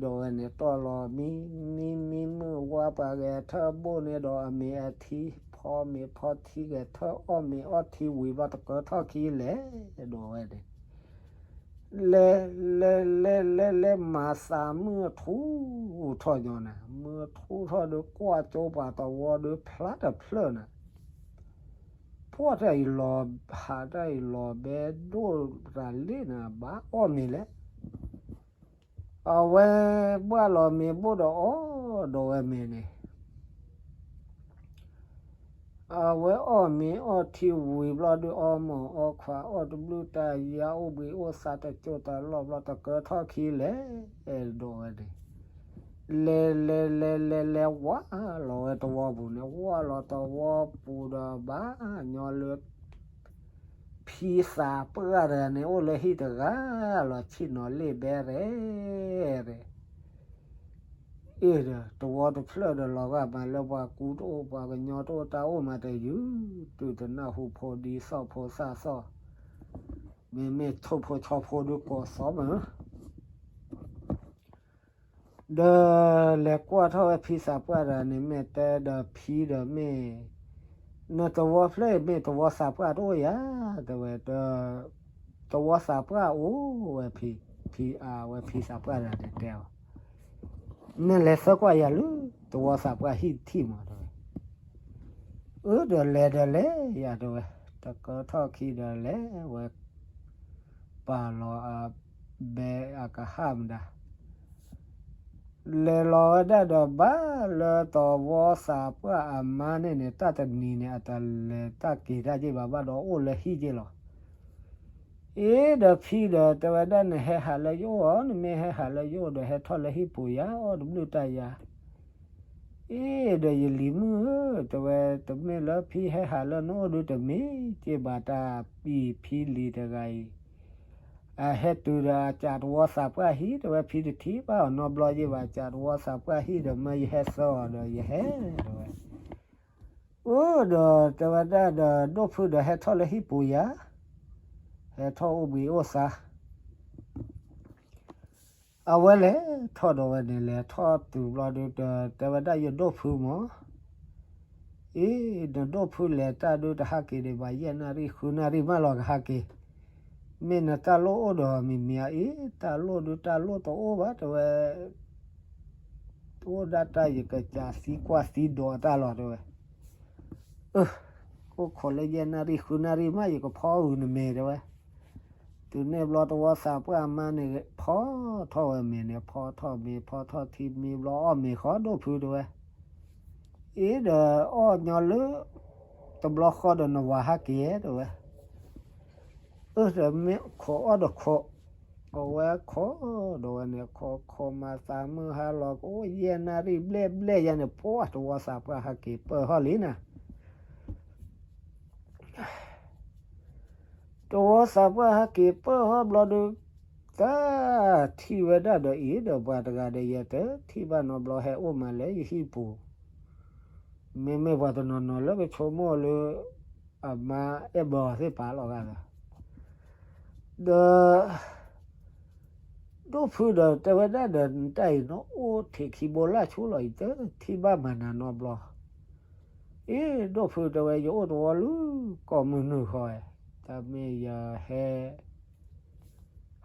ဒီးဝဲန့ၣ်တီၢ်လီၤမံ, မံမံမုၢ်ဝါပှၤဂဲၤထၢၣ်ဘိၣ်န့ၣ်ဒီး အမ့ၤအထံ ဖီမ့ၤဖီထံဂဲၤထၢၣ် အီၣ်မ့ၤအီၣ်ထံဝံၤဘျီတကၢထီၣ်ခံလဲၣ် ဒီးဝဲန့ၣ် လဲၤ လဲၤ လဲၤ လဲၤ လဲၤမၤသးမုၢ်ထူၣ်ထီၣ်ညီနၤ, မုၢ်ထူၣ်ထီၣ်ဒီးကွၢ်ကၠိပှၤသဝီဒီးဖျါတဖျၢၣ်နၤ, ဖှီၣ်တၢ်အံၤလီၤ, ဟးတၢ်အံၤလီၤဘဲဒိၣ်တၢ်လ့ၣ်နၤ ဘၣ်အီၣ်မ့ၤလဲၣ်. အဝဲဘှၣ်လီၤမ့ၤဘိၣ်ဒီးအီၣ်ဒီးဝဲမ့ၤန့ၣ် အဝဲအီၣ်မ့ၤအီၣ်ထံဝံၤဘျီဒုး အီၣ်မိၢ်အီၣ်ခွါ အီၣ်တဘျုးတၢ်ယါ အိၣ်ဘှံးအိၣ်သါ တကၠိတၢ်လီၢ်ဘျီတကၢထီၣ်ခံလဲၣ် ဒီးဝဲန့ၣ် လဲၤ လဲၤ လဲၤ လဲၤ လဲၤဝၢ်လီၤဝဲသဝီပူၤန့ၣ်, ဝၢ်လီၤသဝီပူၤဒီးဘၣ်ညီလၢ ဖံသးပှၢ်တဂၤန့ၣ် အိၣ်လၢဟံၣ်တဂၤလီၤ ဆ့ၣ်နီၤလ့ၣ်ဘဲရဲၣ် အ့ၣ်ဒီး သဝီတဖျၢၣ်ဒီးလီၤဂာ်မးလၢပှၤကူတအိၣ် ပှၤကညီတအိၣ် တၢ်အိၣ်မးတယုၢ် တုၤတနၢ်ဟူဖိဒံသီၣ်ဖိသၣ်သီၣ်, မ့မ့ၢ်ထိၣ်ဖိဆီဖိဒုးကိးသီမး ဒီးလဲၤကွၢ်ထီၣ်ဝဲဖံသးပှၢ်တဂၤန့ၣ် မ့ၢ်တဲဒီးဖံဒီးမ့ၢ် နသဝီဖျၢၣ်အံၤ မ့ၢ်သဝီသးပှၢ်တအိၣ်ဧါ တဲဝဲ, သဝီသးပှၢ်အိၣ်ဝဲဖံ, ဖံအဝဲဖံသးပှၢ်တဂၤန့ၣ်တဲအီၤ, နလဲၤသၢကွၢ်ယၤလၢ သဝီသးပှၢ်ဟံၣ်တထံၣ်မး တဲဝဲ. အၢ ဒီးလဲၤဒီးလဲၤယၤ တဲဝဲ, တကၢထီၣ်ခံဒီးလဲၤဝဲ ပာ်လီၤအဘဲအကဟၣ်မတၤ လဲၤလီၤဝဲဒၣ်ဒီးဘၣ်လၢသဝီသးပှၢ်အမါန့ၣ်န့ၣ် တၢ်တနံၤန့ၣ် အတလဲၤတၢ်က့ၤတၢ်က့ၤဘၣ် ဘၣ်ဒီးအိၣ်လၢဟံၣ်က့ၤလီၤ. အ့ ဒီးဖံဒီးတဲဝဲဒၣ် နဟဲဟးလၢယအိၣ်ဧါ, နမ့ၢ်ဟဲဟးလၢယအိၣ်ဒီး ဟဲထီၣ်လၢဟံၣ်ပူၤယၤ အီၣ်တဘျုးတၢ်ယၤ အ့ ဒီးယလံၤမုၣ်ဧၢ, တဲဝဲ, တမ့ၢ်လၢဖံဟဲဟးလၢနအိၣ်ဒုး တမ့ၢ်က့ၤဘၣ်တၢ်ပံာ်ဖံလံၤတဂၤအံၤ, အဟဲတုၤဒီးအစးသဝီသးပှၢ်ဟံၣ်, တဲဝဲ, ဖံတထံၣ်ဘၣ်အီၤနီတဘျီယ့ၢ်ဘၣ်, စးသဝီသးပှၢ်ဟံၣ်ဒီး မၢယဟဲသၢအီၤဒီးယဟဲ, တဲဝဲ. အၢ ဒီးတဲဝဲဒၣ်ဒီး ဒိၣ်ဖုဒီးဟဲထီၣ်လၢဟံၣ်ပူၤယၤ, ဟဲထီၣ်အိၣ်ဘှံးအိၣ်သါ အဝဲလဲၤထီၣ်ဒီးဝဲန့ၣ် လဲၤထီၣ်တုၤဘျီဒုး တဲဝဲဒၣ် ယဒိၣ်ဖုမး, အ့ နဒိၣ်ဖုလဲၤတၢ်ဒုး တဟးက့ၤဒံးဘၣ် ယဲၢ်နၣ်ရံၣ်ဃုနၣ်ရံၣ်မးလီၤ ကဟးက့ၤ, မ့ၢ်နတၢ်လိၣ်အိၣ်ဒီးမံၤမံၤဧါ, အ့ တၢ်လိၣ်ဒုး တၢ်လိၣ်တအိၣ်ဘၣ် တဲဝဲ, တအိၣ်ဒၣ်တၢ် ယကစးသံကွၢ်သံဒိးအတၢ်လီၤ တဲဝဲ. အၢ ကိၣ်ခိးလၢယဲၢ်နၣ်ရံၣ်ဃုနၣ်ရံၣ်မး ယကဖီအုၣ်နမ့ၤ တဲဝဲ. တုၤန့ၣ်ဘျီ သဝီသးပှၢ်အမါန့ၣ် ဖီထီၣ်ဝဲမ့ၤန့ၣ် ဖီထီၣ်မ့ၤ ဖီထီၣ်ထံမ့ၤဘျီ အီၣ်မ့ၤဃီ ဒိၣ်ဖု တဲဝဲ. အ့ ဒီးအီၣ်ညီလၢ တဘျီဃီဒီးနဝၤဟးက့ၤ တဲဝဲ. အၢ ဒီးမ့ၢ်ခိးအီၣ်ဒီးခိး, အဝဲခိးဒီးဝဲန့ၣ် ခိးခိးမၤသးမုၢ်ဟါလီၤ ကအိၣ်ယဲၢ်နၣ်ရံၣ်ဘျဲၣ်ဘျဲၣ်ယါန့ၣ် ပှၢ် သဝီသးပှၢ်ဟးက့ၤပၢၢ်ဟီၣ်လံနၤ သဝီသးပှၢ်ဟဲက့ၤပၢၢ်ဟီၣ်ဘျီဒီး တၢ်ထံၣ်ဝဲဒၣ်ဒီးအံၤဒီး ပှၤတဂၤဒီး ယတထံၣ်ဘၣ်နီတဘျီဟဲအိၣ်မးလၢယဟံၣ်ပူၤ, မ့မ့ၢ်ပှၤတနီၤနီၤလၢကဆိကမိၣ်လၢ အမါအဲၣ်ဘၢအီၤသ့ၣ်ပာ်လီၤဂာ်ဒီး ဒီး ဒိၣ်ဖုဒီးတဲဝဲဒၣ်ဒီး နတၢ်အံၤ နအိၣ်ထံးခံဘိလၢ်ဆူလီၤအံၤ တထံၣ်ဘၣ်မၤနၤနီတဘျီ. အ့ ဒိၣ်ဖုတဲဝဲ ယအိၣ်တဝီလၢ ကိးမုၢ်နုာ်ဃီဝဲ, တၢ်မ့ၢ်ယဟဲ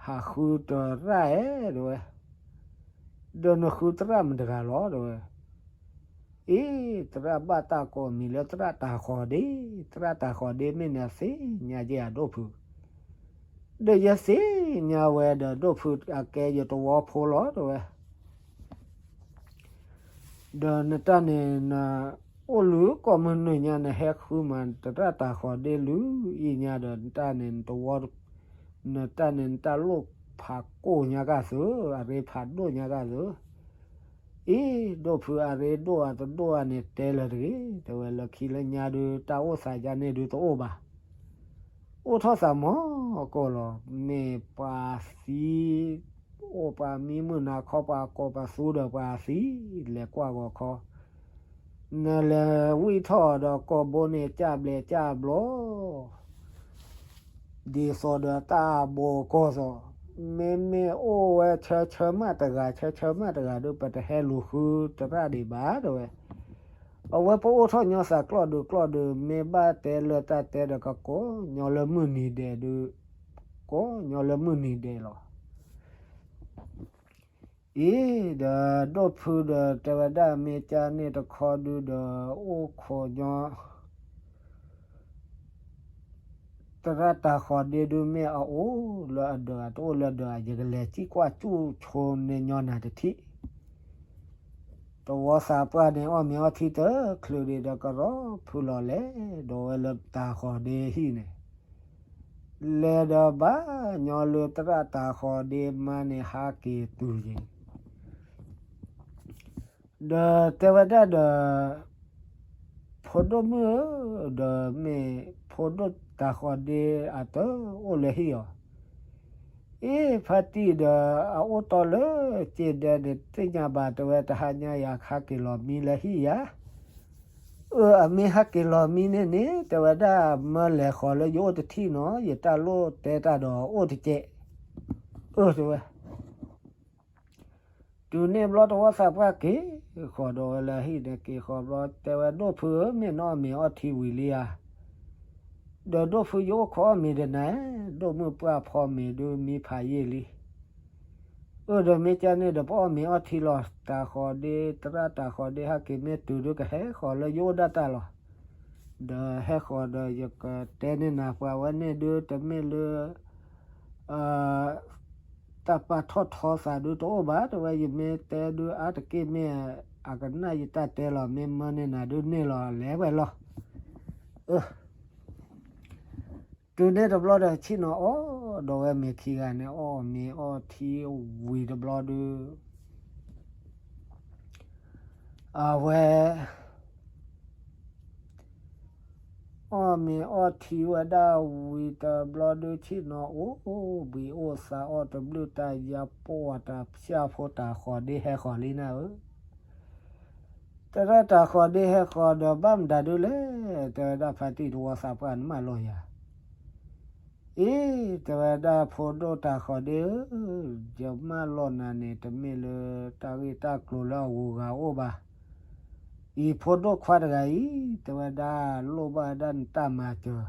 ဟးဃုသရၣ်ဧဲ တဲဝဲ, ဒီးနဃုသရၣ်မတၤတဂၤလီၤ တဲဝဲ. အ့ သရၣ်ဘၣ်တၢ်ကိးမံၤလၢသရၣ်တၤဃီၤဒ့, သရၣ်တၤဃီၤဒ့မ့ၢ်နသ့ၣ်ညါက့ၤဧါ ဒိၣ်ဖု. ဒီးယသ့ၣ်ညါဝဲဒီး ဒိၣ်ဖုအကဲယတဝီဖိလီၤ တဲဝဲ. ဒီးနတၢ်န့ၣ် နအိၣ်လၢကိးမုၢ်နုာ်ညါ နဟဲဃုမၤသရၣ်တၤဃီၤဒ့လၢအံၤညါဒီး နတၢ်န့ၣ် နတဝီ နတၢ်န့ၣ် နတၢ်လိၣ်ဖးကိၢ်ညါကၢ်သု, အရ့ဖးဒိၣ်ညါကၢ်သု. အ့ ဒိၣ်ဖုအရ့ဒိၣ်အတဒိၣ်အန့ၣ် တဲလၢၤတဂ့ၤ, တဲဝဲလၢခံလၢညါဒုး တၢ်အိၣ်သးယါန့ၣ်ဒုးတအိၣ်ဘၣ်. အိၣ်ထီၣ်သးမီၤကိာ်လီၤ, မ့ၢ်ပှၤသံ အိၣ်ပှၤမံမုၢ်နၤခီ ပှၤကိးပသူဒီးပှၤသံ, လဲၤကွၢ်ဂီၤခီ, နလဲၤဝံၣ်ထီၣ်ဒီးကိာ်ဘိန့ၣ် ကၢ်ဘျဲးကၢ်ဘျီ ဒ်သိးဒီးတၢ်ဘိကီၢ်သိး, မ့မ့ၢ်အိၣ်ဝဲဆၢဆၢမးတဂၤ ဆၢဆၢမးတဂၤဒီး ပတဟဲလူၤဃုသရၣ်ဒံးဘၣ် တဲဝဲ. အဝဲပအိၣ်ထီၣ်ညီသးကျီၢ်ဒုးကျီၢ်ဒုး မ့ၢ်ဘၣ်တဲလၢတၢ်တဲဒီး ကကိးညီလၢမုၢ်နံၤဒဲးဒုး, ကိးညီလၢမုၢ်နံၤဒဲးလီၤ. အံၤ ဒီးဒိၣ်ဖုဒီးတဲဝဲဒၣ် မ့ၢ်ကၢ်န့ၣ်တခီဒုးဒီး အိၣ်ခိးညီ သရၣ်တၤဃီၤဒ့ဒုး မ့ၢ်အအိၣ်လၢအဒၢး တအိၣ်လၢအဒၢး ယကလဲၤစံၣ်ကွၢ်စူၣ်ဆိန့ၢ်ညီနၤတထံၣ်. တဝီသးပှၢ်န့ၣ် အီၣ်မ့ၤအီထံတချုးဒံးဒီး ကရီဖုလီၤလဲၤဒီးဝဲလၢတၤဃီၤဒ့ဟံၣ်န့ၣ်, လဲၤဒီးဘၣ်ညီလၢသရၣ်တၤဃီၤဒ့မါန့ၣ် ဟးက့ၤတုၤယံၤ ဒီးတဲဝဲဒၣ်ဒီး ဖိဒိၣ်မုၣ်ဧၢ, ဒီးမ့ၢ်ဖိဒိၣ်တၤဃီၤဒ့အတအိၣ်လၢဟံၣ်အီၤ. အ့ ဖါတံၢ်ဒီး အအိၣ်တီလၢစ့ဒဲန့ၣ် သ့ၣ်ညါဘၣ် တဲဝဲ တဟါညါယၤဟးက့ၤလီၤမံလၢဟံၣ်ယၤ. အၢ အမ့ၢ်ဟးက့ၤလီၤမံန့ၣ်န့ၣ် တဲဝဲဒၣ် မၢလဲၤဃီၤလၢယအိၣ်တထံၣ်နီၤ, ယတၢ်လိၣ်တဲတၢ်ဒီးအိၣ်တကဲး. အၢ တဲဝဲ တုၤန့ၣ်ဘျီတဝီသးပှၢ်က့ၤဃီၤဒီးဝဲလၢဟံၣ်န့ၣ် က့ၤဃီၤဘျီ တဲဝဲ ဒိၣ်ဖုဧၢ, မ့ၢ်နအီၣ်မ့ၤအီထံဝံၤလံဧါ. ဒီးဒိၣ်ဖု ယအိၣ်ခိးအီၣ်မ့ၤဒီးနၤ, ဒိၣ်မုၢ်ပှၢ်ဖီမ့ၤဒုးမံဖးယံာ်လံ. အၢ ဒီးမ့ၢ်ကၢ်န့ၣ်ဒီး ပအီၣ်မ့ၤအီထံလီၤ. တၤဃီၤဒ့ သရၣ်တၤဃီၤဒ့ဟဲက့ၤမ့ၢ်တုၤဒုး ကဟဲဃီၤလၢယအိၣ်ဒၣ်တၢ်လီၤ. ဒီးဟဲဃီၤဒီး ယကတဲန့ၢ်နၤ ပှၤဝဲန့ၣ်ဒုး တမ့ၢ်လၢ တၢ်ပာ်ထီၣ်ထီသးဒုးတအိၣ်ဘၣ် တဲဝဲ, ယမ့ၢ်တဲဒုးအါတက့ၢ်မ့ၢ် အကနၣ်ယတၢ်တဲလီၤ, မ့ၢ်မၢန့ၢ်နၤဒုးန့ၢ်လီၤ လဲၤဝဲလီၤ. အၢ တုၤန့ၣ်တဘျီဒီး ဆ့ၣ်နီၤအီၣ်ဒီးဝဲမ့ၤခံဂၤန့ၣ် အီၣ်မ့ၤအီထံဝံၤတဘျီဒုး အဝဲ အီၣ်မ့ၤအီထံဝဲဒၣ်ဝံၤတဘျီဒုး ဆ့ၣ်နီၤအိၣ်ဘှံးအိၣ်သး အီၣ်တဘျုးတၢ်ယါပိာ်အတၢ် ပၠၣ်ဖိတၤဃီၤဒ့ဟဲဃီၤလံနၤဧၢ. သရၣ်တၤဃီၤဒ့ဟဲဃီၤဒီး ဘၣ်မတၤဒုးလဲၣ်, တဲဝဲဒၣ် ဖါတံၢ်တဝီသးပှၢ် နမၢလီၤယၤ. အ့ တဲဝဲဒၣ် ဖိဒိၣ်တၤဃီၤဒ့ဧၢ, ယမၢလီၤနၤန့ၣ် တမ့ၢ်လၢတၢ်ဂ့ၢ်တၢ်ကျိၤလၢအဂုၤအဂၤအိၣ်ဘၣ်. အံၤဖိဒိၣ်ခွါတဂၤအံၤ တဲဝဲဒၣ် လိၣ်ဘၣ်ဒၣ်နတၢ်မၤစၢၤ,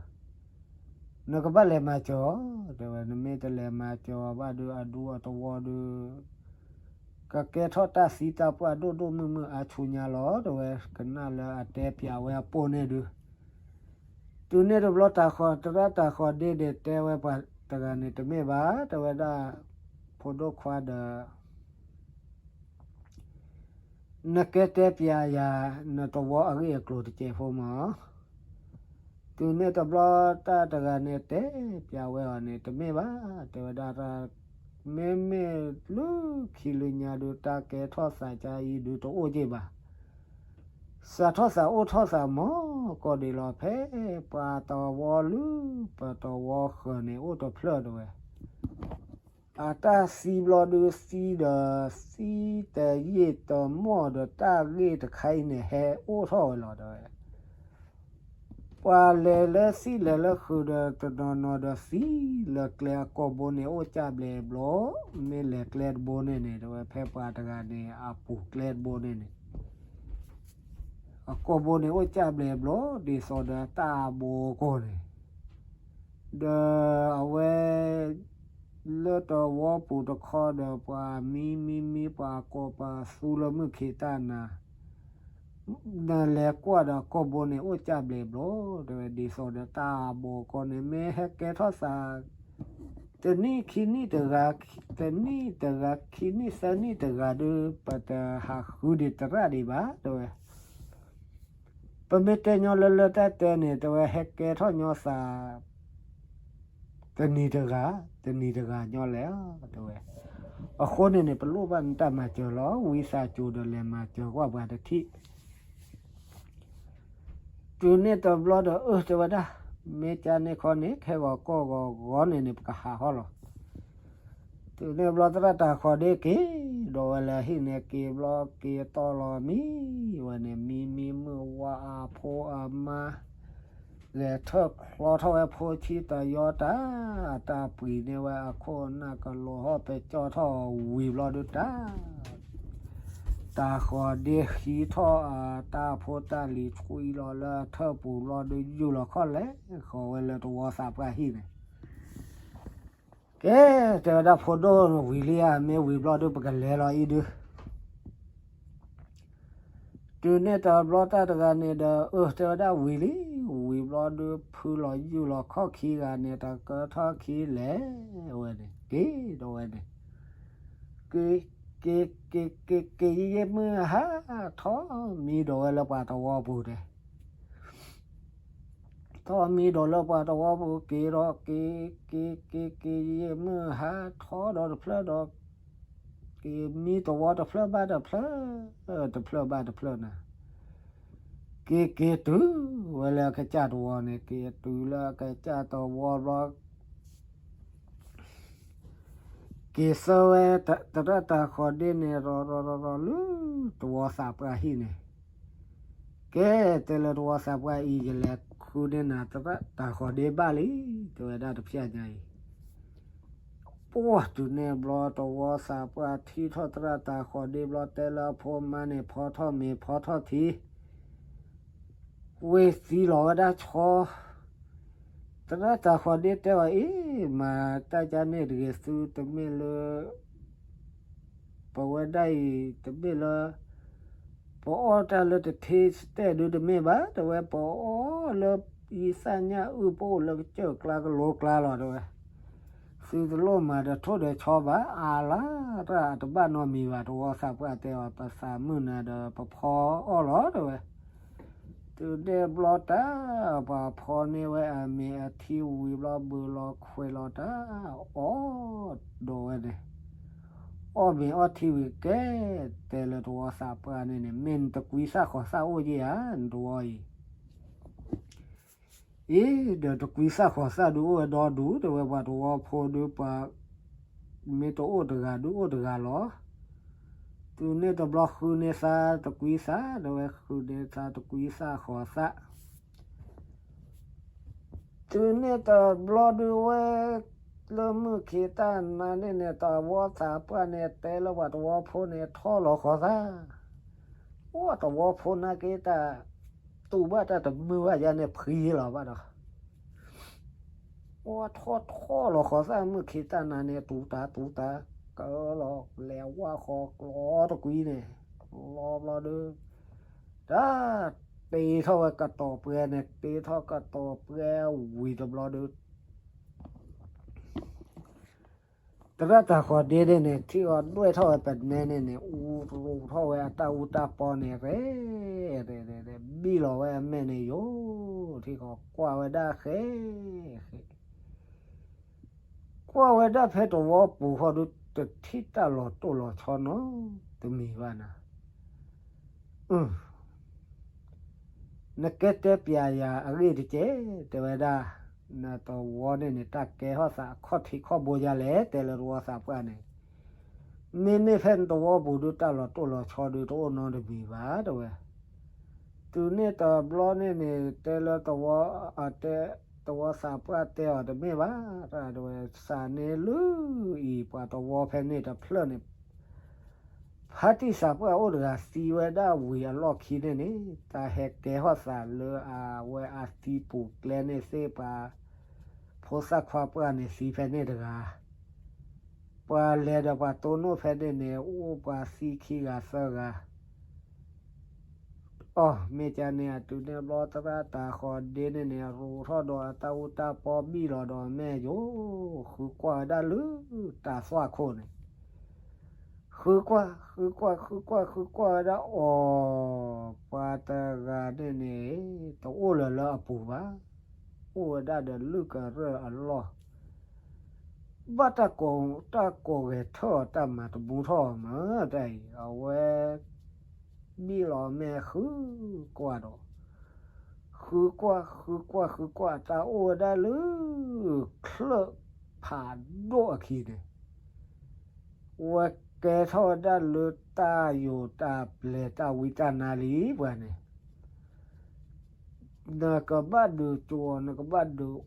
နကဘၣ်လဲၤမၤစၢၤအီၤ, တဲဝဲ, နမ့ၢ်တလဲၤမၤစၢၤအီၤဘၣ်ဒီး အဒူအတဝီဒီး ကကဲထီၣ်တၢ်သံတၢ်ပှၢ်ဒိၣ်ဒိၣ်မုၢ်မုၢ်အါဆူညါလီၤ, တဲဝဲ, ကနၣ်လၢအတဲပၠးဝဲအပိၢ်န့ၣ်ဒုး တုၤန့ၣ်တဘျီ တၤဃီၤ သရၣ်တၤဃီၤဒ့န့ၣ် တဲဝဲပှၤတဂၤန့ၣ် တမ့ၢ်ဘၣ်, တဲဝဲဒၣ် ဖိဒိၣ်ခွါဒီး နကဲတဲပၠးယၤ နတဝီအဂ့ၢ်အကျိၤတစဲးဖိမး. တုၤန့ၣ်တဘျီ တၢ်တဂၤန့ၣ် တဲပၠးဝဲအီၤန့ၣ် တမ့ၢ်ဘၣ်, တဲဝဲဒၣ် မ့မ့ၢ်လၢခံလၢညါဒုး တၢ်ကဲထီၣ်သးကါအံၤဒုး တအိၣ်က့ၢ်ဘၣ်. စးထီၣ်သးအိၣ်ထီၣ်သးမီၤကီၢ်ဒံးလီၤ, ဖဲပှၤတဝီလၢ ပတဝီဃၢၤန့ၣ် အိၣ်တဖျၢၣ်တဲဝဲ. အတၢ်သံဘျီဒုးသံဒီး သံတယံာ်တမီၢ်ဒီး တၢ်ဂ့ၢ်တခါအံၤန့ၣ် ဟဲအိၣ်ထီၣ်ဝဲလီၤတဲဝဲ. ပှၤလဲၤလၢသံလဲၤလၢဃုာ်ဒီးတနီၤနီၤဒီးသံလၢကျဲအကိာ်ဘိန့ၣ်အိၣ်ကၢ်ဘျဲးဘျီ, မ့ၢ်လဲၤကျဲတဘိန့ၣ်န့ၣ် တဲဝဲဖဲပှၤတဂၤန့ၣ် အပူၤကျဲတဘိန့ၣ်န့ၣ် အကိာ်ဘိန့ၣ်အိၣ်ကၢ်ဘျဲးဘျီ ဒ်သိးဒီးတၢ်ဘိကိၢ်န့ၣ် ဒီးအဝဲ လၢတဝီပူၤတခီဒီး ပှၤမံမံမံ ပှၤကိးပှၤသူလၢမုၢ်ခ့တၢ်နၤ, နလဲၤကွၢ်ဒီးကိာ်ဘိန့ၣ်အိၣ်ကၢ်ဘျဲးဘျီ, တဲဝဲဒ်သိးဒီးတၢ်ဘိကိၢ်န့ၣ် မ့ၢ်ဟဲကဲထီၣ်သး တနံၣ်ခံနံၣ်တဂၤ, တနံၣ်တဂၤ ခံနံၣ်သၢနံၣ်တဂၤဒီး ပတဟးဃုဒံးတရၣ်ဒံးဘၣ် တဲဝဲ ပမ့ၢ်တဲညီလၢလၢတၢ်တဲန့ၣ် တဲဝဲဟဲကဲထီၣ်ညီသး တနံၤတဂၤ, တနံၤတဂၤညီလဲၣ်, တဲဝဲ. အဃိန့ၣ်န့ၣ် ပလိၣ်ဘၣ်နတၢ်မၤစၢၤလီၤ. ဝံသးစူၤဒီးလဲၤမၤစၢၤကွၢ်ပှၤတထံၣ် တုၤန့ၣ်တဘျီဒီး အၢ တဲဝဲဒၣ်, မ့ၢ်ကန့ၣ်ခီန့ၣ် ခဲဂီၤကိၢ်ဂီၤဂီၤန့ၣ်န့ၣ် ပကဟးဟီၣ်လီၤ. တုၤန့ၣ်ဘျီသရၣ်တၤဃီၤဒ့က့ၤ ဒီးဝဲလၢဟံၣ်န့ၣ် က့ၤဘျီက့ၤတီၢ်လီၤမံဝဲန့ၣ် မံမံမုၢ်ဝါအဖိအမါ ဂဲၤထၢၣ်ချီထီၣ်ဝဲဖိဆံတယီတၢ်, တၢ်ပှံၤန့ၢ်ဝဲအခိၣ်အနၢ်ကလိၤဟီၣ်ပဲကၠီထီၣ်ဝံၤဘျီဒုးတၢ် တၤဃီၤဒ့ဟံးထီၣ်အတၢ်ဖိတၢ်လံၤထွံလီၤလၢအထၢၣ်ပူၤဘျီဒုးယူၢ်လီၤခီၣ်လဲၣ်ဃီၤဝဲလၢတဝီသးပှၢ်ဟံၣ်န့ၣ် ကဲ, တဲဝဲဒၣ်ဖိဒိၣ်ဝံၤလံဧါ, မ့ၢ်ဝံၤဘျီဒုးပကလဲၤလီၤအံၤဒုး တုၤန့ၣ်တဘျီတၢ်တဂၤန့ၣ်ဒီး အၢ တဲဝဲဒၣ်ဝံၤလံ, ဝံၤဘျီဒုးဖုလီၤယူၢ်လီၤခီၣ်ခံဂၤန့ၣ် တကၢထီၣ်ခံလဲၣ်ဝဲန့ၣ် က့ၤဒီးဝဲန့ၣ် က့ၤ က့ၤ က့ၤ က့ၤ က့ၤ ယံာ်ယံာ်မုၢ်ဟါထီၣ်မံဒီးဝဲလၢပှၤတဝီပူၤန့ၣ် ထီၣ်မံဒီးလၢပှၤတဝီပူၤက့ၤဒီးက့ၤ က့ၤ က့ၤ က့ၤ ယံာ်ယံာ်မုၢ်ဟါထီၣ်ဒီးတဖျၢၣ်ဒီး က့ၤမံတဝီတဖျၢၣ်ဘၣ်တဖျၢၣ် တဖျၢၣ်ဘၣ်တဖျၢၣ်နၤ က့ၤက့ၤတုၤဝဲလၢအကစၢ်တဝီန့ၣ် က့ၤတုၤလၢအကစၢ်တဝီဘျီ က့ၤဆၢဝဲ သရၣ်တၤဃီၤဒ့န့ၣ် ရီၤရီၤရီၤရီၤလၢတဝီသးပှၢ်ဟံၣ်န့ၣ် ကဲ တဲလၢတဝီသးပှၢ်အံၤ ယလဲၤဃုန့ၢ်နၤသရၣ်တၤဃီၤဒ့ဘၣ်လံ တဲဝဲဒၣ်တဖျၢၣ်ညါအံၤ ပှၢ်တုၤန့ၣ်ဘျီ တဝီသးပှၢ်ထံၣ်ထီၣ်သရၣ်တၤဃီၤဒ့ဘျီ တဲလၢအဖိမါန့ၣ် ဖီထီၣ်မ့ၤဖီထီၣ်ထံ ဝ့ၢ်သံလီၤဝဲဒၣ်ဆီ သရၣ်တၤဃီၤဒ့တဲအီၤ အ့ မၤတၢ်ကန့ၣ်တဂ့ၤ သုတမ့ၢ်လၢ ပဝဲဒၣ်အံၤ တမ့ၢ်လၢ ပအီၣ်တၢ်လၢတထ့စတဲၣ်ဒုတမ့ၢ်ဘၣ် တဲဝဲ ပအီၣ်လၢယံသၣ်ညၣ်အုၣ် ပအိၣ်လၢကစၢၢ်ကျါကလိကျါလီၤ တဲဝဲ သုတလိၣ်မၤဒီးထိၣ်ဒီးဆီဘၣ် အါလါတၢ်တဘၣ်နီတမံၤဘၣ် တဝီသးပှၢ်တဲအီၤ ပသးမုာ်နၤဒီးပဖီအီၣ်လီၤ တဲဝဲ တုၤန့ၣ်ဘျီတၢ် ပှၤဖီန့ၢ်ဝဲအမ့ၤအထံဝံၤဘျီ ဘုးလီၤခွဲးလီၤတၢ် အီၣ်ဒီးဝဲန့ၣ် အီၣ်မ့ၤအီၣ်ထံဝံၤကဲ တဲလၢတဝီသးပှၢ်န့ၣ်န့ၣ် မ့ၢ်နတကွံသၣ်ဃီၤသၣ်အိၣ်ယဲၢ်ဧါ နတဝီအံၤ အ့ ဒီးတကွံသၣ်ဃီၤသၣ်ဒုးအိၣ်ဝဲဒီဒူၣ် တဲဝဲပှၤတဝီဖိဒုးပှၤ မ့ၢ်တအိၣ်တဂၤဒုးအိၣ်တဂၤလီၤ တုၤန့ၣ်တဘျီဃုန့ၢ်သါတကွံသၣ် တဲဝဲဃုန့ၢ်သါတကွံသၣ်ဃီၤသၣ် တုၤန့ၣ်တဘျီဒုးဝဲ လၢမုၢ်ခ့တၢ်နၤန့ၣ်န့ၣ် တဝီသးပှၢ်န့ၣ် တဲလၢပှၤတဝီဖိန့ၣ် ထီၣ်လီၤဃီၤသၣ် အိၣ်တဝီဖိနာ်က့တၢ် တူၢ်ဘၣ်တၢ်တမုာ်ဘၣ်ယါန့ၣ် ဖှံလီၤဘၣ်ဒီး အိၣ်ထီၣ်ထီၣ်လီၤဃီၤသၣ် မုၢ်ခ့တၢ်နၤန့ၣ် တူၢ်တၢ်တူၢ်တၢ် ကလီၤ လဲၤဝၣ်ဃီၤကျီတကွံန့ၣ် လီၤဘျီဒုး တၢ် တ့ထီၣ်ဝဲကတီၤပှဲၤန့ၣ် တ့ထီၣ်ကတီၤပှဲၤဝံၤတဘျီဒုး သရၣ်တၤဃီၤဒ့န့ၣ်န့ၣ် ထံၣ်အီၤဒွဲၣ်ထီၣ်ဝဲပနဲန့ၣ်န့ၣ် အူရူၤထီၣ်ဝဲအတၢ်အူတၢ်ပီန့ၣ် ရဲ ရဲ ရဲ ရဲ ဘံၣ်လီၤဝဲအမဲာ်န့ၣ်ယိာ် ထံၣ်ဃီၤကွၢ်ဝဲဒၣ်ဃဲ ဃဲ ကွၢ်ဝဲဒၣ်ဖဲတဝီပူၤဃီဒုး တထံၣ်တၢ်လီၤတိၢ်လီၤဆီနီတမံၤဘၣ်နၤ နကဲတဲပျးယၤအဂ့ၢ်တက့ၢ် တဲဝဲဒၣ် နတဝီန့ၣ်န့ၣ် တၢ်ကဲထီၣ်သးအခီၣ်ထံးခီၣ်ဘိယါလဲၣ် တဲလၢတဝီသးပှၢ်န့ၣ် မ့မ့ၢ်ဖဲနတဝီပူၤဒုး တၢ်လီၤတိၢ်လီၤဆီဒုး တအိၣ်နီတမံၤဘၣ် တဲဝဲ တုၤန့ၣ်တဘျီန့ၣ်န့ၣ် တဲလၢသဝီ, တဲ, သဝီသးပှၢ်တဲအီၤတမ့ၢ်ဘၣ်, တဝဲစးန့ၣ်လၢအံၤ ပှၤသဝီဖဲန့ၣ်တဖျၢၣ်န့ၣ် ဖါတံၢ်သးပှၢ်အိၣ်တဂၤသံဝဲဒၣ်ဝံၤအလီၢ်ခံန့ၣ်န့ၣ် တၢ်ဟဲကဲထီၣ်သးလၢအဝဲအသံပူၤကျဲန့ၣ်သ့ၣ်ပှၤ ဖိသၣ်ခွါပှၢ်န့ၣ်သံဖဲန့ၣ်တဂၤ, ပှၤလဲၤဒီးပှၤတိၢ်နီၣ်ဖဲန့ၣ်န့ၣ် အိၣ်ပှၤသံခံဂၤသၢဂၤ အီၣ် မ့ၢ်ကန့ၣ် အတုၤန့ၣ်ဘျီသရၣ်တၤဃီၤဒ့န့ၣ်န့ၣ် ရူးထီၣ်ဒီးအတၢ်အူတၢ်ပီဘံၣ်လီၤဒီးအမဲာ်ယိၤ, ဃုကွၢ်ဝဲဒၣ်လၢတၢ်သွၣ်ခိၣ်န့ၣ်, ဃုကွၢ် ဃုကွၢ် ဃုကွၢ် ဃုကွၢ်ဝဲဒၣ်အီၤ, ပှၤတဂၤန့ၣ်န့ၣ် တအိၣ်လၢၤလၢအပူၤဘၣ်, အိၣ်ဝဲဒၣ်ဒီးလုၢ်ကရၢၢ်အလီၢ် ဘၣ်တၢ်ကိး, တၢ်ကိးဂဲၤထၢၣ်အီၤ တၢ်မၤတမူထီၣ်အီၤမး တၢ်အံၤ အဝဲ ဘံၣ်လီၤအမဲာ်ဃုကွၢ်ဒီး, ဃုကွၢ် ဃုကွၢ် ဃုကွၢ် တၢ်အိၣ်ဝဲဒၣ်လၢ ချၢၣ်ဖးဒိၣ်အခံန့ၣ်, ဝဲကဲထီၣ်ဝဲဒၣ်လၢတၢ်ယိာ်တၢ်ပျဲၤတၢ်ဝံတၢ်နါလံ ပှၤန့ၣ် နကဘၣ်ဒုးကၠိအီၤ နကဘၣ်ဒုး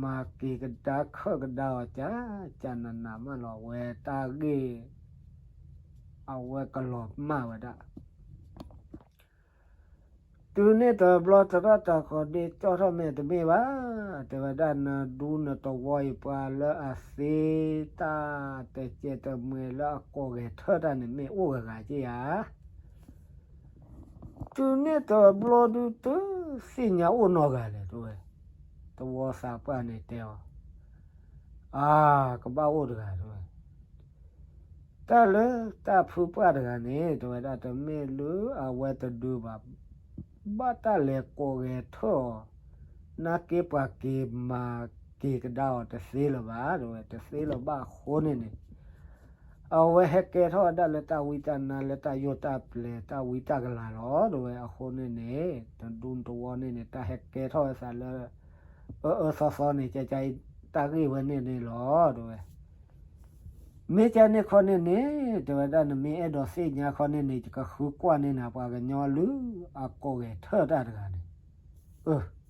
မၤက့ၤကဒါခၢၣ်ကဒါအီၤ ကကနနးမးလီၤ ဝဲတၢ်ဂ့ၢ် အဝဲကလီၤမၢ်ဝဲဒၣ်. တုၤန့ၣ်တဘျီသရၣ်တၤဃီၤဒ့ကၠီၣ်ထီၣ်မဲာ်တမ့ၢ်ဘၣ်, တဲဝဲဒၣ်နဒူနတဝီအံၤ ပှၤလၢအသ့တၢ်တစဲးတမှဲၤလၢအကိးဂဲၤထၢၣ်တၢ်န့ၣ် မ့ၢ်အိၣ်ဂၤဂၤက့ဧါ တုၤန့ၣ်တဘျီဒုးတသ့ၣ်ညါအိၣ်နီတဂၤလဲၣ် တဲဝဲ, သဝီသးပှၢ်န့ၣ်တဲအီၤ, အါ, ကဘၣ်အိၣ်တဂၤ တဲဝဲ, တၢ်လၢတၢ်ဖုပှၢ်တဂၤန့ၣ် တဲဝဲဒၣ်တမ့ၢ်လၢအဝဲတဒုးဘၣ်, ဘၣ်တၢ်လဲၤကိးဂဲၤထၢၣ်အီၤ, နာ်က့ပှၤက့ၤမၤက့ၤကဒါအီၤတသ့လၢၤဘၣ် တဲဝဲ, တသ့လၢၤဘၣ်အဃိန့ၣ်န့ၣ် အဝဲဟဲကဲထီၣ်ဝဲဒၣ်လၢတၢ်ဝံတၢ်နါလၢတၢ်ယိာ်တၢ်ပျဲၤတၢ်ဝံတၢ်ကလၤလီၤ တဲဝဲ, အဃိန့ၣ်န့ၣ် နဒူနတဝီန့ၣ်န့ၣ် တၢ်ဟဲကဲထီၣ်ဝဲသးလၢ အၢအၢသီသီန့ၣ် ကကတၢ်ဂ့ၢ်ဝဲန့ၣ်န့ၣ်လီၤ တဲဝဲ. မ့ၢ်ကန့ၣ်ခီန့ၣ်န့ၣ် တဲဝဲဒၣ် နမ့ၢ်အဲၣ်ဒိးသ့ၣ်ညါခီန့ၣ်န့ၣ် ယကဃုကွၢ်န့ၢ်နၤပှၤကညီလၢအကိးဂဲၤထၢၣ်တၢ်တဂၤန့ၣ်, အၢ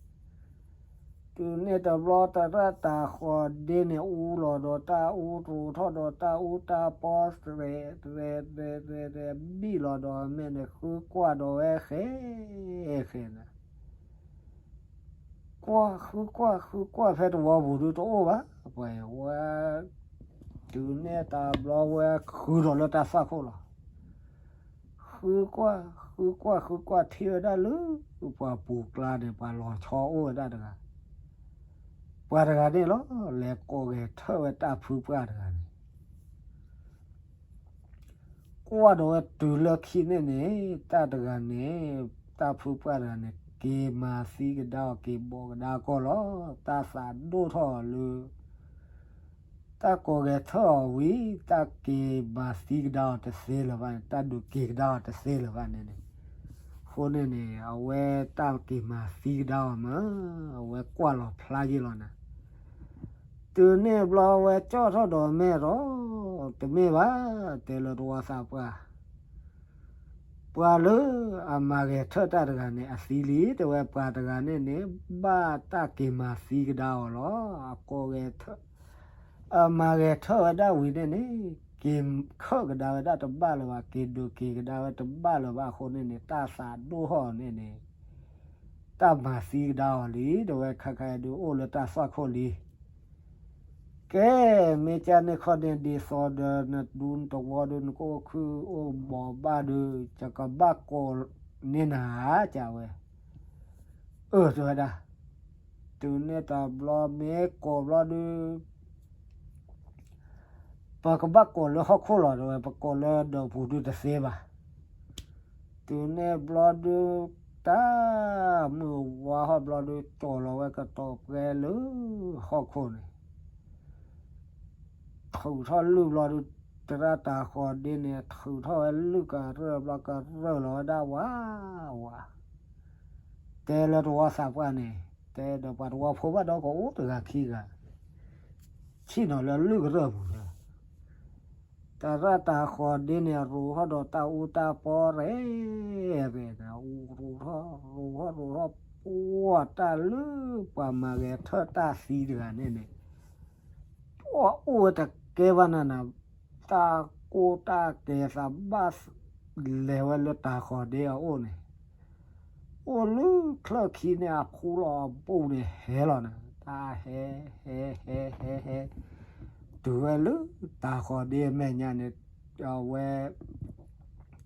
တုၤန့ၣ်တဘျီသရၣ်တၤဃီၤဒ့န့ၣ် အူလီၤဒီးတၢ်အူ တြူးထီၣ်ဒီးတၢ်အူတၢ်ပီ ရဲၣ်ရဲၣ်ရဲၣ်ရဲၣ် ဘံၣ်လီၤဒီးအမဲာ်န့ၣ် ဃုကွၢ်ဒီးဝဲဃဲဃဲန့ၣ် ကွၢ် ဃုကွၢ် ဃုကွၢ်ဖဲသဝီပူၤဒုးတအိၣ်ဘၣ်, ပှၤဝဲ တုၤန့ၣ်တဘျီဝဲဃုဒီးလၢတၢ်သွၣ်ခိၣ်လီၤ. ဃုကွၢ် ဃုကွၢ် ဃုကွၢ် ထံၣ်ဝဲဒၣ်လၢ ပှၤပူၤကျါန့ၣ် ပှၤလီၤဆီအိၣ်ဝဲဒၣ်တဂၤ, ပှၤတဂၤန့ၣ်လီၤ လဲၤကိးဂဲၤထၢၣ်ဝဲတၢ်ဖုပှၢ်တဂၤန့ၣ် ကွၢ်ဒီးဝဲတုၤလၢခံန့ၣ်န့ၣ် တၢ်တဂၤန့ၣ် တၢ်ဖုပှၢ်တဂၤန့ၣ် က့ၤမၤသံကဒါအီၤ က့ၤဘိးကဒါကီၢ်လီၤ. တၢ်သးဒိၣ်ထီၣ်အီၤလၢ တၢ်ကိးဂဲၤထၢၣ်အီၤဝံၤ တၢ်က့ၤမၤသံကဒါအီၤတသ့လၢၤဘၣ်န့ၣ် တၢ်ဒုးက့ၤကဒါအီၤတသ့လၢၤဘၣ်န့ၣ်န့ၣ်, အဃိန့ၣ်န့ၣ် အဝဲတၢ်က့ၤမၤသံကဒါအီၤမး အဝဲကွၢ်လီၤဖျါယ့ၢ်လီၤနၤ တုၤန့ၣ်ဘျီဝဲကၠီၣ်ထီၣ်ဒီးမဲာ်ဒီး, တမ့ၢ်ဘၣ်, တဲလၢတဝီသးပှၢ်, ပှၤလၢအမၤဂဲၤထၢၣ်တၢ်တဂၤန့ၣ် အသံလံ, တဲဝဲပှၤတဂၤန့ၣ်န့ၣ် ဘၣ်တၢ်က့ၤမၤသံကဒါအီၤလီၤ. အကိးဂဲၤထၢၣ်, အမၤဂဲၤထၢၣ်ဝဲဒၣ်ဝံၤန့ၣ်န့ၣ် က့ၤခၢၣ်ကဒါဝဲဒၣ်တဘၣ်လၢၤဘၣ်, က့ၤဒုးက့ၤကဒါဝဲတဘၣ်လၢၤဘၣ်အဃိန့ၣ်န့ၣ် တၢ်သးဒိၣ်ထီၣ်န့ၣ်န့ၣ် တၢ်မၤသံကဒါအီၤလံ, တဲဝဲခါခါအံၤဒုးအိၣ်လၢတၢ်သွၣ်ခိၣ်လံ. ကဲ, မ့ၢ်ကန့ၣ်ခီန့ၣ် ဒ်သိးဒီးနဒူနတဝီဒုး နကအိၣ်ခုအိၣ်ဘီဘၣ်ဒုး ယကဘၣ်ကိးန့ၢ်နၤဧါ ကဝဲ, အၢ တဲဝဲဒၣ်, တုၤန့ၣ်တဘျီမ့ၢ်ကိးဘျီဒုး ပကဘၣ်ကိးလၢဟီၣ်ခိၣ်လီၤ တဲဝဲ, ပကိးလၢဒၢးပူၤဒုးတသ့ဘၣ်. တုၤန့ၣ်ဘျီဒုး တၢ်မုၢ်ဝါဟီၣ်ဘျီဒုး ကၠီၤလီၤဝဲကတီၤပှဲၤလၢဟီၣ်ခိၣ်န့ၣ် ထုးထီၣ်လုၢ်ဘျီဒုး သရၣ်တၤဃီၤဒ့န့ၣ် ထုးထီၣ်ဝဲလုၢ်ကရၢၢ်ဘျီ ကရၢၢ်လီၤဝဲဒၣ်ဝးဝး, တဲလၢတဝီသးပှၢ်န့ၣ်, တဲဒီးပှၤတဝီဖိဘၣ်ဒီးကအိၣ်တဂၤခံဂၤ ဆ့ၣ်နီၤလၢလုၢ်ကရၢၢ်ပူၤလၢ သရၣ်တၤဃီၤဒ့န့ၣ် ရိးထီၣ်ဒီးတၢ်အူတၢ်ပီရဲၣ်ရဲၣ်, ရိးထီၣ် ရိးထီၣ် ရိးထီၣ် ပှၤတၢ်လၢပှၤမၤဂဲၤထၢၣ်တၢ်သံတဂၤန့ၣ်န့ၣ် အိၣ်ဝဲတကဲဘၣ်နၤနၤ, တၢ်ကိၢ်တၢ်ကဲသးဘၣ် လဲၤဝဲလၢတၤဃီၤဒ့အအိၣ်န့ၣ်, အိၣ်လၢချၢၣ်ခံန့ၣ် အဖူလီၤအဘူးန့ၣ်ဟဲလီၤနၤ, တၢ်ဟဲ ဟဲ ဟဲ ဟဲ ဟဲ ဟဲ တုၤဝဲလၢတၤဃီၤဒ့အမဲာ်ညါန့ၣ်, အဝဲ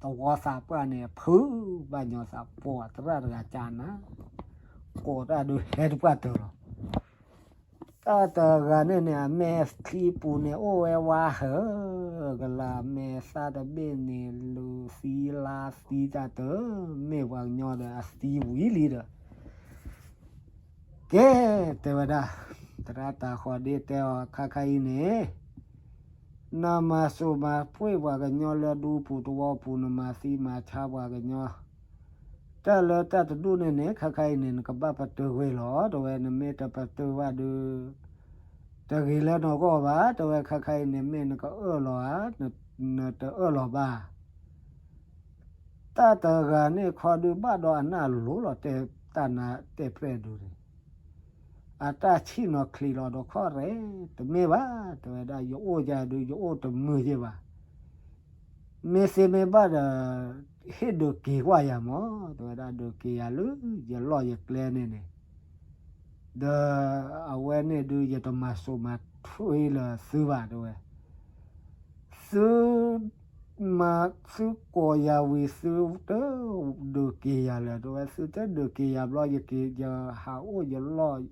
သဝီသးပှၢ်န့ၣ် ဖုးဘၣ်ညီသးပှၢ်သရၣ်တဂၤကနၤ, ကိးတၢ်ဒုးဟဲတပှၢ်တၢၢ်လီၤ. တၢ်တဂၤန့ၣ်န့ၣ် အမဲာ်ချံပူၤန့ၣ် အိၣ်ဝဲဝါဟၢကလၤ, မဲာ်သၣ်တဘ့ၣ်န့ၣ် လူၤသံလါသံတၢ်တၢ်, မ့ၢ်ပှၤကညီဒီးအသံဝံၤလံဒီး ကဲ, တဲဝဲဒၣ်, သရၣ်တၤဃီၤဒ့တဲအီၤ ခါခါအံၤန့ၣ် နမၤစိၤမၤပှ့ၤပှၤကညီလၢဒူပူၤသဝီပူၤ, နမၤသံမၤဆါပှၤကညီ, တၢ်လၢတၢ်တဒူၣ်န့ၣ်န့ၣ် ခါခါအံၤန့ၣ် နကဘၣ်ပတုာ်ကွံာ်လီၤ. တဲဝဲ နမ့ၢ်တပတုာ်ဘၣ်ဒီး တဂ့ၤလၢနဂီၢ်ဘၣ်. တဲဝဲ ခါခါအံၤန့ၣ် မ့ၢ်နကအၢၣ်လီၤဧါ, နတအၢၣ်လီၤဘၣ်. တၢ်တဂၤန့ၣ်ခီဒုးဘၣ်ဒီးအနၢ်လိၤလီၤ, တဲတၢ်နါတဲပြဲၣ်ဒုးန့ၣ် အတၢ်ဆံၣ်နီၤချံးလီၤဒီးခီၣ်ရဲၣ်, တမ့ၢ်ဘၣ်, တဲဝဲဒၣ်, ယအိၣ်ယၤဒုး ယအိၣ်တမုာ်ယဲၢ်ဘၣ်. မ့ၢ်သ့မ့ၢ်ဘၣ်ဒီး ဟ့ၣ်ဒုးက့ၤကွၢ်ယၤမး, တဲဝဲဒၣ်, ဒုးက့ၤယၤလၢယလီၢ်ယကျဲန့ၣ်န့ၣ်, ဒီးအဝဲန့ၣ်ဒုး ယတမၤစိၤမၤထွံလၢၤသုဘၣ်, တဲဝဲ. သုမၤ သုကိးယၤဝံၤ သုတဒုးက့ၤယၤလၢၤ, တဲဝဲ, သုတဒုးက့ၤယၤဘျီ ယက့ၤ ယဟးအိၣ်ယလီၢ်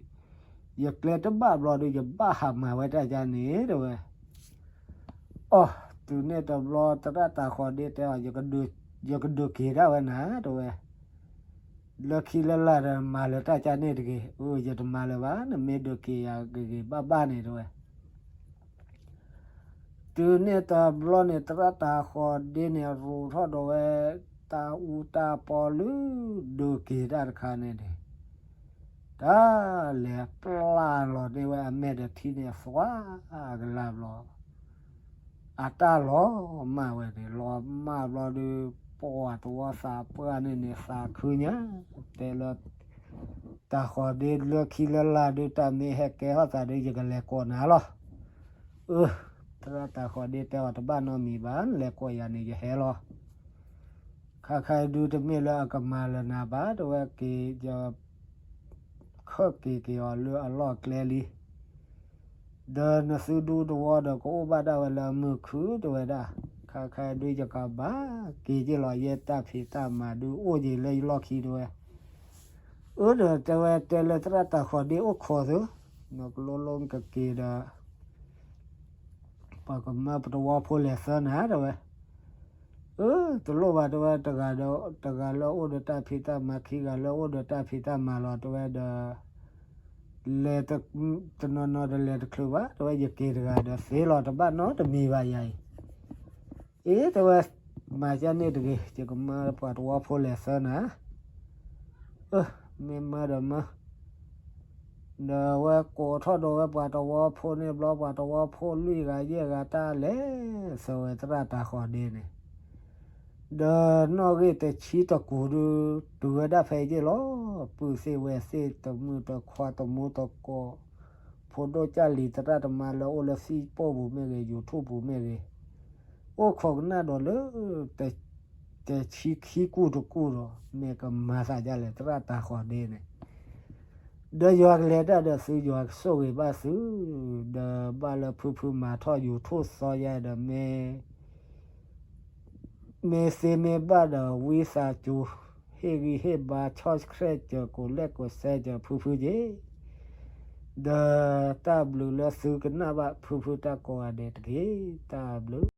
ယကျဲတဘၣ်ဘျီဒီး ယဘၣ်ဟးမၤဝဲတၢ်ကါန့ၣ်, တဲဝဲ. အိ, တုၤန့ၣ်တဘျီ သရၣ်တၤဃီၤဒ့တဲအီၤ, ယကဒုးက့ၤဒၣ်ဝဲနၤ, တဲဝဲ. လၢခံလၢလာ်ဒီး မၤလၢၤတၢ်ကါန့ၣ်တဂ့ၤ. အၢ, ယတမၤလၢၤဘၣ်, နမ့ၢ်ဒုးက့ၤယၤဂ့ၤဂ့ၤဘၣ်ဘၣ်န့ၣ်, တဲဝဲ. တုၤန့ၣ်တဘျီန့ၣ် သရၣ်တၤဃီၤဒ့န့ၣ် ရိးထီၣ်ဒီးဝဲ တၢ်အူတၢ်ပီလၢ ဒုးက့ၤတၢ်တခါန့ၣ်န့ၣ်, တၢ်လဲၤပျၢ်လီၤန့ၢ်ဝဲအမဲာ်ဒီးထံန့ၣ် သွါကလါဘျီ အတၢ်လီၤမၢ်ဝဲန့ၣ်, လီၤမၢ်ဘျီဒီး ပှၤသဝီသးပှၢ်န့ၣ်န့ၣ် သးခုညါ, တဲလၢ တၤဃီၤဒ့လၢခံလၢလာ်ဒီး တၢ်မ့ၢ်ဟဲကဲထီၣ်သးဒီး ယကလဲၤကိးနၤလီၤ. အၢ, သရၣ်တၤဃီၤဒ့တဲအီၤ, တဘၣ်နီတမံၤဘၣ်, နလဲၤကိးယၤန့ၣ် ယဟဲလီၤ. ခါခါအံၤဒုးတမ့ၢ်လၢအကမၤလၢၤနၤဘၣ်, တဲဝဲ, က့ၤ ယ ခၢၣ်က့ၤက့ၤအီၤလၢအလီၢ်ကျဲလံ. ဒီးနသုဒူသဝီဒီး ကအိၣ်ဘၣ်ဒၣ်ဝဲလၢအမုာ်ခု, တဲဝဲဒၣ်. ခါခါအံၤဒုး ယကဘၣ်က့ၤက့ၤလီၤ, ယဲတၢ်ဖံးတၢ်မၤဒုးအိၣ်က့ၤလၢယလီၢ်ခံ, တဲဝဲ. အၢ, ဒီးတဲဝဲ, တဲလၢသရၣ်တၤဃီၤဒ့အိၣ်ခိးသု, နကလိလိကက့ၤဒီး ပှၤကမၢပတဝီဖိလဲၤသၢနၤ, တဲဝဲ. အၢ, တလိၣ်ဘၣ်, တဲဝဲ, တဂၤဒီး တဂၤလၢအိၣ်ဒီးတၢ်ဖံးတၢ်မၤ, ခံဂၤလၢအိၣ်ဒီးတၢ်ဖံးတၢ်မၤလီၤ, တဲဝဲဒီး လဲၤတနီၤနီၤဒီးလဲၤတချုးဘၣ်, တဲဝဲ, ယက့ၤတဂၤဒီးသ့လီၤ, တဘၣ်နီတမံၤဘၣ်ယၤအံၤ. အ့, တဲဝဲ, မၤကန့ၣ်တဂ့ၤ, ယကမၢပှၤတဝီဖိလဲၤသၢနၤ. အၢ, မ့ၢ်မၢဒီးမၢ ဒီးအဝဲကိးထီၣ်ဒီးဝဲပှၤတဝီဖိန့ၣ်ဘျီ, ပှၤတဝီဖိလွံၢ်ဂၤယဲၢ်ဂၤတၢ်လဲၤသၢဝဲသရၣ်တၤဃီၤဒ့န့ၣ်, ဒီးနီၣ်ဂံၢ်တဆံတကူာ်ဒုး တုၤဝဲဒၣ်ဖဲအံၤက့ၢ်လီၤ. ပုၢ်သ့ၣ်ဝဲၢ်သ့ၣ် တမုၢ်တခွါ တမူတကိး, ဖိဒိၣ်ကၢ်လံၤ သရၣ်သမါလၢအိၣ်လၢ Facebook ပူၤမ့ၢ်ဂ့ၤ, YouTube ပူၤမ့ၢ်ဂ့ၤ, အိၣ်ခိးကနၣ်ဒီးလၢ တဆံခံကူာ်တကူာ်ဒီး မ့ၢ်ကမၤသးဒ်လဲၣ် သရၣ်တၤဃီၤဒ့န့ၣ်, ဒီးယွၤကလဲၤတၢ်ဒီးသု, ယွၤကဆိၣ်ဂ့ၤဘၣ်သု, ဒီးဘၣ်လၢဖုဖုမၤထီၣ် YouTube သီယါဒီး မ့ၢ် မ့ၢ်သ့မ့ၢ်ဘၣ်ဒီး ဝံသးစူၤ ဟ့ၣ်ဂံၢ်ဟ့ၣ်ဘါ ဆီၣ်ဆှဲးစၢၤ ကိးလဲၣ်ကိးဆဲးစၢၤဖုဖုက့ၤ, ဒီးတၢ်ဘျုးလၢသုကနၣ်ဘၣ်ဖုဖုတၢ်ကိးဂၤဒဲးတက့ၢ်. တၢ်ဘျုး